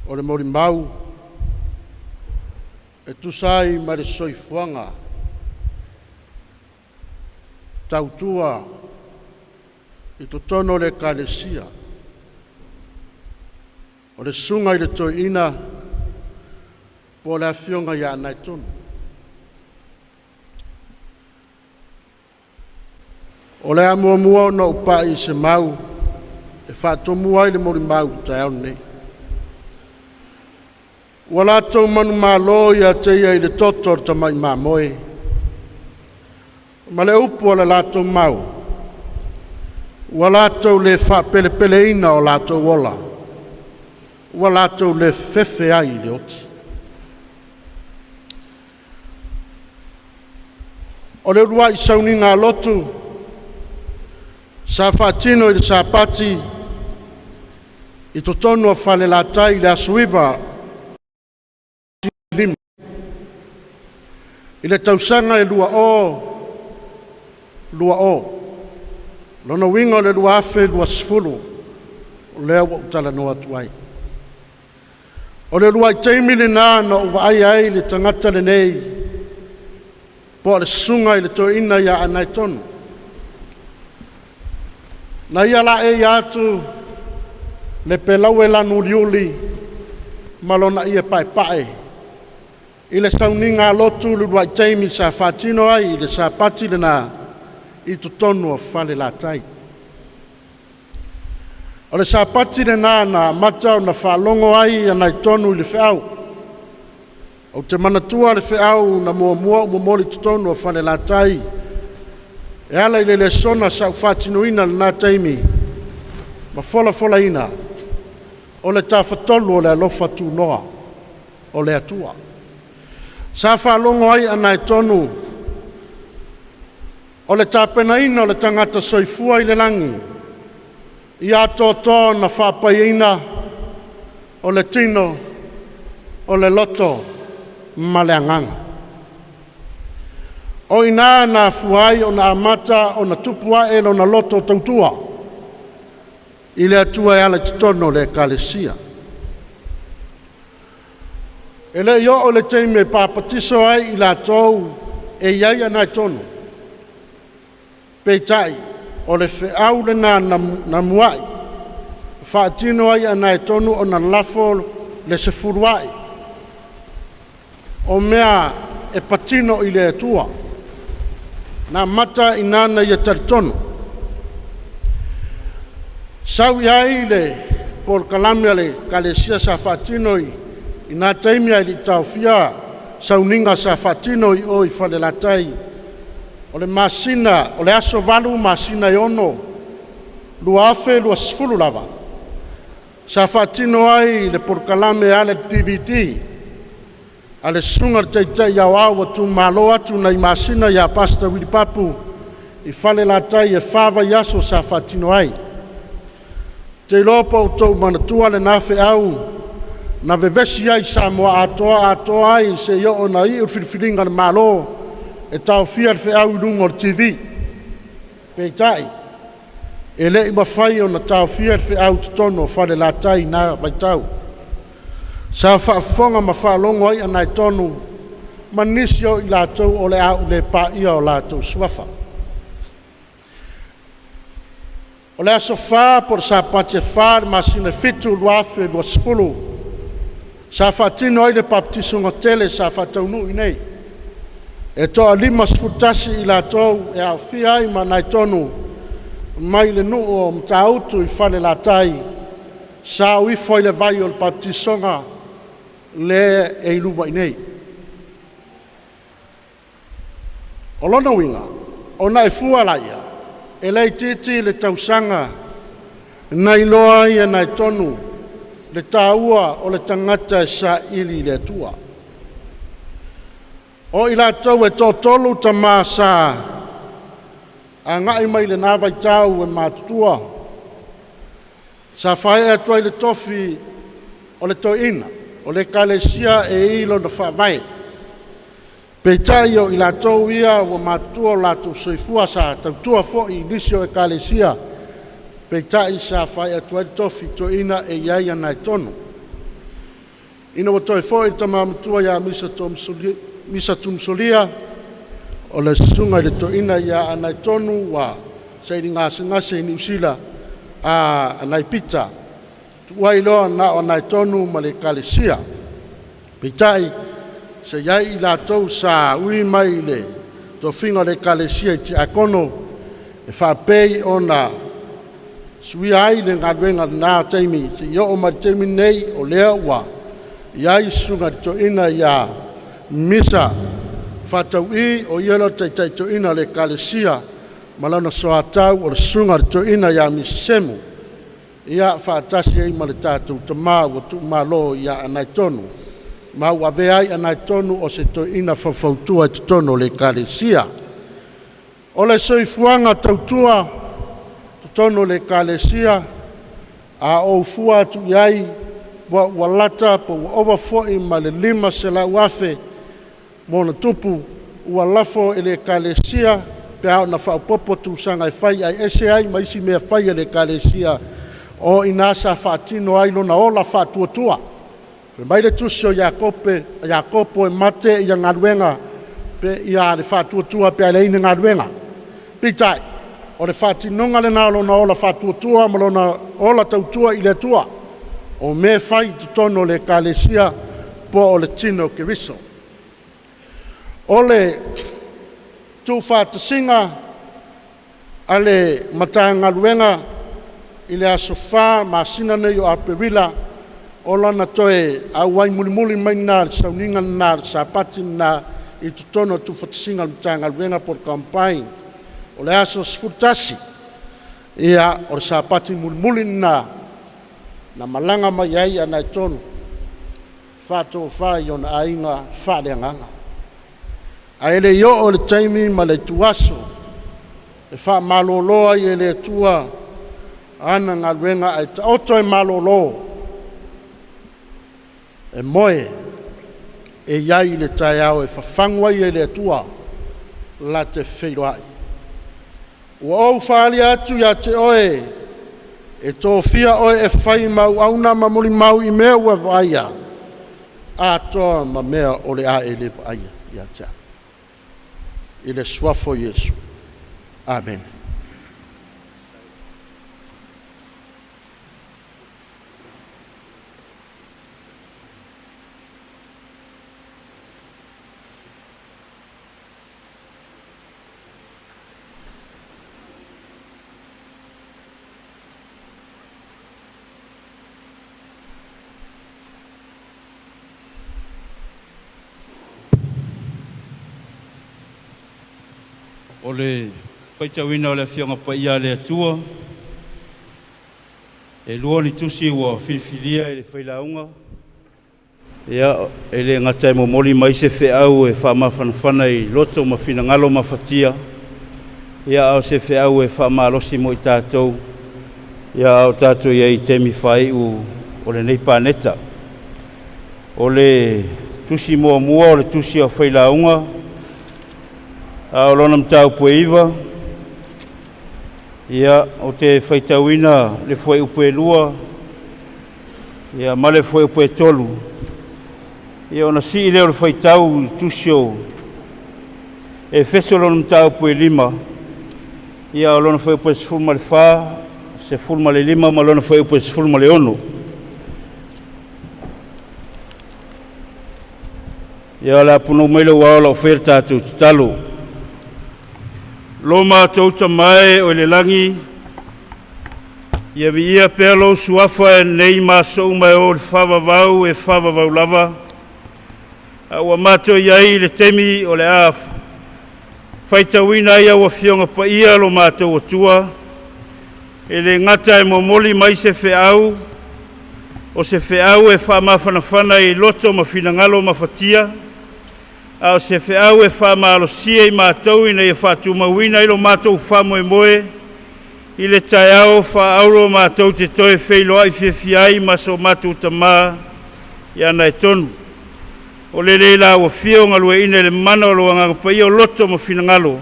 O le molimau e tusa ai ma le soifuaga tautua i totonu o le Ekalesia, o le susuga i le toeaina po o le afioga ia Anaetonu. O le a muamua ona ou pai i se mau e faatomua ai le molimau i le taeao lenei. Ua latou manumalo ia te ia i le toto o le tamai mamoe, ma le upu a le latou mau, ua latou le faapelepeleina o latou ola, ua latou le fefe ai i le oti. O le uluai sauniga lotu sa faatino i le Sapati i totonu o Falelatai i le aso 9 5 i le tausaga e 2020. Lona uiga o le 2020 o lea ua ou talanoa atu ai. O le uluai taimi lena na ou vaai ai i le tagata lenei po o le susuga i le toeaina ia Anaetonu. Na ia laei atu le pelaue lanu uliuli ma lona ie paepae i le sauniga lotu i le uluai taimi sa faatino ai i le Sapati lena i totonu o Falelatai. O le Sapati lena na amata ona faalogo ai Anaetonu i le feau. Ou te manatua le feau na muamua ou momoli i totonu o Falelatai e ala i le lesona sa ou faatinoina i lena taimi ma folafolaina o le Tafatolu o le alofa tunoa o le Atua. Sa faalogo ai Anaetonu o le tapenaina o le tagata soifua i le lagi, ia atoatoa ona faapaiaina o le tino, o le loto ma le agaga. O i ina na afua ai ona amata ona tupu ae lona loto tautua i le Atua e ala i totonu o le Ekalesia. E le i oo le taimi e papatiso ai i latou e i ai Anaetonu, peitai o le feau lena na muai faatino ai Anaetonu ona lafo le sefuluai o mea e patino i le Atua. Na amata i ina na ia talitonu. Sau i ai le polokalame a le Ekalesia sa faatino i na taimi ae le i taofia sauniga sa faatino i o i Falelatai. O le masina, o le aso 8 masina e 6, 2020 lava, sa faatino ai le polokalame ala i le DVD a le susuga i le Taitai Aoao ua tuumalo atu nai masina ia Pastor Willy Papu i Falelatai e 4 vaiaso sa faatino ai. Te iloa po o outou manatua lena feau na vevesi ai Samoa atoa atoa ai seia oo ina iu le filifiliga a le Malo e taofia le feau i luga o le TV. Peitai, e le i mafai ona taofia le feau i totonu o Falelatai i na vaitau. Sa faafofoga ma faalogo ai Anaetonu ma nisi o i latou o le a ou le paia o latou suafa. O le aso 4 po o le Sapati e 4 le masina e 7, 2020, sa faatino ai le baptisoga tele sa faataunuu i inei. E toa 51 i latou e aofia ai ma Anaetonu mai le nuu o Matautu i Falelatai sa o ifo ai le vai o le baptisoga le e i luma i nei. O lona uiga, ona e fua laia, e le itiiti le tausaga na iloa ai e Anaetonu le taua o le tagata e saili i le Atua. O i latou e toatolu tama sa agai mai lena vaitau e matutua, sa faaee atu ai le tofi o le toeaina o le Ekalesia e i lona faavae. Peitai o i latou ia ua matutua o latou soifua sa tautua foi i nisi o Ekalesia, peitai sa faaee atu ai le tofi toeaina e i ai Anaetonu. Ina ua toe fo'i le Tama Matua ia Misa Tumsolia, o le susuga i le Toeaina ia Anaitonu ua saili gasegase i Niu Sila a Anai Pita, tu'u ai loa na o Anaitonu ma le Ekalesia. Peitai, sa i ai i latou sa ui mai i le tofiga o le Ekalesia i Tiakono e faapei ona suia ai le galuega i lena taimi seia oo mai le taimi lenei o lea ua i ai le susuga i le toeaina ia Misa Faatau'i, o ia lea o le Taitai Toeaina o le Ekalesia ma lana soatau o le susuga i le toeaina ia Misa Semo, ia faatasi ai ma le tatou tama ua tuumalo ia Anaitonu, ma ua avea ai Anaitonu o se toeaina faufautua i totonu o le Ekalesia. O le soifuaga tautua i totonu o le Ekalesia, a ou fua atu i ai ua lata po ua ova foi ma le $500,000 ma ona tupu ua lafo e le Ekalesia pe a ona faaopoopo tausaga e fai ae ese ai ma isi mea fai a le Ekalesia, o i ina sa faatino ai lona ola faatuatua. Fai mai le tusi o Iakopo, e mate ia galuega pe ia le faatuatua pe a leai ni galuega. Peitai, o le faatinoga lena o lona ola faatuatua ma lona ola tautua i le Atua, o mea e fai i totonu o le Ekalesia po o le tino o Keriso. O le tuufaatasiga a le Matagaluega i le aso 4 masina nei o Aperila, o lana toe auai mulimuli mai lena i le sauniga lena, le Sapati lena i totonu o le tuufaatasiga a le Matagaluega po o le Combined. O le aso 11, ia, o le Sapati mulimuli lena na malaga mai ai Anaitonu faatofa i ona aiga faaleagaga. Ae le i oo le taimi ma le ituaso e faamalolo ai e le Atua ana galuega ae taoto e malolo e moe e i ai le taeao e fafagu ai e le Atua la te feiloai. Ua ou faaalia atu ia te oe e tofia oe e fai ma auauna ma molimau i mea ua e vaaia, atoa ma mea o le a e le vaaia ia te au. I le suafa o Iesu. Amene. O le faitauina o le Afioga Paia a le Atua, e lua ni tusi ua filifilia e le failauga, ia, e le gata e momoli mai se feau e faamafanafana i loto ma finagalo mafatia, ia, a o se feau e faamalosi mo i tatou, ia, a o tatou i ai i taimi faaiu o lenei paneta. O le tusi muamua o le tusi a failauga, a o lona mataupu e 9, ia, ou te faitauina le fuaiupu e 2, ia, ma le fuaiupu e 3, ia, ona sii lea o le faitau i le tusi o Efeso lona mataupu e 5, ia, o lona fuaiupu e 14, 15 ma lona fuaiupu e 16. Ia o le a punou mai lau ao lau faia le tatou tatalo. Lo matou tamae o i le lagi, ia viia pea lou suafa e nei ma aso uma e o le faavavau e faavavau lava, a ua matou i ai i le taimi o le a faitauina ai au afioga paia lo matou Atua, e le gata e momoli mai se feau, o se feau e faamafanafana i loto ma finagalo mafatia, a o se feau e faamalosia i matou ina ia faatumauina ai lo matou faamoemoe i le taeao faaauro matou te toe feiloai fiafia ai ma so matou tamā ia Anaetonu. O le le la ua fia o galueaiina i le mana o lou agaga paia o loto ma finagalo,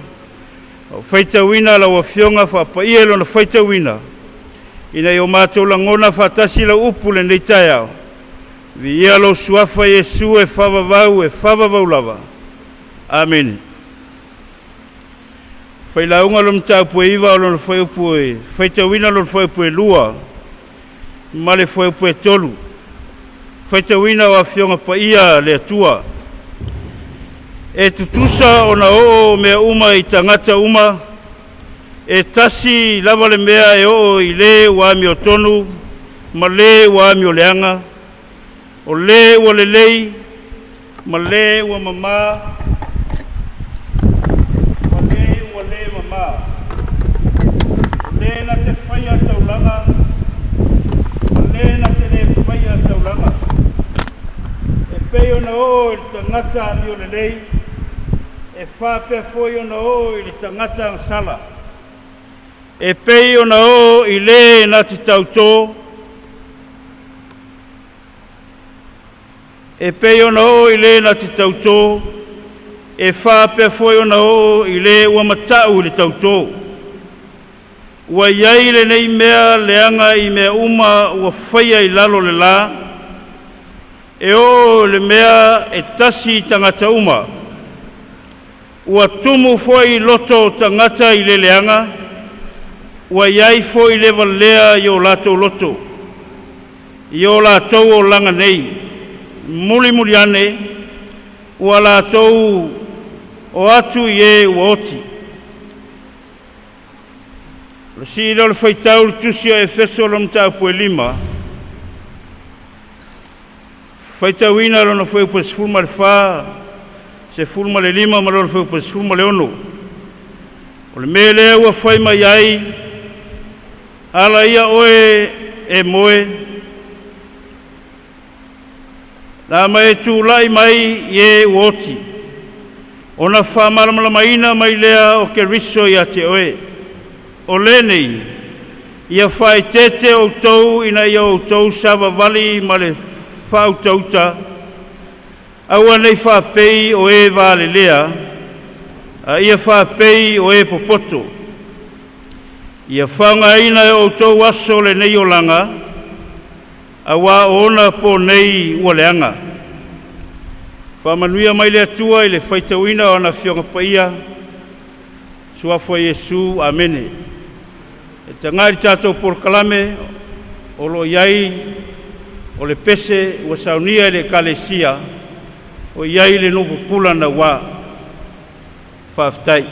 o faitauina lau afioga faapaia i lona faitauina, ina ia o matou lagona faatasi lau upu lenei taeao. Viia lou suafa Iesu e faavavau e faavavau lava. Amene. Failauga lo mataupu e 9 o lona fuaiupu e faitauina lona fuaiupu e 2 ma le fuaiupu e 3. Faitauina o Afioga Paia a le Atua. E tutusa ona oo mea uma i tagata uma, e tasi lava le mea e oo i le ua amiotonu ma le ua amioleaga, o le ua lelei ma le ua mamā ma le ua lē mamā, o le na te faia taulaga ma le na te lē faia taulaga. E pei ona oo i le tagata amiolelei, e faapea foi ona oo i le tagata agasala. E pei ona oo i le na te tautō, e pei ona oo i le na te tautō, e faapea foi ona oo i le ua mata'u i le tautō. Ua i ai lenei mea leaga i mea uma ua faia i lalo o le lā, e oo le mea e tasi i tagata uma. Ua tumu foi loto o tagata i le leaga, ua i ai foi le valea i o latou loto, i o latou olaga nei. Mulimuli ane, ua latou o atu i e ua oti. O le sii lea o le faitau le tusi a Efeso lona mataupu e 5, faitauina lona fuaiupu e 14, 15 ma lona fuaiupu e 16. O le mea lea ua fai mai ai, ala ia oe e moe, na ma e tulai mai i e ua oti, ona faamalamalamaina mai lea o Keriso ia te oe. O lenei, ia faaeteete outou ina ia outou savavali ma le faautauta, aua nei faapei o e valelea, a ia faapei o e popoto. Ia faaaogaina e outou aso o lenei olaga, auā o ona pō nei ua leaga. Faamanuia mai le Atua i le faitauina o ana Afioga Paia, Suafa Iesu, Amene. E tagai le tatou polokalame o lo o i ai o le pese ua saunia e le Ekalesia o i ai le nuu pupula naua. Faafetai.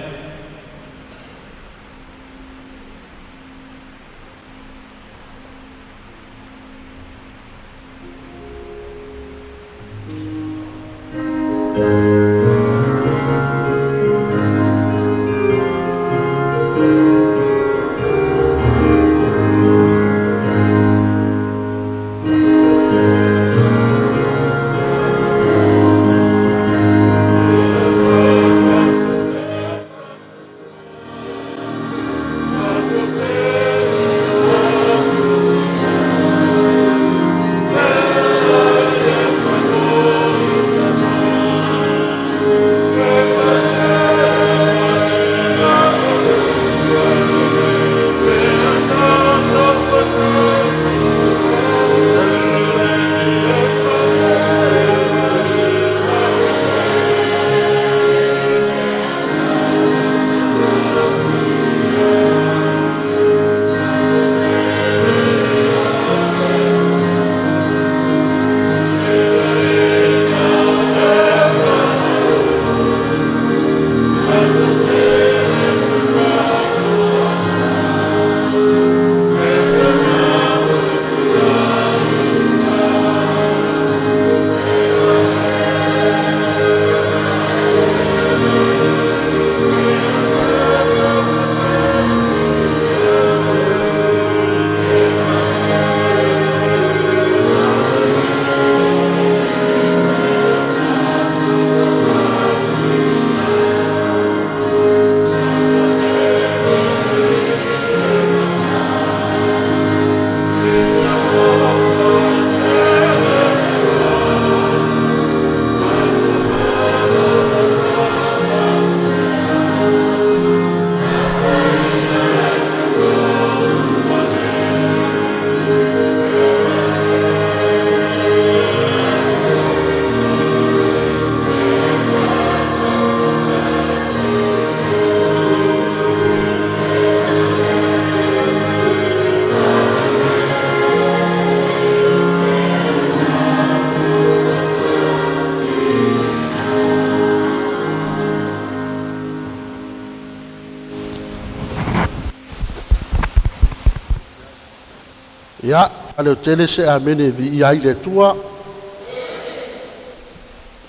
Faaleotele se amene e viia ai le Atua.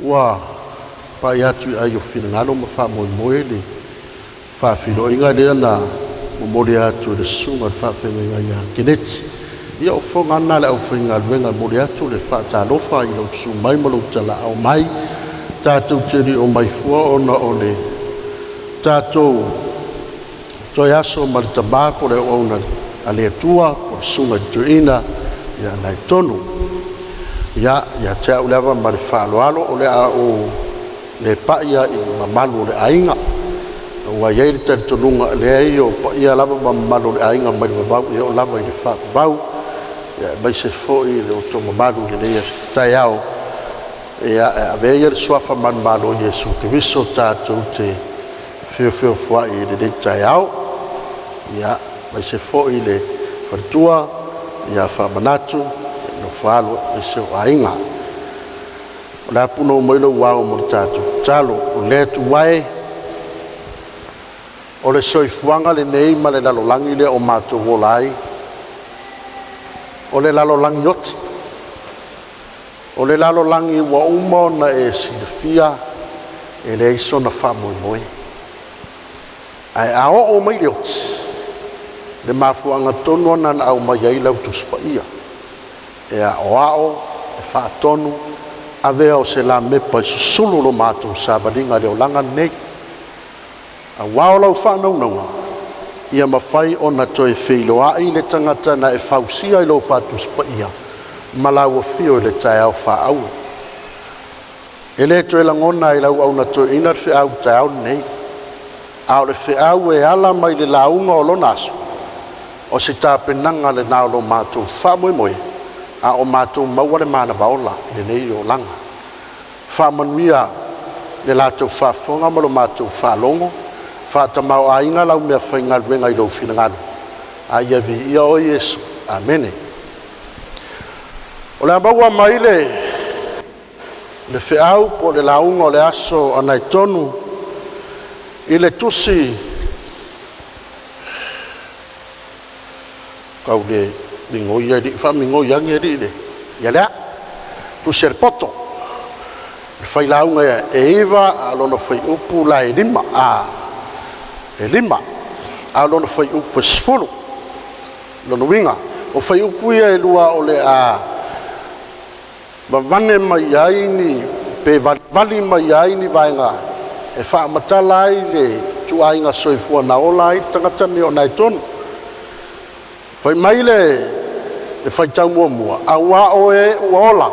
Ua pai atu i ai o finagalo ma faamoemoe le faafiloiga lea na momoli atu e le susuga i le faafeagaiga ia Keneti. Ia o fofoga lava na o le aufaigaluega e momoli atu le faatalofa i lou susu mai ma lou talaau mai. Tatou te le o omai fua ona o le tatou toe aso ma le tama po o le auauna a le Atua po o le susuga i le toeaina ia Naetonu. Ia, ia te au lava ma le faaaloalo, o le a ou le pai lava i mamalu o le aiga, aua e i ai le talitonuga, e leai o paia lava ma mamalu o le aiga mai le vavau e oo lava i le faavavau, aemaise foi lo outou mamalu i lenei taeao. Ia, e avea ia le suafa manumalo o Iesu Keriso tatou te feofeofoai i lenei taeao, ia, aemaise foi le faletua ia Faamanatu, le nofo a alo aemaise o aiga. O le a punou mai lou ao mo le tatou tatalo. O le Atua e, o le soifuaga lenei ma le lalolagi lea o matou ola ai, o le lalolagi oti, o le lalolagi ua uma ona e silafia e leai sona faamoemoe. Ae a oo mai le oti, le mafuaaga tonu lava na aumai ai lau Tusi Paia e aoao, e faatonu, avea o se lamepa e susulu lo matou savaliga i le olaga lenei. Aua o lau faanaunaug ia mafai ona toe feiloai le tagata na e fausia i lou faatusi paia ma lau afio i le taeao faaauro. E le toe lagona e lau auauna toeaina le feau i le taeao lenei, a o le feau e ala mai le lauga o lona aso, o se tapenaga lena o lo matou faamoemoe, a o matou maua le manava ola i lenei olaga. Faamanuia le latou faafofoga ma lo matou faalogo, faatamaoaiga lau meafaigaluega i lou finagalo, a ia viia oe Iesu. Amene. O le a maua mai le le feau po o le lauga o le aso anaetonu i le tusi tau le migoi alii faamigoi ane alii le ia lea tusi a le poto le failauga e 9 a lona fuaiupu la e 5 a e 5 a lona fuaiupu e 10. Lona uiga o fuaiupu ia e lua o le a vavane mai ai ni pe valivali mai ai ni vaega e faamatala ai le ituaiga soifua na ola ai le tagata lenei o Naetonu. Fai mai le faitau muamua, auā o e ua ola,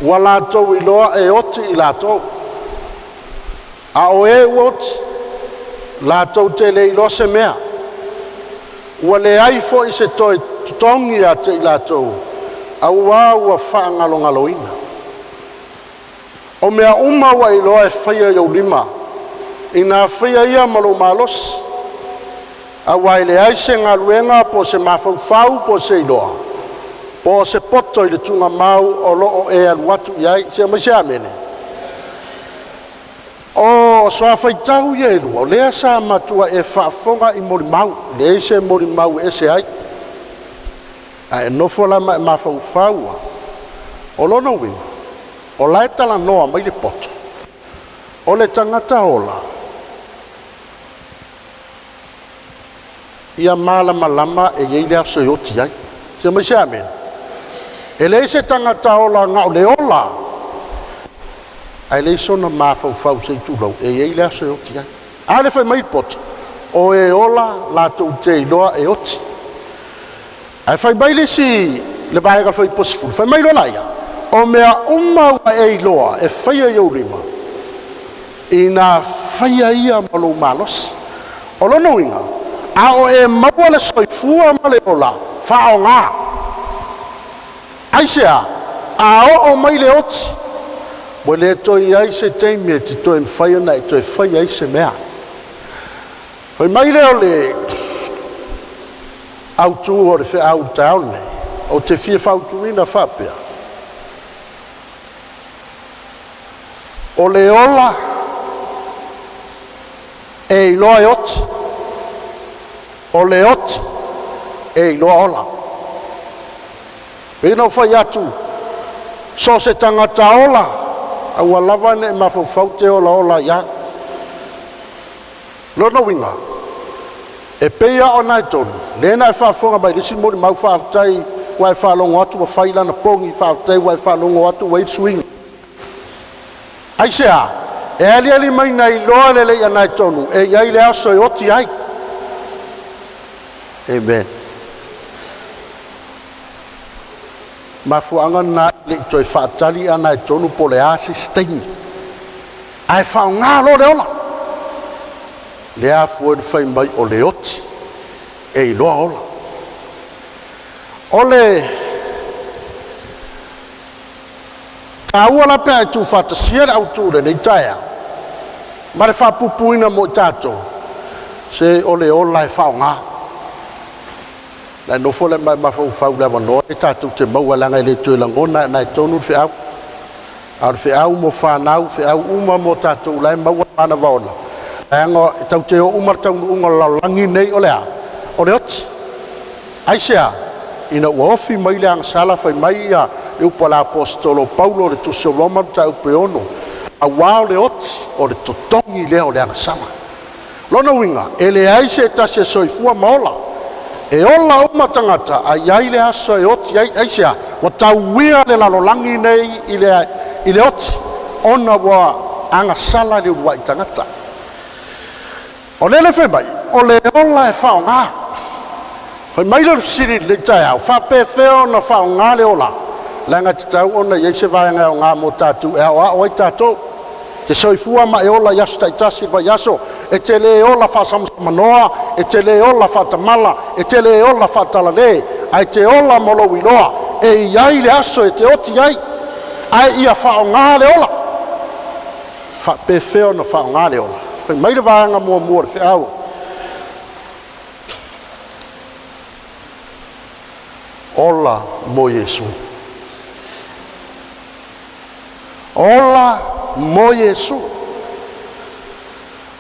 ua latou iloa e oti i latou, a o e ua oti, latou te le iloa se mea. Ua leai foi se toe totogi ia te i latou, auā ua faagalogaloina. O mea uma ua e iloa e faia i ou lima, ina faia ia ma lou malosi, aua e leai se galuega po o se mafaufau po o se iloa, po o se poto i le tuugamau o lo o e alu atu i ai. Se aumai se amene. O suafaitau ia e lua, o lea sa matua e faafofoga i molimau, leai se molimau e ese ai. A e nofo la ma e mafaufau lava, o lona uiga, o la e talanoa mai le poto, o le tagata ola, ia malamalama e i ai le aso e oti ai. Se mai se amene. E leai se tagata ola na o le ola, ae leai sona mafaufau se i tulou, e i ai le aso e oti ai. A le fai mai le poto, o e ola latou te iloa e oti. Ae fai mai le isi le vaega fai posifulu, fai mai loa laia, o mea uma ua e iloa e faia i ou lima, ina faia ia ma lou malosi. O lona uiga, a o e maua le soifua ma le ola, faaaoga. Aisea? A oo mai le oti, ua le toe i ai se taimi e te toe mafai ona e toe faia ai se mea. Fai mai lea o le autu o le feau i le taeao lenei, ou te fia fautuina faapea, o le ola e iloa e oti, o le oti e iloa ola. Pei ona ou fai atu, so o se tagata ola, aua lava ne i mafaufau te olaola ai lava. Lona uiga, e pei lava o Anaetonu, lea na e faafofoga mai i le isi molimau faafetai ua e faalogo atu ua fai lana pogi, faafetai ua e faalogo atu ua i ai le suiga. Aisea? E aliali mai na iloa lelei e Anaetonu e i ai le aso e oti ai. Amen. Mafuaaga lena e le i toe faatali Anaetonu po o le a se isi taimi. Ae faaaoga loa le ola. Lea afua ai le fai mai o le oti e iloa ola. O le taua la pe a e tuufaatasia le autu i lenei taeao ma le faapupuina mo i tatou, se o le ola e faaaoga. Na e nofo le ma e mafaufau i le avanoa e tatou te maua leaga e le toe lagona e Anaetonu le feau. A o le feau mo fanau, feau uma mo tatou la e maua le manava ola, leaga e tatou te oo uma i le taunuuga o le lalolagi lenei o le a? O le oti. Aisea? Ina ua ofi mai le agasala fai mai ia le upu a le Aposetolo o Paulo i le Tusi o Roma mataupu e 6, aua o le oti o le totogi lea o le agasala. Lona uiga, e leai se tasi e soifua ma ola. E ola uma tagata, a i ai le aso e oti ai. Aisea? Ua tauia le lalolagi nei i le oti, ona ua agasala le uluai tagata. O lele fai mai, o le ola e faaaoga. Fai mai le fesili i lenei taeao, faapefea ona faaaoga le ola? Leaga e tatau ona i ai se vaega e aoga mo tatou e aoao ai tatou. Te soifua ma e ola i aso taitasi i le vaiaso, e te le ola faasamasamanoa, e te le ola faatamala, e te le ola faatalale, ae te ola ma lou iloa e i ai le aso e te oti ai, ae ia faaaoga le ola. Faapefea ona faaaoga le ola? Fai mai le vaega muamua o le feau. Ola mo Iesu. Ola mo Iesu.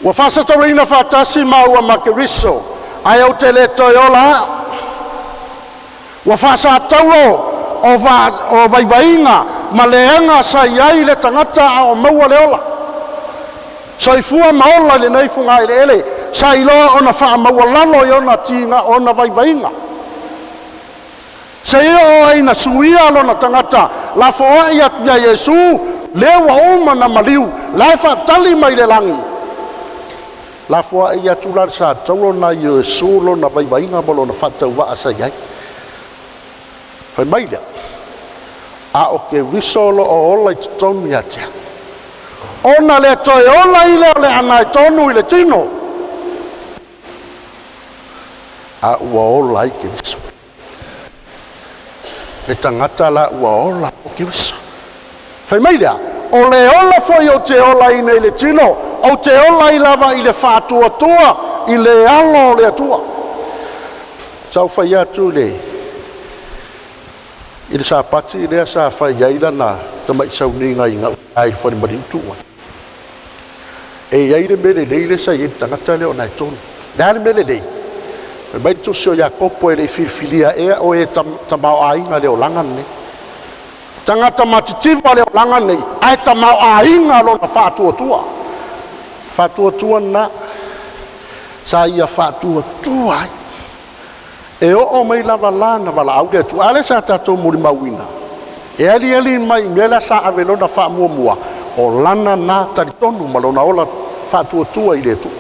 Ua faasataurina faatasi maua ma Keriso, ae ou te le toe ola a'u. Ua faasatauro o, va, o vaivaiga ma leaga sa i ai le tagata a o maua le ola. Soifua ma ola i lenei fugaeleele, sa iloa ona faamaualalo i ona tiga ona vaivaiga. Seia oo ai ina suia lona tagata lafoai atu ia Iesu, lea ua uma na maliu, la e faatali mai le lagi. Lafoai atu la le satauro na Iesu lona vaivaiga ma lona faatauvaa sa i ai. Fai mai lea, a o Keriso o lo o ola i totonu ia te au. Ona le toe ola i lea o le anaetonu i le tino, a ua ola ai Keriso. Le tagata la ua ola o Keriso. Fai mai lea, o le ola foi ou te olaina i le tino, ou te ola ai lava i le faatuatua i le alo o le Atua. Sa ou fai atu i le Sapati lea sa fai ai lana tamai sauniga i gauta i le falemaliu tuua. E i ai le mea lelei lea sa i ai le tagata lea o Anaetonu. Le a le mea lelei? Fai mai le tusi o Iakopo e le i filifilia ea o e tamaoaiga le olaga lenei. Tagata matitiva le olaga lenei, ae tamaoaiga lona faatuatua. Faatuatua lena sa ia faatuatua ai. E oo mai lava la na valaau le Atua. A lea sa tatou molimauina, e aliali mai i mea la sa ave lona faamuamua, o lana na talitonu ma lona ola faatuatua i le Atua.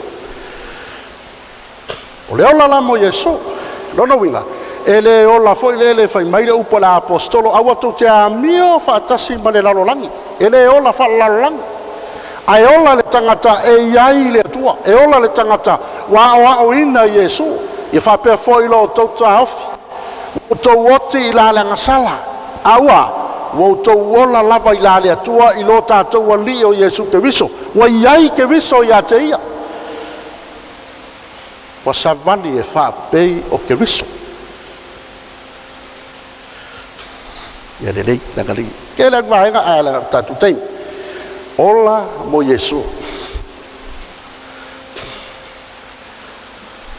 O le ola la mo Iesu. Lona uiga, e le ola foi lele fai mai le upu a le aposetolo, aua tou te amio faatasi ma le lalolagi. E le ola faalelalolagi, ae ola le tagata e i ai i le Atua. E ola le tagata ua aoaoina i Iesu. Ia faapea foi lo outou taofi, ua outou oti i la le agasala, a ua outou ola lava i la le Atua i lo tatou Alii o Iesu Keriso. Ua i ai Keriso ia te ia. Ua savali e faapei o Keriso. Ia lelei, leaga le tele atu vaega ae leaga o tatou taimi. Ola mo Iesu.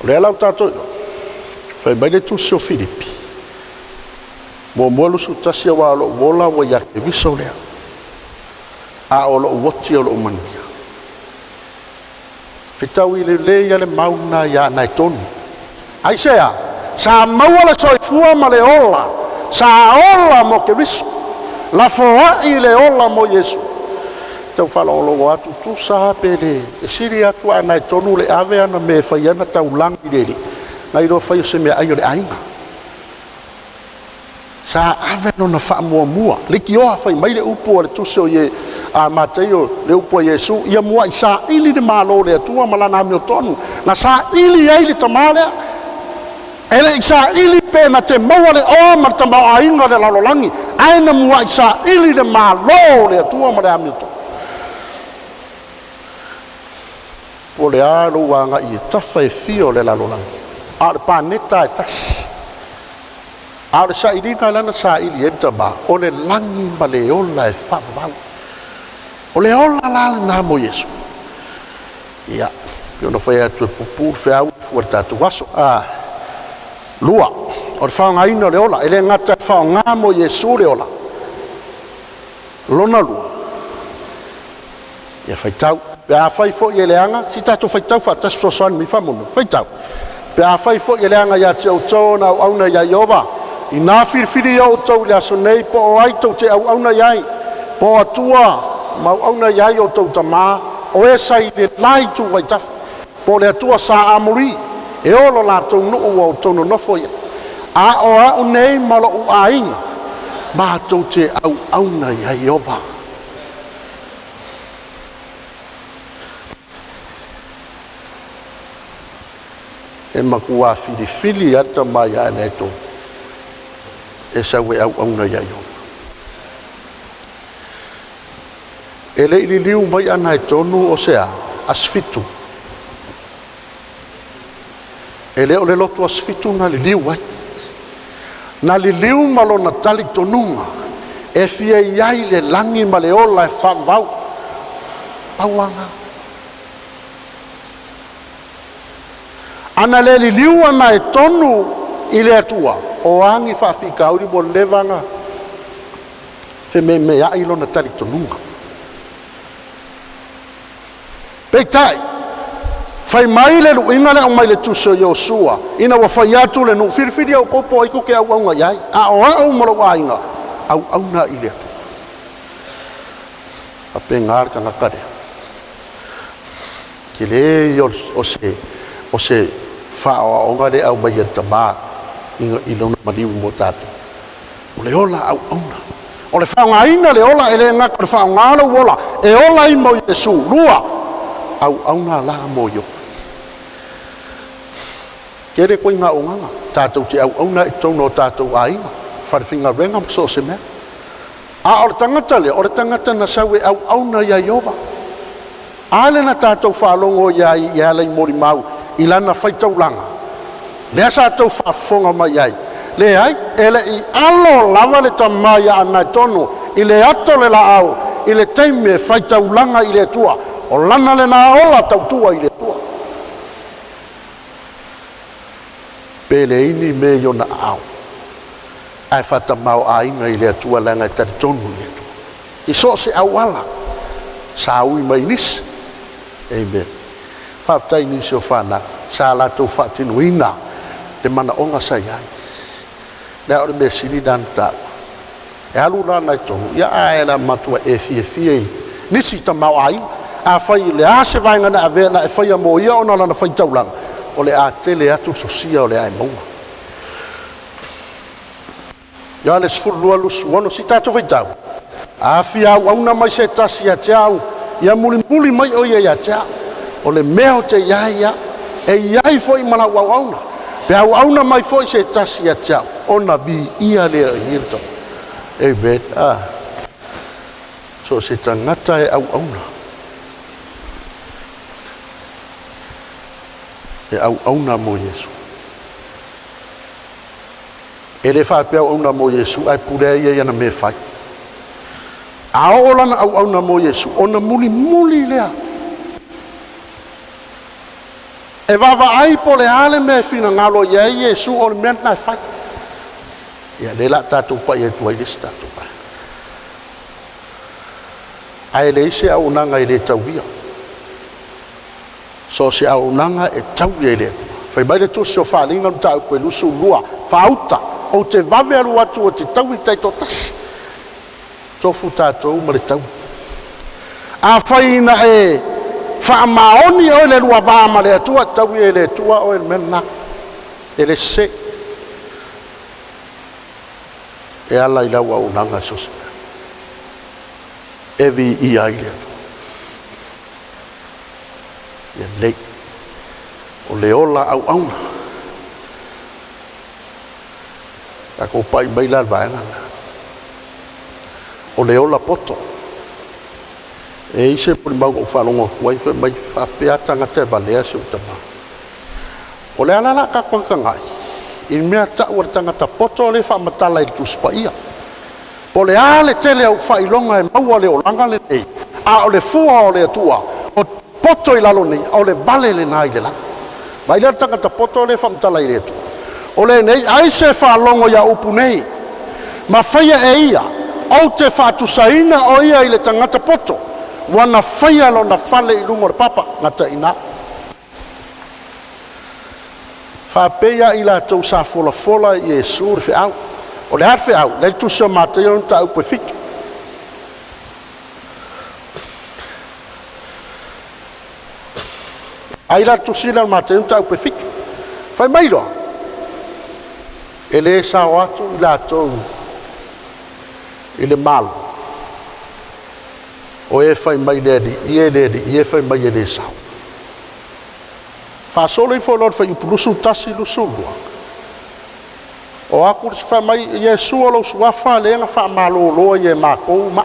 O lea la ua tatou iloa, fai mai le tusi o Filipi. Muamua 21 auā o lo'u ola ua ia Keriso lea, a o lo'u oti o lo'u manuia. Fetaui lelei a le mau lena ia Anaetonu. Aisea? Sa maua le soifua ma le ola, sa ola mo Keriso, lafoai le ola mo Iesu. Tau faalogologo atu tusa pe le e sili atu Anaetonu le ave ana me e fai ana taulaga i le alii, nai lo fai o se meaai o le aiga. Sa ave lona faamuamua, leitioa fai mai le upu a le tusi o ie a Mataio, le upu a Iesu, ia muai saili le Malo o le Atua ma lana amiotonu. Na saili ai le tamā lea. E le i saili pe na te maua le oa ma le tamaoaiga o le lalolagi, ae na muai saili le Malo o le Atua ma le amiotonu. Po o le a lou agai e tafa e fia o le lalolagi, a o le paneta e tasi. A o le sailiga lea na saili ai le tama, o le lagi ma le ola e faavavau. O le ola la lena mo Iesu. Ia, pei ona fai atu e puupuu le feau e fua i le tatou aso. A lua, o le faaaogaina o le ola, e le gata e faaaoga mo Iesu le ola. Lona lua, ia faitau. Pe afai foi e leaga, se i tatou faitau faatasi fesoasoani mai faamolemole. Faitau. Pe afai foi e leaga ia te outou ona auauna ia Ieova, ina filifilia outou i le aso nei po o ai tou te auauna i ai, po o Atua ma auauna i ai outou tamā, o e sa i le la itu vaitafe, po o le Atua sa Amori, e o lo latou nuu ua outou nonofo ai. A o a'u nei ma lo'u aiga, matou te auauna iā Ieova. E matua filifili lava le tama ia Anaeto e sau e auauna ia Ieova. E le i liliu mai Anaetonu o se a? Asifitu. E le o le lotu Asifitu na liliu ai. Na liliu ma lona talitonuga e fia i ai le lagi ma le ola e faavavau. Pau lava lena. Ana le liliu Anaetonu i le Atua, o a ni faafitauli ua leva ona fememeai lona talitonuga. Peitai, fai mai le luiga le aumai le tusi o Iosua, ina ua fai atu le nuu, filifilia outou po o ai tou te auauna i ai, a o a'u ma lou aiga, auauna i le Atua. Faapena le tagata lea. Tele ia o se, o se faaoaoga lea e aumai e le tamā i lona maliu mo tatou. O le ola auauna. O le faaaogaina le ola e le gata o le faaaoga lou ola e ola ai mo Iesu. Lua, auauna la mo Ieova. Tele koiga auaunaga tatou te auauna ai i totonu o tatou aiga, falefaigaluega ma so o se mea. A o le tagata lea, o le tagata na sau e auauna iā Ieova. A lea na tatou faalogo i ai e ala i molimau i lana faitaulaga, lea sa tou faafofoga mai ai. Leai, e le i alo lava le tama ia Anaetonu i le ato o le laau i le taimi e faitaulaga i le Atua, o lana lena ola tautua i le Atua. Pe leai ni mea i ona aao, ae faatamao aiga i le Atua leaga e talitonu i le Atua. I so o se auala, sa ui mai nisi. Amen. Faafetai i nisi o fanau sa latou faatinoina le manaoga sa i ai. Lea o le mea sili lena na taua. E alu la nai tonu, ia ae la matua e fiafia i nisi tamaoaiga. Afai i le a se vaega na avea na e faia mo ia ona lana faitaulaga, o le a tele atu le sosia o le a e maua. Ioane 12:26, se i tatou faitau. A fia auauna mai se tasi ia te au, ia mulimuli mai o ia ia te au. O le mea o te i ai au, e i ai foi ma lau auauna. Pe auauna mai foi se tasi ia te au, ona viia lea e ia le Tama. Amen. Ah. So se tagata e auauna. E auauna mo Iesu. E le faapea auauna mo Iesu ae pule ai ia i ana mea e fai. A oo lana auauna mo Iesu, ona mulimuli lea. E vaavaai po o le a le mea e finagalo i ai Iesu o le mea lena e fai. Ia lea la tatou pai atu ai le isi tatou vaega. Ae leai se auaunaga e le tauia. So o se auaunaga e tauia i le Atua. Fai mai le tusi o Faaaliga mataupu e 22, faauta, ou te vave alu atu ou te taui taitoatasi. Tofu tatou ma le taui. Afai na e faamaoni oe i le lua va ma le Atua, taui e le Atua oe i le mea lena. E le sese. E ala i lau auaunaga so o se mea. E viia ai le Atua. Ia lelei. O le ola auauna. Tatou pai mai la i le vaega lena. O le ola poto. E i ai se molimau na ou faalogo atu ai, fai mai faapea tagata e valea si ou tama. O le ala la tatou tagatagai i le mea tau a le tagata poto lea e faamatala i le Tusi Paia. Po o le a le tele o faailoga e maua le olaga lenei, a o le fua o le Atua, o poto i lalo nei, o le vale lena i le lagi. Vai lea le tagata poto lea e faamatala i le Atua. O lenei, ai se faalogo ia upu nei, ma faia e ia, ou te faatusaina o ia i le tagata poto, ua na faia lona fale i luga o le papa, gata i ina. Faapei lava i latou sa folafola i Iesu le feau. O le a le feau? Lea e i le tusi o Mataio mataupu e 7. Ai la le tusi lea o Mataio mataupu e 7. Fai mai loa, e le sao atu i latou i le Malo, o e fai mai le Alii e, le Alii e, fai mai e le sao. Faasolo ifo loa le fuaiupu 21, 22. O atu le fai mai Iesu o lou suafa lea na faamalolo ai e matou mai.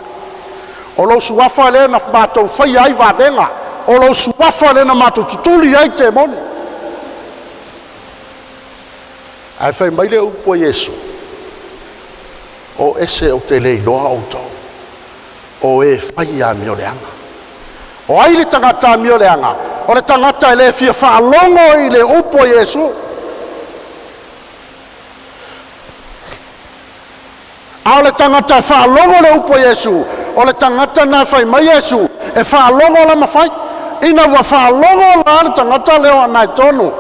O lou suafa lea na matou faia ai vavega. O lou suafa lea na matou tutuli ai temoni. Ae fai mai le upu a Iesu, o ese ou te le iloa outou, o e fai amio leaga. O ai le tagata amio leaga? O le tagata e le fia faalogo i le upu a Iesu. A o le tagata e faalogo le upu a Iesu, o le tagata na fai mai Iesu, e faalogo la ma fai. Ina ua faalogo la le tagata lea o anaetonu.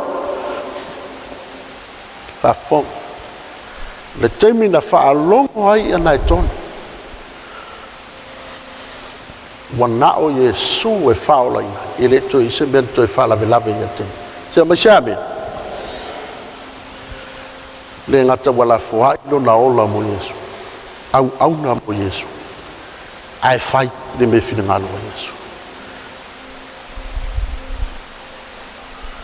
Faafofoga. Le taimi na faalogo ai anaetonu, ua na o Iesu e faaolaina, e le toe i se mea na toe faalavelave ia te. Se mai se ame. Le gata ua lafoai lona ola mo Iesu, auauna mo Iesu, ae fai le mea finagalo o Iesu.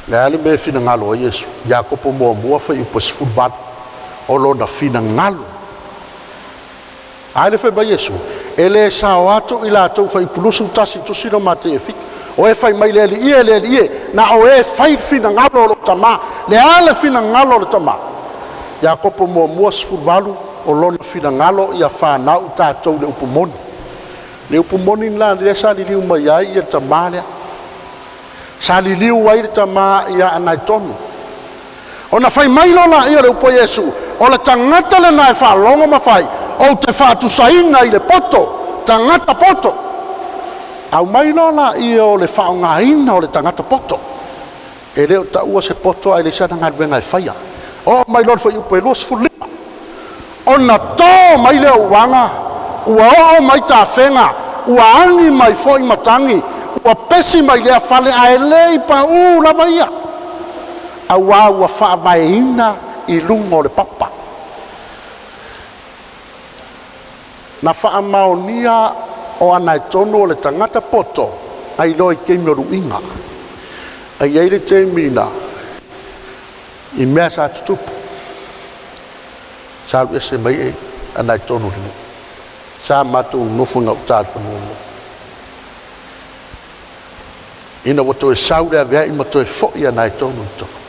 Le a le mea finagalo o Iesu, Iakopo muamua fuaiupu e 18, o lona finagalo. Ae le fai mai Iesu, e le sao atu i latou fuaiupu 21 tusi lo Matei e 7. O e fai mai le Alii e, le Alii e, na o e fai le finagalo o lo tamā. Le a le finagalo o le tamā? Iakopo muamua 18, o lona finagalo ia whanau tātou le upu moni. Le upu moni la lea sa liliu mai ai ia le tamā lea. Sa liliu ai le tamā ia anaetonu. Ona fai mai loa ia le upu a Iesu, o le tagata lena e faalogo ma fai, ou te faatusaina i le poto, tagata poto. Au mai loa la ia o le faaaogaina o le tagata poto. E le o taua se poto ae le sana galuega e faia. O mai loa le fuaiupu e 25. Ona tō mai le uaga, ua oo mai tafega, ua agi mai foi matagi, ua pesi mai lea fale ae le i paū lava ia. Auā ua faavaeina i luga o le papa. Na faamaonia o anaetonu o le tagata poto ai loa i taimi o luiga. Ai ai le taimi na i mea sa tutupu. Sa alu ese mai e anaetonu le nuu. Sa matou nofo i gauta i le fanua mo. Ina ua toe sau le aveai ma toe foi anaetonu i totonu.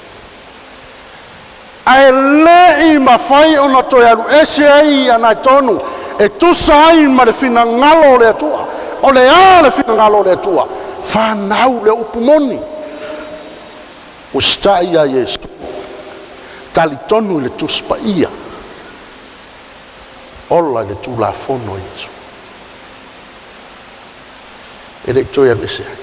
Ae le i mafai ona toe alu ese ai anaetonu e tusa ai ma le finagalo o le Atua. O le a le finagalo o le Atua? Whanau le upu moni. Ua sita'i ia Iesu. Talitonu i le Tusi Paia. Ola i le Tulafono a Iesu. E le i toe alu ese ai.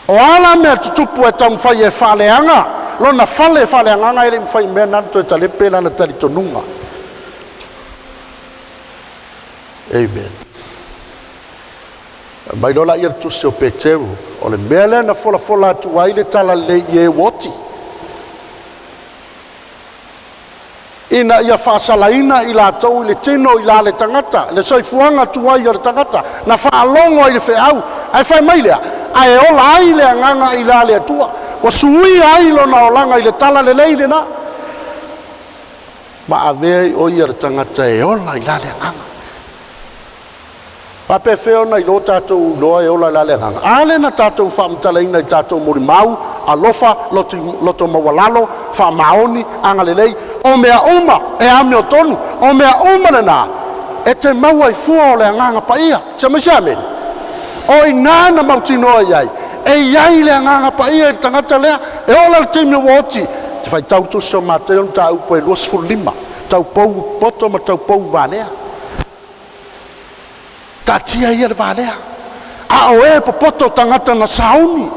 O a la mea tutupu e taumafai e faaleaga lona fale faaleagaga, e le i mafai i mea na ona toe talepe lana talitonuga. Amen. Aumai loa laia le tusi o Peteru, o le mea lea na folafola atu ai le talalelei i e ua oti, ina ia faasalaina i latou i le tino i la le tagata, le soifuaga tuai o le tagata, na faalogo ai le feau, ae fai mai lea, ae ola ai le agaga i la le Atua, ua suia ai lona olaga i le talalelei lena, ma avea ai o ia le tagata e ola i la le agaga. Faapefea ona iloa tatou iloa e ola i la le agaga? A lea na tatou faamatalaina i tatou molimau, alofa, loto maualalo, faamaoni, agalelei, o mea uma e amiotonu, o mea uma lena e te maua i fua o le agaga paia. Se mai se amene. O i ina na mautinoa i ai, e i ai le agaga paia i le tagata lea, e oo la i le taimi ua oti, te faitau tusi o Mateo mataupu e 25, taupou poto ma taupou valea. Taatia ia le valea, a o e popoto tagata na sauni.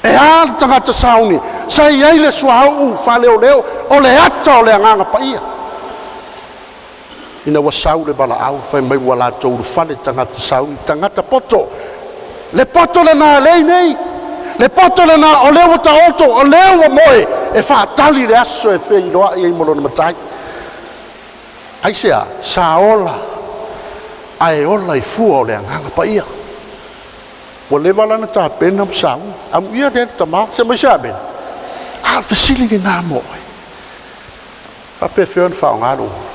E a le tagata sauni? Sa i ai le suauu faaleoleo o le ata o le agaga paia. Ina ua sau le valaau, fai mai ua latou ulufale tagata sauni, tagata poto. Le poto lena lea i nei, le poto lena o lea ua taoto, o lea ua moe, e faatali le aso e feiloai ai ma lona matai. Aisea? Sa ola, ae ola i fua o le agaga paia. Ua leva la ona tapena ma sauni. Amuia lea le tama, se mai se amene. A o le fesili lena mo oe. Faapefea ona faaaoga lou ola?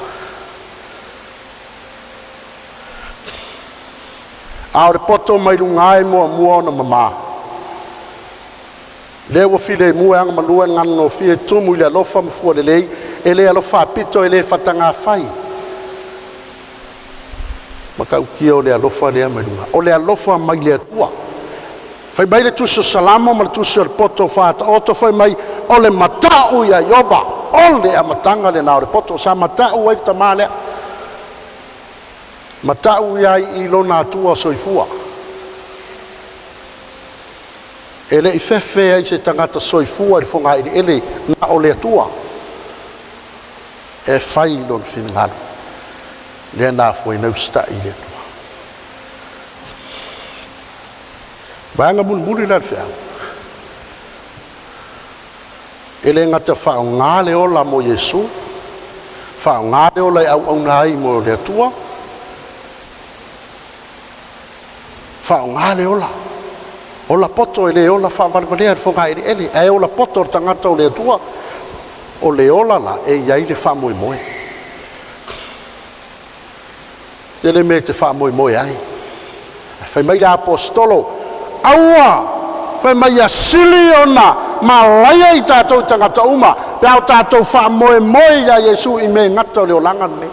A o le poto mai luga e muamua ona mama. Lea ua filemu e agamalua e gagogofie e tumu i le alofa ma fua lelei, e le alofa faapito, e le fatagafai. Matautia o le alofa lea mai luga, o le alofa mai le Atua. Fai mai le tusi o Salamo ma le tusi o le poto faataoto, fai mai o le matau ia Ioba, o le amataga lena o le poto, sa matau ai le tamā lea. Matau ia i lona Atua soifua. E le i fefe ai se tagata soifua i le fogaeleele na o le Atua e fai lona finagalo, lea na afua ai na usitai i le Atua. Vaega mulimuli la le feau. E le gata faaaoga le ola mo Iesu, faaaoga le ola e auauna ai mo le Atua, Faaaoga le ola. Ola poto e le ola faavalevalea i le fogaeleele, ae ola poto le tagata o le Atua. O le ola la e i ai le faamoemoe. Tele mea e te faamoemoe ai. Ae fai mai le aposetolo, aua, fai mai ia sili ona malaia i tatou i tagata uma, pe a o tatou faamoemoe ia Iesu i mea e gata o le olaga lenei.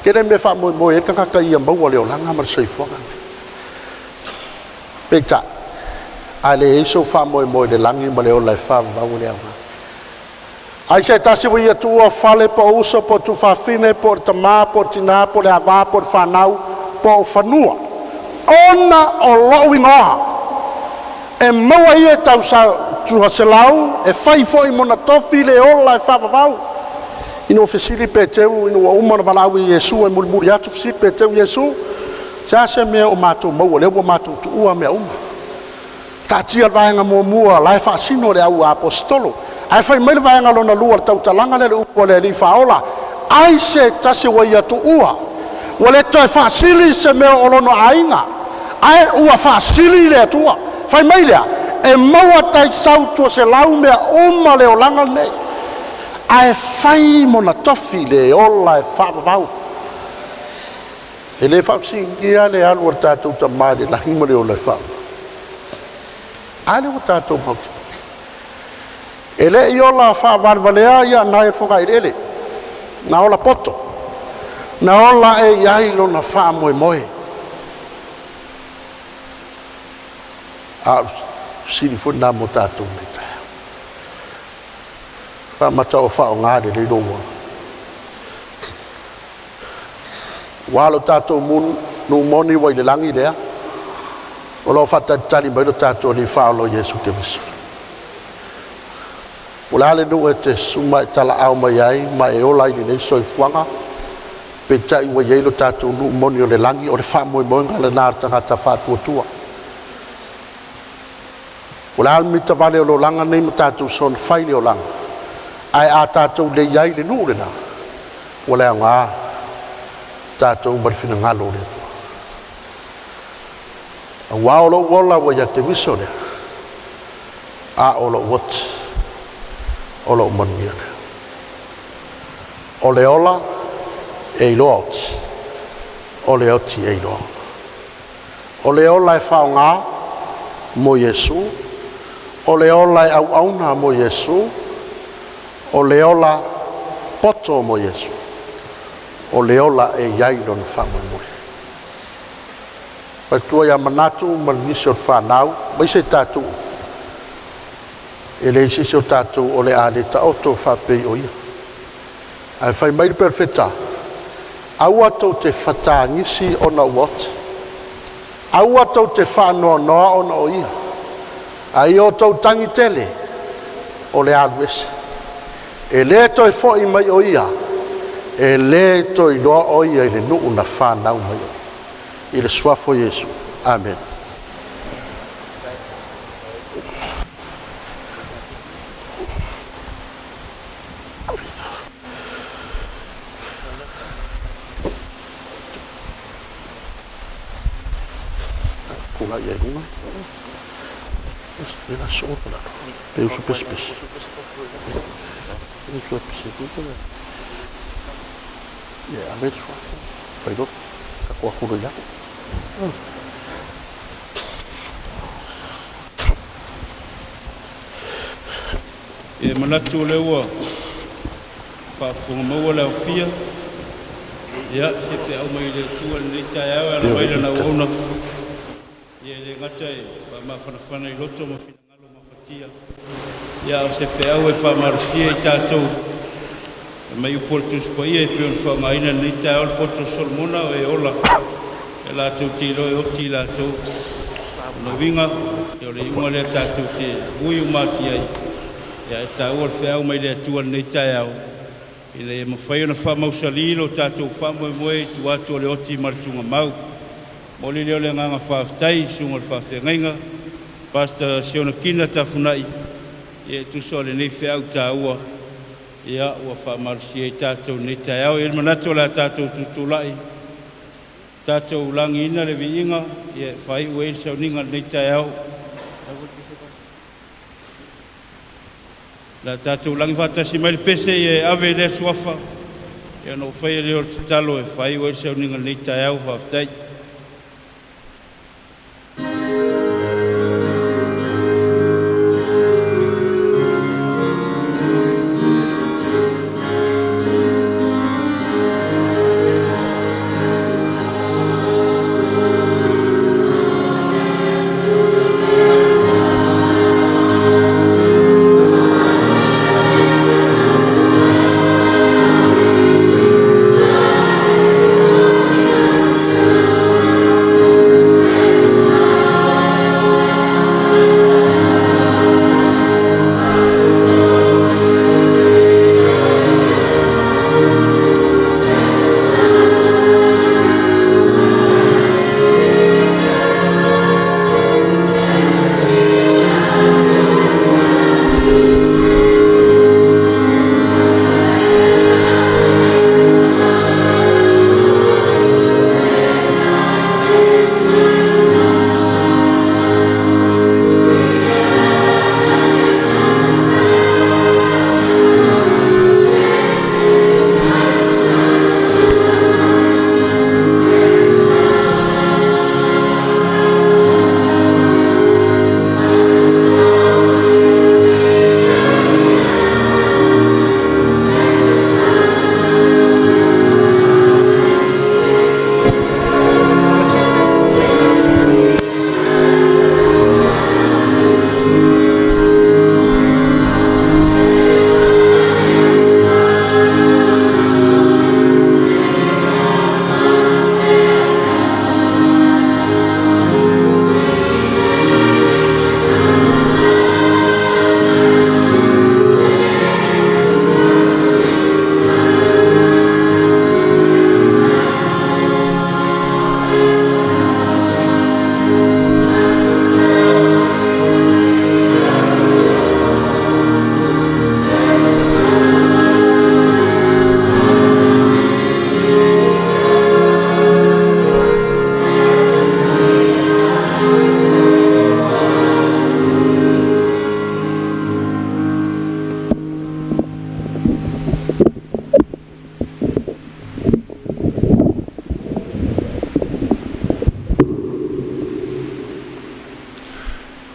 Tele mea e faamoemoe ai le tagata ia maua le olaga ma le soifuaga lenei. Peitai, a leai sou faamoemoe i le lagi ma le ola e faavavau e le aoga. Ai se tasi ua ia tuua fale po o uso po o tuafafine po o le tama po o le tina po o le ava po o le fanau po o fanua, ona o lou igoa, e maua ia tausaga e fai foi mona tofi le ola e faavavau. Ina ua fesili Peteru, ina ua uma ona valaau e Iesu e mulimuli atu, fesili Peteru, Iesu, se a se mea o matou maua, lea ua matou tuua mea uma. Taatia le vaega muamua, la e faasino le au aposetolo. Ae fai mai le vaega lona lua, le tautalaga lea, le upu a le Alii Faaola, ai se tasi ua ia tuua, ua le toe faasili se mea o lona aiga, ae ua faasili le Atua. Fai mai lea, e maua taisau 200 mea uma le olaga lenei, ae fai mona tofi le ola e faavavau. E le faafesiligia le alu a le tatou tama i le lagi ma le ola e faavavau. A lea ua tatou mautinoa. E le i ola faavalevalea ia nai o le fogaeleele, na ola poto, na ola e i ai lona faamoemoe. A o le fesili foi lena mo tatou nei taeao. Faamata o faaaogā lelei lou ola. Ua lo tatou nuu moni ua i le lagi lea, o lo o faatalitali mai lo tatou Alii Faaola o Iesu Keriso. O le a le nuu e te susu ma e talaau mai ai ma e ola ai i lenei soifuaga, peitai ua i ai lo tatou nuu moni o le lagi, o le faamoemoega lena a le tagata faatuatua. O le a le mita vale o le olaga nei ma tatou soona fai i le olaga, ae a tatou le i ai i le nuu lena, ua le aoga tatou ma le finagalo o le Atua. Auā o lou ola ua ia Keriso lea, a o lou oti, o lou manuia lea. O le ola e iloa oti, o le oti e iloa ola. O le ola e faaaoga mo Iesu, o le ola e auauna mo Iesu, o le ola poto mo Iesu, o le ola e i ai lona faamoemoe. Faletua ia Manatu ma le nisi o le fanau, mai se tatou, e leai se isi o tatou o le a le taoto faapei o ia. Ae fai mai le perofeta, aua tou te fatagisi ona ua oti, aua tou te faanoanoa ona o ia, a ia outou tagi tele o le a alu ese. E le toe foi mai o ia, e le toe iloa o ia i le nuu na whanau mai o. I le suafa o Iesu. Amen. Kula ia i luga. Le la so pa lalo. Pe usu pesi pesi. Usu pesi pesi. Ia, ave le suafa. Fai loto. Ka ko aku lo ia. E manatu o lea ua faafofoga maua le aofia ia se feau mai le Atua i lenei taeao e ala mai lana auauna. Ia e le gata e faamafanafana i loto ma finagalo mafatia, ia o se feau e faamalosia i tatou e mai upu o le Tusi Paia e pei ona faaaogaina i lenei taeao le poto o Solomona o e ola e latou te iloa e oti i latou. O le uiga o le iuga lea tatou te ui uma atu ai, ia e taua le feau mai le Atua i lenei taeao, ina ia mafai ona faamausali lo tatou faamoemoe i tua atu o le oti ma le tugamau. Momoli lea o le agaga faafetai i susuga i le faafeagaiga Pastor Siona Kina Tafunai, ia e tusa o lenei feau taua ia ua faamalosia ai tatou i lenei taeao. E i ai le manatu o le a tatou tutulai tatou lagiina le viiga ia e faaiu ai le sauniga i lenei taeao. O le a tatou lagi faatasi mai le pese ia e ave i lea suafa ia ona ou faia lea o le tatalo e faaiu ai le sauniga i lenei taeao. Faafetai.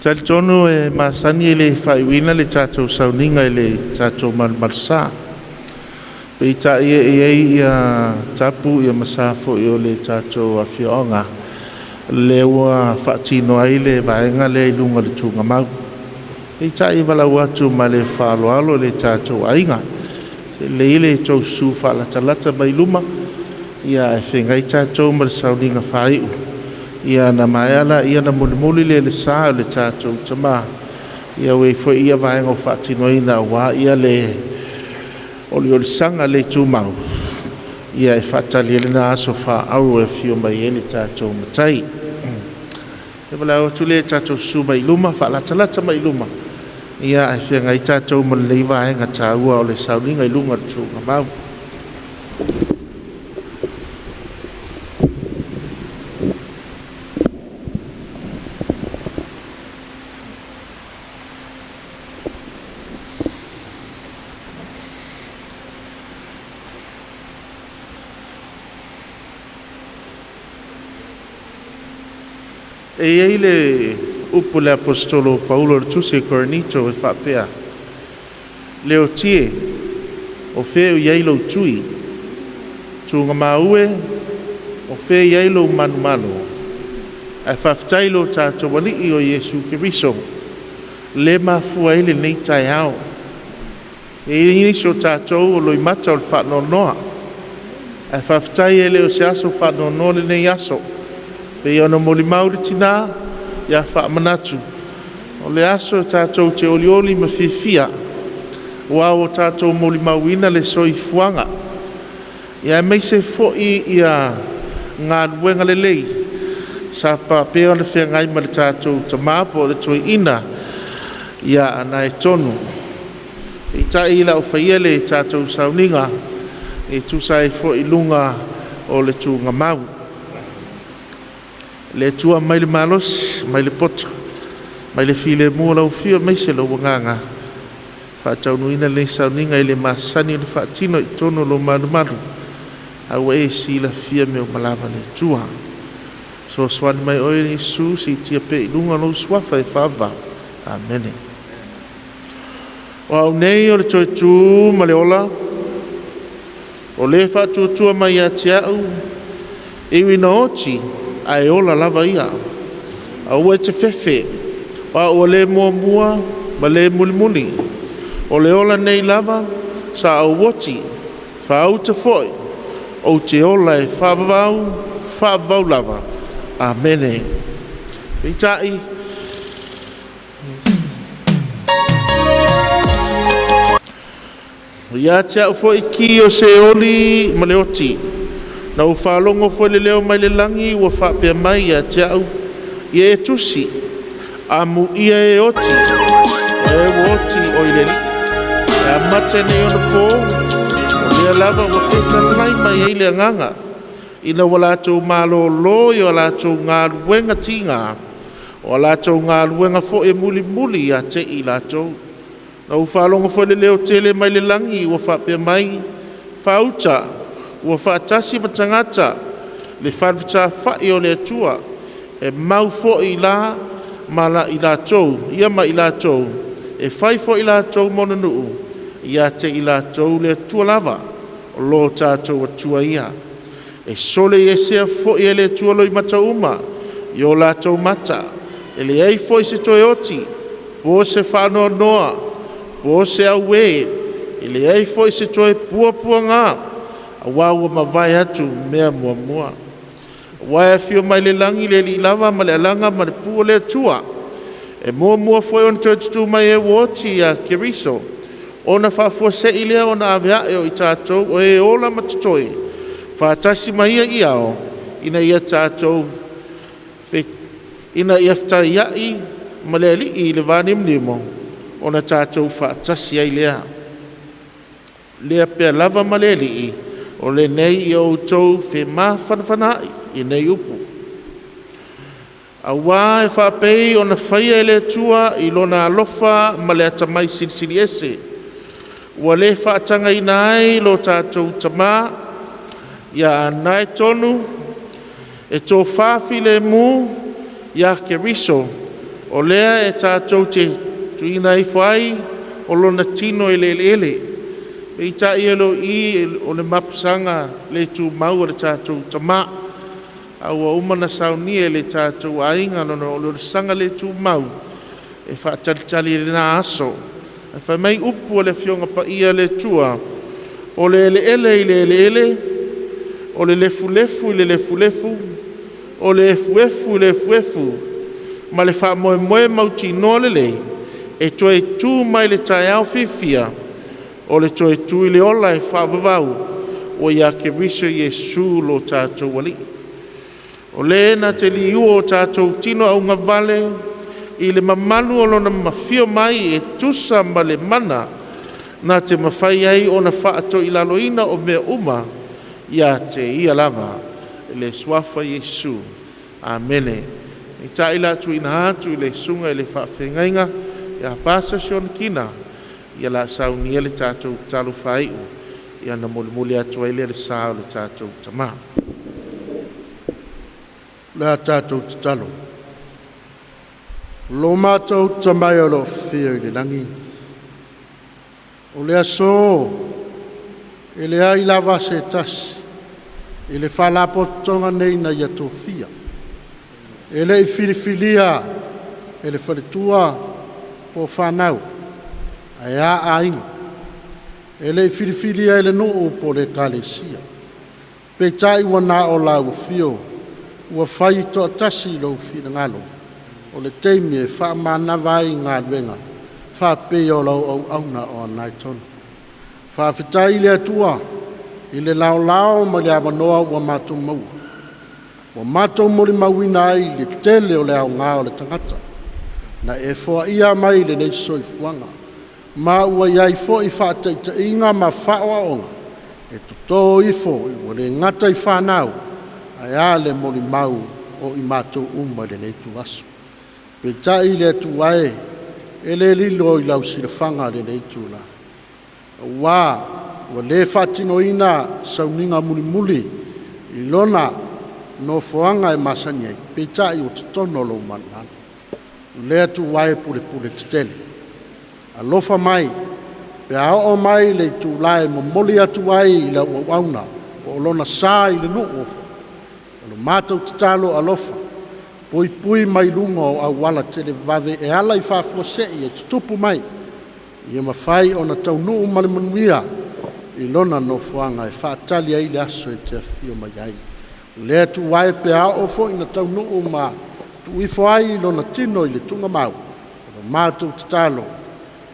Talitonu e masani e le faaiuina le tatou sauniga i le tatou malumalusa. Peitai e i ai ia tapu ia ma sa foi o le tatou afioaga lea ua faatino ai le vaega lea i luga o le tugamau. Peitai e valaau atu ma le faaaloalo le tatou aiga. Se lelei le tou susu faalatalata mai luma ia e feagai tatou ma le sauniga faaiu. Ia na maea laia na mulimuli lea i le sa o le tatou tama. Ia ua i ai foi ia vaega o faatinoina aua ia le oliolisaga le tumau. Ia e faatali ai lena aso faaauro e afio mai ai le tatou matai. E valaau atu lea tatou susu mai luma, faalatalata mai luma. Ia ae feagai tatou ma lenei vaega taua o le sauniga i luga o le tugamau. E i ai le upu a le Aposetolo o Paulo i le tusi a Korinito e faapea, Le oti e, o fea o i ai lou tui? Tugamau e, o fea i ai lou manumalo? Ae faafetai i lo tatou Alii o Iesu Keriso, le mafua ai lenei taeao. E i ai nisi o tatou o loimata o le faanoanoa, ae faafetai e le o se aso faanoanoa lenei aso. Pei ona molimau le tina ia faamanatu, o le aso tatou te olioli ma fiafia, ua o tatou molimauina le soifuaga. Ia aemaise foi ia galuega lelei sa faapea ona feagai ma le tatou tama po o le toeaina ia Anaetonu. Peitai o le a ou faia le tatou sauniga e tusa ai foi i luga o le tugamau. Le Atua mai le malosi, mai le poto, mai le filemu o lau Afio aemaise lou Agaga, faataunuuina lenei sauniga e le masani ona faatino i totonu o lou malumalu, a ua e silafia mea uma lava le Atua. Soasoani mai oe Iesu, siitia pea i luga lou suafa e faavavau. Amene. O au nei o le toe tu ma le ola, o le faatuatua mai ia te au, e ui ina oti, ae ola lava ia. Aua e te fefe, o au o le muamua ma le mulimuli. O le ola nei lava, sa ou oti, faauta foi, ou te ola e faavavau, faavavau lava. Amene. Peitai, ia te au foi ki o Seoli ma le oti. Na ou faalogo foi le leo mai le lagi ua faapea mai ia te au, ia e tusi, amuia e oti, o e ua oti o i le Alii. E amata nei ona pō, o lea lava ua fetalai mai ai le agaga, ina ua latou malōlō i o latou galuega tiga, o a latou galuega foi e mulimuli ia te i latou. Na ou faalogo foi le leo tele mai le lagi ua faapea mai, faauta, ua faatasi ma tagata le fale fetāfai o le Atua, e mau foi la ma la i latou, ia ma i latou, e fai foi latou ma ona nuu, ia te i latou le Atua lava, o lo tatou Atua ia. E sole esea foi e le Atua loimata uma i o latou mata, e leai foi se toe oti, po o se faanoanoa, po o se auē, e leai foi se toe puapuaga, auā ua mavae atu mea muamua. Aua e afio mai le lagi le Alii lava ma le alaga ma le pu o le Atua. E muamua foi ona toe tutū mai e ua oti ia Keriso, ona faafuasei lea ona ave ae o i tatou o e ola ma totoe, faatasi ma ia i ao, ina ia tatou ina ia fetaiai ma le Alii i le vanimonimo, ona tatou faatasi ai lea. Lea pea lava ma le Alii, o lenei ia outou femafanafanaa'i i nei upu. Auā e faapei ona faia e le Atua i lona alofa ma le atamai silisili ese, ua le faatagaina ai lo tatou tamā ia Anaetonu e tofā filemu ia Keriso. O lea e tatou te tuuina ifo ai o lona tino i le eleele. Peitai e le o i o le mapusaga le tumau o le tatou tamā. A ua uma ona saunia e le tatou aiga lona oliolisaga le tumau e faatalitali i lena aso. Ae fai mai upu a le Afioga Paia a le Atua, o le eleele i le eleele, o le lefulefu i le lefulefu, o le efuefu i le efuefu, ma le faamoemoe mautinoa lelei, e toe tu mai le taeao fiafia, o le toe tu i le ola e faavavau, ua ia Keriso Iesu lo tatou Alii. O le na te liua o tatou tino augavale i le mamalu o lona mafio mai e tusa ma le mana na te mafai ai ona faatoilaloina o mea uma ia te ia lava. I le suafa Iesu. Amene. I tai la tuuina atu i le susuga i le faafeagaiga ia Pastor Sean Kina ia la saunia le tatou tatalo faaiu ia na molimoli atu ai lea le sa o le tatou tamā. Le a tatou tatalo. Lo matou Tama e o lo o afio i le lagi, o le aso e leai lava se tasi i le faalapotopotoga nei na ia tofia. E le i filifilia e le faletua po o fanau, ae a aiga. E le i filifilia e le nuu po o le ekalesia. Peitai ua na o lau afio, ua fai toatasi lou finagalo, o le taimi e faamanava ai galuega faapea o lau auauna o anaitonu. Faafetai i le Atua i le laolao ma le avanoa ua matou maua. Ua matou molimauina ai le tele o le aoga o le tagata na e foaia mai lenei soifuaga, ma ua i ai foi faataitaiga ma faaoaoga e toto ifo ua le gata i fanau, ae a le molimau o i matou uma i lenei ituaso. Peitai le Atua e, e le lilo i lau silafaga lenei itula, auā ua le faatinoina sauniga mulimuli i lona nofoaga e masani ai, peitai ua totonu o lou malumalu. Le Atua e pulepule tetele, alofa mai pe a oo mai le itula e momoli atu ai i lau auauna po o lona sa i le nuu o o le matou tatalo alofa, puipui mai luga o auala televavave e ala i faafuasei e tutupu mai, ia mafai ona taunuu ma le manuia i lona nofoaga e faatali ai le aso e te afio mai ai. Le Atua e, pe a oo foi na taunuu ma tuuifo ai lona tino i le tugamau, o le matou tatalo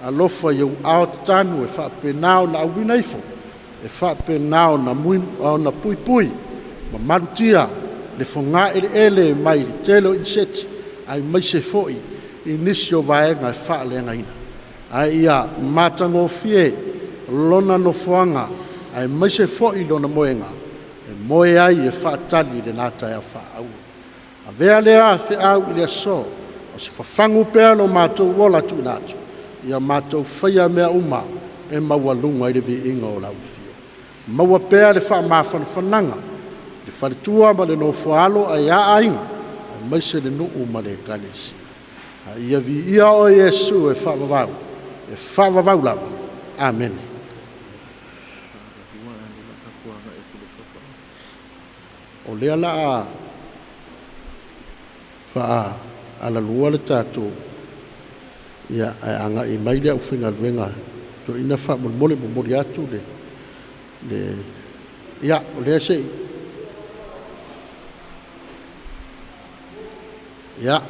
alofa i ou ao tatanu e faapena ona auina ifo, e faapena ona, mui, ona puipui ma malutia le fogaeleele mai le tele o iniseti aemaise foi i nisi o vaega e faaleagaina. Ae ia matagofie lona nofoaga aemaise foi lona moega e moe ai e faatali i lena taeao faaauro. Avea lea feau i le aso, o se fafagu pea lo matou ola tuuina atu, ia matou faia mea uma e maualuga i le viiga o lau afio. Maua pea le faamafanafanaga, le faletua ma le nofoaalo ae a aiga, aemaise le nuu ma le ekalesia. A ia viia oe Iesu e faavavau, e faavavau lava. Amene. O lea la a faaalalua le tatou ia ae agai mai le aufaigaluega toeaina faamolemole momoli atu le le ia o lea se i ia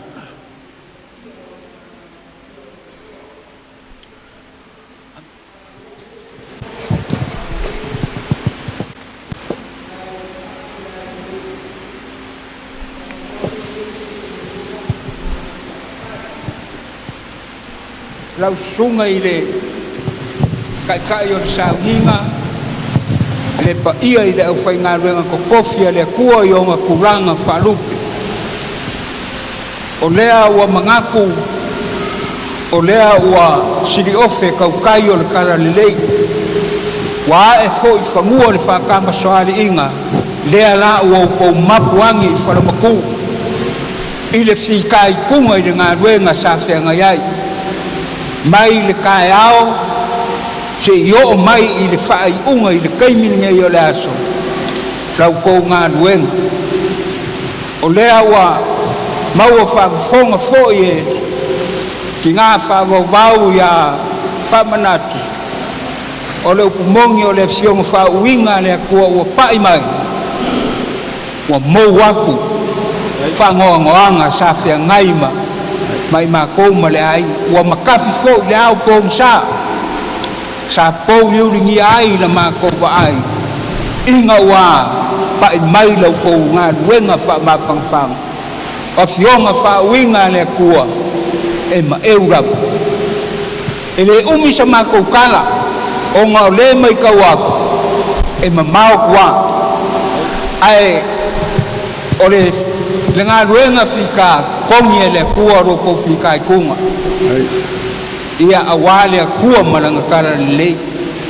Lau susuga i le Taitai o le sauniga, le paia i le aufaigaluega totofi a le Atua i ona tulaga faalupe. O lea ua manatu, o lea ua siliofe tautai o le talalelei, ua ae foi i fanua le faatamasoaliiga, lea la ua outou mapu agi i falematu. I le fitaituga i le galuega sa feagai ai mai le taeao seia oo mai i le faaiuga i le taimi lenei o le aso la outou galuega. O lea ua maua faafofoga foi e tinā faavauvau ia faamanatu o le upu moni o le afioga faauuina a le Atua ua pai mai, ua mou atu faanoanoaga sa feagai ma maimoa ma le aiga, ua matafi foi le ao pogisa sa pouliuligia ai la matou vaai ina ua pai mai la outou galuega faamafanafana. O afioga faauuina a le Atua e maeu lava. E le umi sa matou tala ona o lea e matau atu e mamao tua, ae o le le galuega fita togi e le Atua o lo outou fitaituga ia auā le Atua ma Lana Talalelei.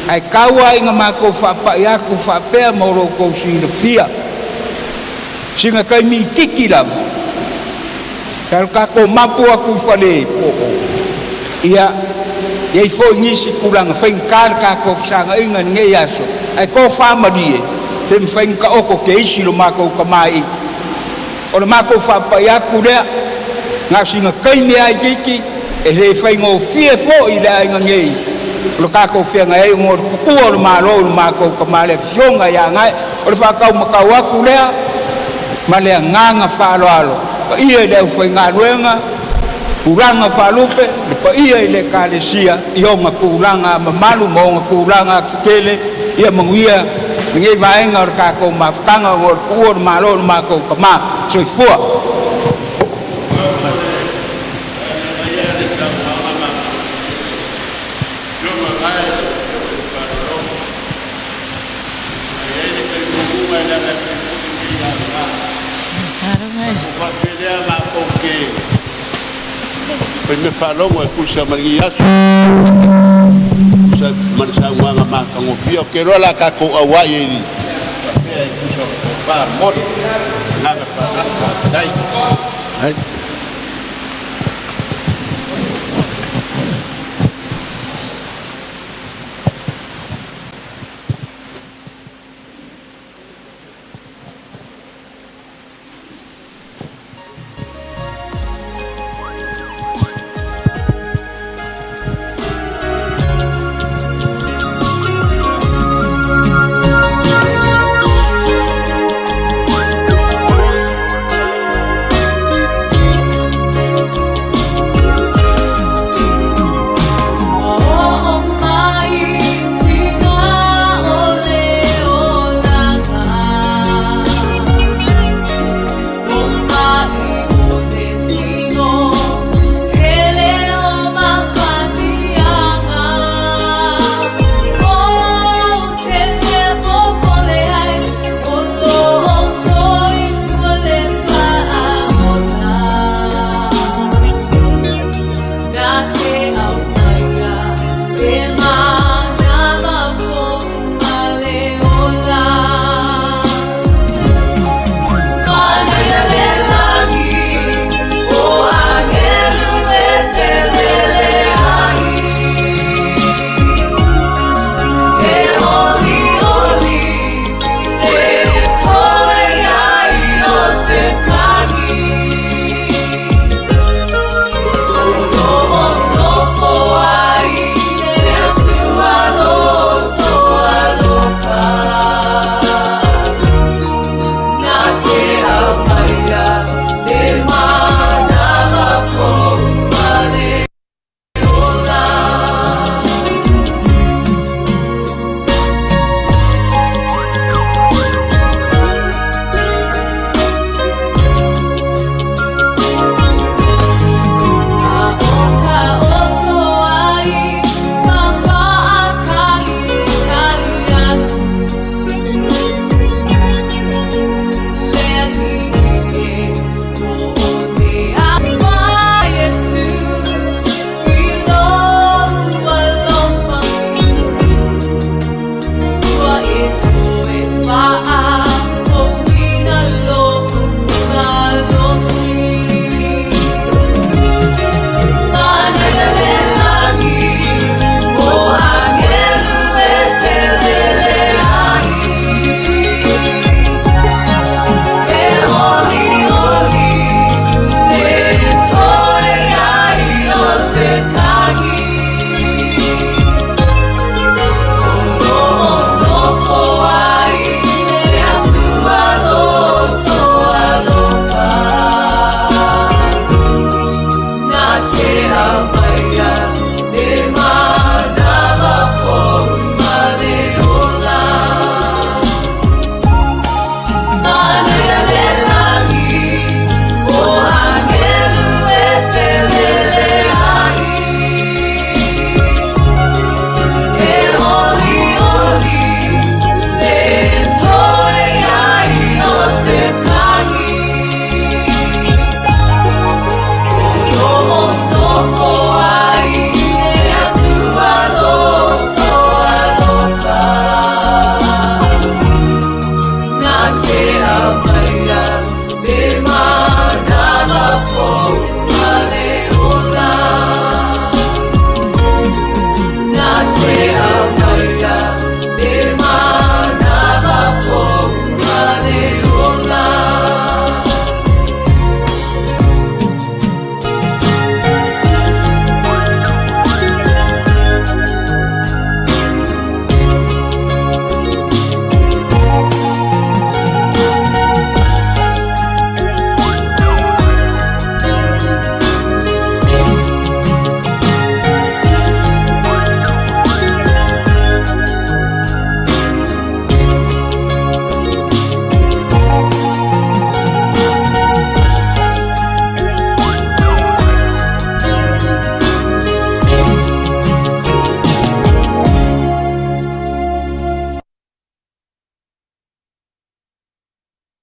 Ae tau lava ina matou faapai atu faapea ma o lo outou silafia, sina taimi itiiti lava sa o tatou mapu atu i Fale ia i ai foi nisi tulaga faigata le tatou fesaga'iga i lenei aso, ae tofamalie pe mafai ona taoto teisi lo matou tamaaiga. O le matou faapai atu lea na o sina taimi lava itiiti, e le faigofie foi i le aiga nei o le tatou feagai ai ona o le tuua o le Malo i le matou tama le afioga ia Gae. O le faataumatau atu lea ma le agaga faaaloalo paia i le aufaigaluega, tulaga faalupe, le paia i le Ekalesia i ona tulaga mamalu ma ona tulaga tetele. Ia manuia lenei vaega o le tatou mafutaga ona o le tuua o le Malo i le matou tama. Soifua. Faimea faalogo e tusa ma lenei aso, tusa ma le saunoaga matagofie. Ou te iloa o le a tatou auai ai faapea e tusa o le tofa moni. Ma le agaga faaaloalo, faafetai.